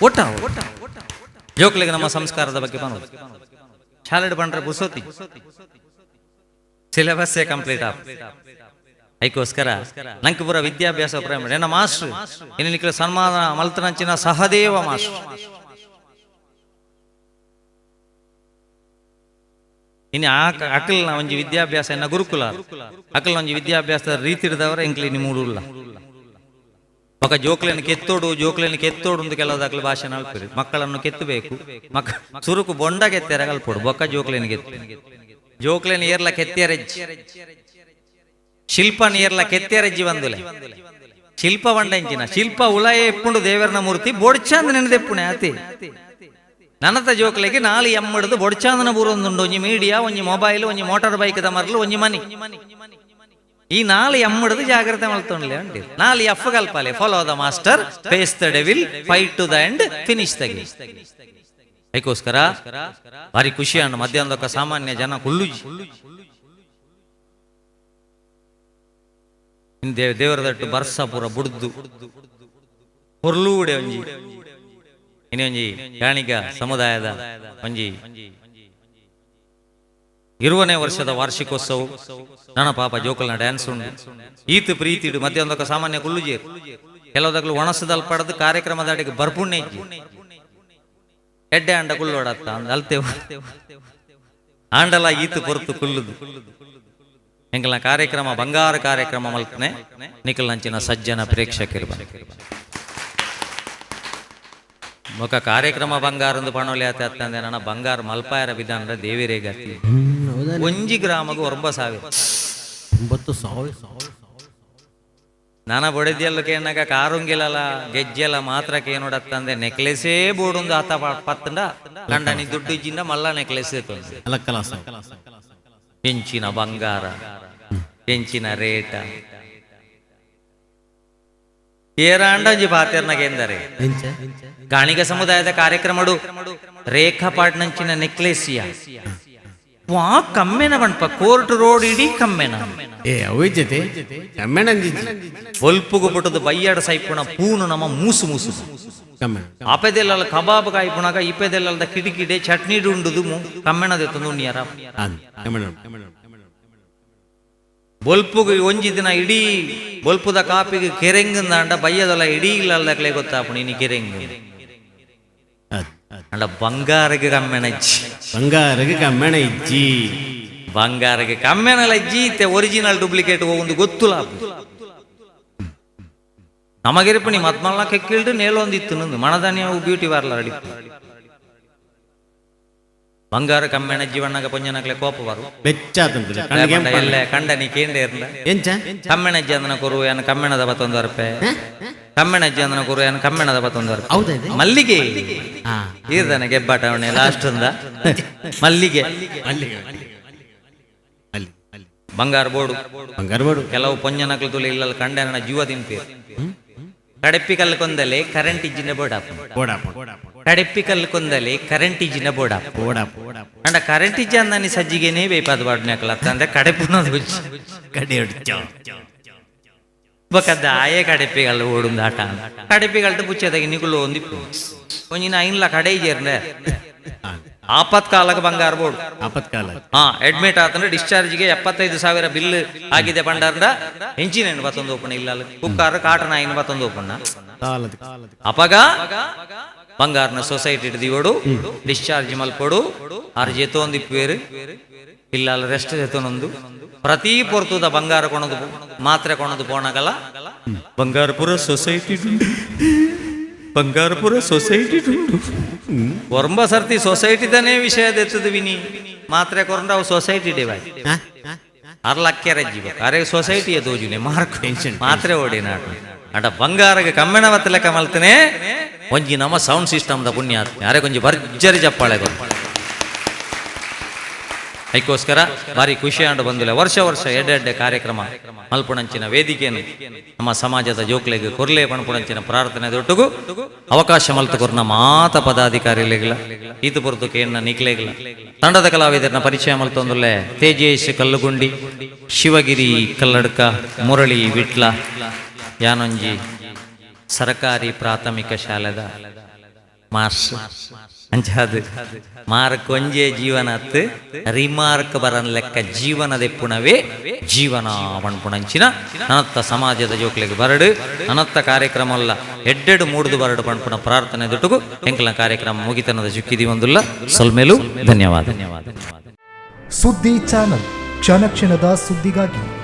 Speaker 1: ಒಟ್ಟ ಜೋಕ್ಲಿಗೆ ನಮ್ಮ ಸಂಸ್ಕಾರದ ಬಗ್ಗೆ ಬರೋದು. ಶಾಲೆಡ್ ಬಂಡ್ರೆ ಬುಸೋತಿ ಸಿಲೆಬಸ್ಸೇ ಕಂಪ್ಲೀಟ್ ಆಪ್. ಐಕೋಸ್ಕರ ನಂಗೆ ಪೂರ ವಿದ್ಯಾಭ್ಯಾಸ ಪ್ರೇಮ ಎನ್ನ ಮಾಸ್ಟರ್ ಇನ್ನು ಸನ್ಮಾನ ಮಲ್ತನಂಚಿನ ಸಹದೇವ ಮಾಸ್ಟರ್. ಇನ್ನು ಆ ಅಕಲ್ನ ಒಂಜಿ ವಿದ್ಯಾಭ್ಯಾಸ ಎನ್ನ ಗುರುಕುಲ, ಅಕಲ್ನ ಒಂಜಿ ವಿದ್ಯಾಭ್ಯಾಸದ ರೀತಿಡ್ದವರ ಎಂಕ್ಲಿ ಇನಿ ಮೂಡುಲ್ಲ. ಬೊಕ ಜೋಕ್ಲೆನ್ ಕೆತ್ತೋಡು, ಜೋಕ್ಲೆನ್ ಕೆತ್ತೋಡು ಅಂತ ಕೆಲವುದಕ್ಲು ಭಾಷೆ ಅಲ್ಪೇರು. ಮಕ್ಕಳನ್ನು ಕೆತ್ತಬೇಕು, ಮಕ್ಕ ಸುರುಕು ಬೊಂಡ ಕೆತ್ತೆರ ಕಲ್ಪೋಡು, ಬೊಕ್ಕ ಜೋಕ್ಲೆನ್ ಕೆತ್ತು. ಜೋಕ್ಲೆನ್ ಏರ್ಲ ಕೆತ್ತಿಯರೆಜ್ಜಿ, ಶಿಲ್ಪ ಏರ್ಲ ಕೆತ್ತಿಯರೆಜ್ಜಿ ಬಂದುಲೆ. ಶಿಲ್ಪ ಬಂಡ ಇಂಚಿನ ಶಿಲ್ಪ ಉಲಯ ಎಪ್ಪುಂಡು ದೇವರನ ಮೂರ್ತಿ ಬೊಡ್ಚಾಂದ ನೆನೆದೆಪ್ಪುಣೆ ಅತಿ. ನನತ ಜೋಕ್ಲೆಗೆ ನಾಲು ಎಮ್ಮಿಡ್ದು ಬೊಡ್ಚಾಂದನ ಬೂರೊಂದುಂಡು. ಒಂಜಿ ಮೀಡಿಯಾ, ಒಂಜಿ ಮೊಬೈಲ್, ಒಂಜಿ ಮೋಟಾರ್ ಬೈಕ್ the ಮರ್ಲು, ಒಂಜಿ ಮನಿ. ಈ ನಾಲು ಎಮ್ಮಿಡ್ದು ಜಾಗ್ರತೆ ಮಲ್ತೊಂಡ್ಲೆ ಅಂಡಿ. ನಾಲು F ಕಲ್ಪಾಲೆ: follow the master, face the devil, fight to the end, finish the game. ಅದಕ್ಕೋಸ್ಕರ ಭಾರಿ ಖುಷಿ ಅಣ್ಣ. ಮಧ್ಯಾಹ್ನದೊಕ್ಕ ಸಾಮಾನ್ಯ ಜನ ಕುಳ್ಳುಜಿ. ದೇವರ ದಟ್ಟು ಬರ್ಸ ಪೂರ ಬುಡ್ದು ಹೊರ್ಲೂಡೆ ಒಂಜಿ ಇನಿ ಒಂಜಿ ಗಾಣಿಗ ಸಮುದಾಯದ ಒಂಜಿ 20ನೇ ವರ್ಷದ ವಾರ್ಷಿಕೋತ್ಸವ. ನನ್ನ ಪಾಪ ಜೋಕಲ್ನ ಡ್ಯಾನ್ಸ್ ಉಂಡು. ಈತ ಪ್ರೀತಿಡು ಮಧ್ಯಾಹ್ನದೊಕ್ಕ ಸಾಮಾನ್ಯ ಕುಳ್ಳುಜೇರು. ಕೆಲವುದಕ್ಲು ಒಣಸದಲ್ ಪಡೆದು ಕಾರ್ಯಕ್ರಮದ ಅಡಿಗೆ ಬರ್ಪುಣ್ಣೆ ಇಜ್ಜಿ. ಎಡ್ಡೆ ಅಂಡ ಕುಳ್ಳೋಡತ್ತ ಅಲ್ತೇವು ಆಂಡಲ ಈತ ಪೊರ್ತು ಕುಲ್ಲುದು ಎಂಕಲ್ನ ಕಾರ್ಯಕ್ರಮ ಬಂಗಾರ ಕಾರ್ಯಕ್ರಮ ಮಲ್ಪನೆ ನಿಖಲ್ನಂಚಿನ ಸಜ್ಜನ ಪ್ರೇಕ್ಷಕರು. ಮುಖ ಕಾರ್ಯಕ್ರಮ ಬಂಗಾರ ಒಂದು ಪಣೋಲಿ ಆತ ಅತ್ತಂದೆ ನನ್ನ ಬಂಗಾರ ಮಲ್ಪಾಯರ ವಿಧಾನದ ದೇವಿರೇ ಗತಿ. ಒಂಜಿ ಗ್ರಾಮಗೂ 9000.
Speaker 2: 9000.
Speaker 1: ನಾನ ಬೊಡೆದಿಯಲ್ಲ ಕೇನಾಗ ಕಾರುಂಗಿಲಲ್ಲ ಗೆಜ್ಜೆಲ್ಲ ಮಾತ್ರ ಕೇನೋಡತ್ತಂದೆ ನೆಕ್ಲೆಸೇ ಬೋಡೊಂದು ಆತ ಪತ್ತಂಡ ಗಂಡನಿ ದುಡ್ಡು ಇಜ್ಜಿಂದ ಮಲ್ಲ ನೆಕ್ಲೆಸ್.
Speaker 2: ಅಲಕ್ಕಲಾಸ.
Speaker 1: ಎಂಚಿನ ಬಂಗಾರ, ಎಂಚಿನ ರೇಟ ಏರಾಂಡಂಜಿ ಪಾತೆರ್ನ ಕೇಂದರೆ.
Speaker 2: ಎಂಚ?
Speaker 1: ಗಾಣಿಗ ಸಮುದಾಯದ ಕಾರ್ಯಕ್ರಮಡು ರೇಖಾ ಪಾಟ್ನಂಚಿನ ನೆಕ್ಲೆಸಿಯ ವಾ ಕಮ್ಮೆನ ಬಣ್ಪ ಕೋರ್ಟ್ ರೋಡ್ ಇಡೀ ಕಮ್ಮೆನ.
Speaker 2: ಏ ಅವು ಜೊತೆ ಕಮ್ಮೆಣ.
Speaker 1: ಬೊಲ್ಪುಗು ಪುಟ್ಟದು ಬಯ್ಯಾಡ ಸೈಪುಣ ಪೂನು ನಮ್ಮ ಮೂಸು ಮೂಸು.
Speaker 2: ಕಮ್ಮೆಣ.
Speaker 1: ಆಪೆದೆಲ್ಲ ಕಬಾಬ್ ಕಾಯ್ಪುಣಗ ಇಪೆದೆಲ್ಲ ಕಿಡಿಕಿಡೆ ಚಟ್ನಿ ಉಂಡುದು ಕಮ್ಮೆಣದೆತ್ತು ಉಣ್ಣಿಯರ.
Speaker 2: ಕಮ್ಮೆಣ.
Speaker 1: ಬೊಲ್ಪುಗು ಒಂಜಿ ದಿನ ಇಡೀ ಬೊಲ್ಪುದ ಕಾಪಿಗೆ ಕೆರೆಂಗಂದಾಂಡ ಬಯ್ಯದಲ್ಲ ಇಡೀ ಇಲ್ಲದಕ್ಲೆ ಗೊತ್ತಾಪುಣಿ ಇನಿ ಕೆರೆಂಗ್. ಅಂಡ ಬಂಗಾರಗೆ ಕಮ್ಮೆಣಜ್ಜಿ.
Speaker 2: ಬಂಗಾರಗೆ ಕಮ್ಮೆಣ ಇಜ್ಜಿ.
Speaker 1: ಬಂಗಾರಗೆ ಕಮ್ಮೆನಲ ಇಜ್ಜಿ. ಒರಿಜಿನಲ್ ಡೂಪ್ಲಿಕೇಟ್ ಒಂದು ಗೊತ್ತುಲ ನಮಗಿರಪಣಿ ಮತ್ಮಲ್ಲ ಕೆಕ್ಕಿಲ್ಡು ನೇಲೊಂದಿತ್ತು ನಂದು ಮಣದಾನಿ ಅವು ಬ್ಯೂಟಿ ಪಾರ್ಲರ್ ಅಡಿ. ಬಂಗಾರ ಕಮ್ಮೆಣ ಜೀವಣ್ಣಗ ಪೊಂಜನಕ್ಲೆ ಕೋಪ ಬರು.
Speaker 2: ಬೆಚ್ಚಾತಂತದೆ ಕಣ್ಣಿಗೆ.
Speaker 1: ಎಲ್ಲ ಕಂಡನಿ ಕೇಂದ್ರ ಇರ್ಲ.
Speaker 2: ಎಂಚ?
Speaker 1: ಕಮ್ಮೆಣಜ್ಜಿ ಅಂದನ ಕೊರು ಏನ ಕಮ್ಮೆಣದ ಬತ್ತೊಂದು ಅರ್ಪೆ, ಕಮ್ಮೆಣಜ್ಜಿ ಅಂದನ ಕೊರು ಏನ ಕಮ್ಮೆಣದ ಬತ್ತೊಂದು ಅರ್ಪೆ.
Speaker 2: ಹೌದಾ ಇದೆ?
Speaker 1: ಮಲ್ಲಿಗೆ.
Speaker 2: ಹಾ.
Speaker 1: ಈರ್ದನ ಗೆಬ್ಬಾಟ ಅವನೇ ಲಾಸ್ಟ್ ಅಂದ ಮಲ್ಲಿಗೆ.
Speaker 2: ಮಲ್ಲಿಗೆ ಅಲ್ಲಿ ಅಲ್ಲಿ.
Speaker 1: ಬಂಗಾರ ಬೋಡು.
Speaker 2: ಬಂಗಾರ ಬೋಡು.
Speaker 1: ಕೆಲವು ಪೊಂಜನಕ್ಲು ತುಳಿ ಇಲ್ಲ ಕಂಡನ ಜೀವ ತಿನ್ಪೇರು. ಕಡೆಪ್ಪಿ ಕಲ್ಲು ಕೊಂದಲೆ ಕರೆಂಟ್ ಇಜ್ಜಿನ ಬೋರ್ಡ್.
Speaker 2: ಬೋಡಾಪ.
Speaker 1: ಕಡೆಪ್ಪಿ ಕಲ್ಲು ಕೊಂದಲೆ ಕರೆಂಟ್ ಇಜ್ಜಿನ ಬೋರ್ಡ್.
Speaker 2: ಬೋಡಾಪ.
Speaker 1: ಅಂಡ ಕರೆಂಟ್ ಇಜ್ಜ ಅಂದಾನಿ ಸಜ್ಜಿಗೆನೇ ಬೇಪಾದ ಬಾಡ್ನಕಲ ಅಂದ್ರೆ ಕಡೆಪುನದು ಬುಜ್ಜಿ.
Speaker 2: ಕಡೆ ಹೊಡಿಚ.
Speaker 1: ಬೊಕದ ಆಯೇ ಕಡೆಪಿಗಲ್ಲು ಓಡುಂದು ಆಟ ಕಡೆಪಿಗಲ್ಟು ಪುಚ್ಚೆದಾಗಿ ನಿಗುಲು ಒಂದಿಪ್ಪು ಒಂಜಿನ ಐನ್ಲ ಕಡೆ ಜೇರ್ನೆ. ಆಪತ್ಕಾಲಕ್ಕೆ ಬಂಗಾರ ಬೋರ್ಡ್.
Speaker 2: ಆಪತ್ಕಾಲ.
Speaker 1: ಹಾ, ಅಡ್ಮಿಟ್ ಆತಂದ್ರೆ ಡಿಸ್ಚಾರ್ಜ್ಗೆ 75,000 ಬಿಲ್ ಆಗಿದೆ ಪಂಡಾರ್ದ ಎಂಚಿನ ಬತ್ತೊಂದು ಓಪಣ ಇಲ್ಲ ಕುಕ್ಕಾರ ಕಾಟನ ಐನ್ ಬತ್ತೊಂದು ಓಪಣ್ಣ.
Speaker 2: ಸಾಲದ.
Speaker 1: ಅಪಗ ಬಂಗಾರನ ಸೊಸೈಟಿ ದಿವಡು ಡಿಸ್ಚಾರ್ಜ್ ಮಲ್ಪೊಡು. ಆರ್ ಜೆತೊಂದಿಪ್ಪೇರು ಇಲ್ಲ ಅಲ್ಲ ರೆಸ್ಟ್ ಜೆತೊನೊಂದು ಪ್ರತಿ ಪೊರ್ತುದ ಬಂಗಾರ ಕೊಣದು ಮಾತ್ರೆ ಕೊಣದು ಪೋಣಗಲ ಬಂಗಾರಪುರ ಸೊಸೈಟಿ, ಬಂಗಾರಪುರ ಸೊಸೈಟಿ. ಒರಂಬ ಸರ್ತಿ ಸೊಸೈಟಿ ತಾನೇ ವಿಷಯ ದೆತ್ತದ ವಿನಿ ಮಾತ್ರೆ ಕೊರಂಡ ಅವು ಸೊಸೈಟಿ ಡೇ ಬಾಯ್ ಅರ್ಲಕ್ಕೆ ರಜ್ಜಿ ಅರೆ ಸೊಸೈಟಿಯ ದೋಜುನೆ ಮಾರ್ಕ್.
Speaker 2: Tension.
Speaker 1: ಮಾತ್ರೆ ಓಡಿ ನಾಟು ಅಡ ಬಂಗಾರಗೆ ಕಮ್ಮೆಣ ಲೆಕ್ಕ ಮಲ್ತನೆ. ಒಂಜಿ ನಮ್ಮ ಸೌಂಡ್ ಸಿಸ್ಟಮ್ the ಪುಣ್ಯಾತ್ಮೆ ಅರೆ ಕೊಂಜಿ ಭರ್ಜರಿ ಚಪ್ಪಾಳೆ ಕೊರು. ಅದಕ್ಕೋಸ್ಕರ ಭಾರಿ ಖುಷಿ ಆಂಡು ಬಂದಿಲ್ಲ. ವರ್ಷ ವರ್ಷ ಎಡ್ಡೆ ಎಡ್ಡೆ ಕಾರ್ಯಕ್ರಮ ಮಲ್ಪುಣಂಚಿನ ವೇದಿಕೆಯನ್ನು ನಮ್ಮ ಸಮಾಜದ ಜೋಕ್ಲೆಗ್ ಕೊರ್ಲೆ ಪಣಪುಣಂಚಿನ ಪ್ರಾರ್ಥನೆ ದೊಟ್ಟುಗು ಅವಕಾಶ ಮಲ್ತು ಕೊರ್ನ ಮಾತ ಪದಾಧಿಕಾರಿಗಳಿಗಿಲ್ಲ ಈತು ಪೊರ್ತು ಕೇಣ್ಣ ನಿಕ್ಲೆಗಿಲ್ಲ ತಂಡದ ಕಲಾವಿದರನ್ನ ಪರಿಚಯ ಮಲ್ತೊಂದುಲ್ಲೆ. ತೇಜೇಶ್ ಕಲ್ಲುಗುಂಡಿ, ಶಿವಗಿರಿ ಕಲ್ಲಡ್ಕ, ಮುರಳಿ ವಿಟ್ಲ. ಯಾನೊಂಜಿ ಸರಕಾರಿ ಪ್ರಾಥಮಿಕ ಶಾಲೆದ ಮಾರ್ಸ್ ಅಂಚಾದ್ ಮಾರ್ಕ್ ಒಂಜೇ ಜೀವನ ಅತ್ತು, ರಿಮಾರ್ಕ್ ಬರನ್ ಲೆಕ್ಕ ಜೀವನದೆಪ್ಪುಣವೇ ಜೀವನ ಪಣ್ಪುಣಂಚಿನ ಅನತ್ತ ಸಮಾಜದ ಜೋಕ್ಲೆಗ್ ಬರಡು, ಅನತ್ತ ಕಾರ್ಯಕ್ರಮ ಅಲ್ಲ ಎಡ್ಡೆಡು ಮೂಡುದು ಬರಡು ಪಣ್ಪುಣ ಪ್ರಾರ್ಥನೆ ದುಟುಗು ಎಂಕಲ್ನ ಕಾರ್ಯಕ್ರಮ ಮುಗಿತನದ ಚುಕ್ಕಿದಿ ಒಂದುಲ್ಲ. ಸೊಲ್ಮೇಲು ಧನ್ಯವಾದ.
Speaker 4: ಸುದ್ದಿ ಚಾನಲ್, ಕ್ಷಣ ಕ್ಷಣದ ಸುದ್ದಿಗಾಗಿ.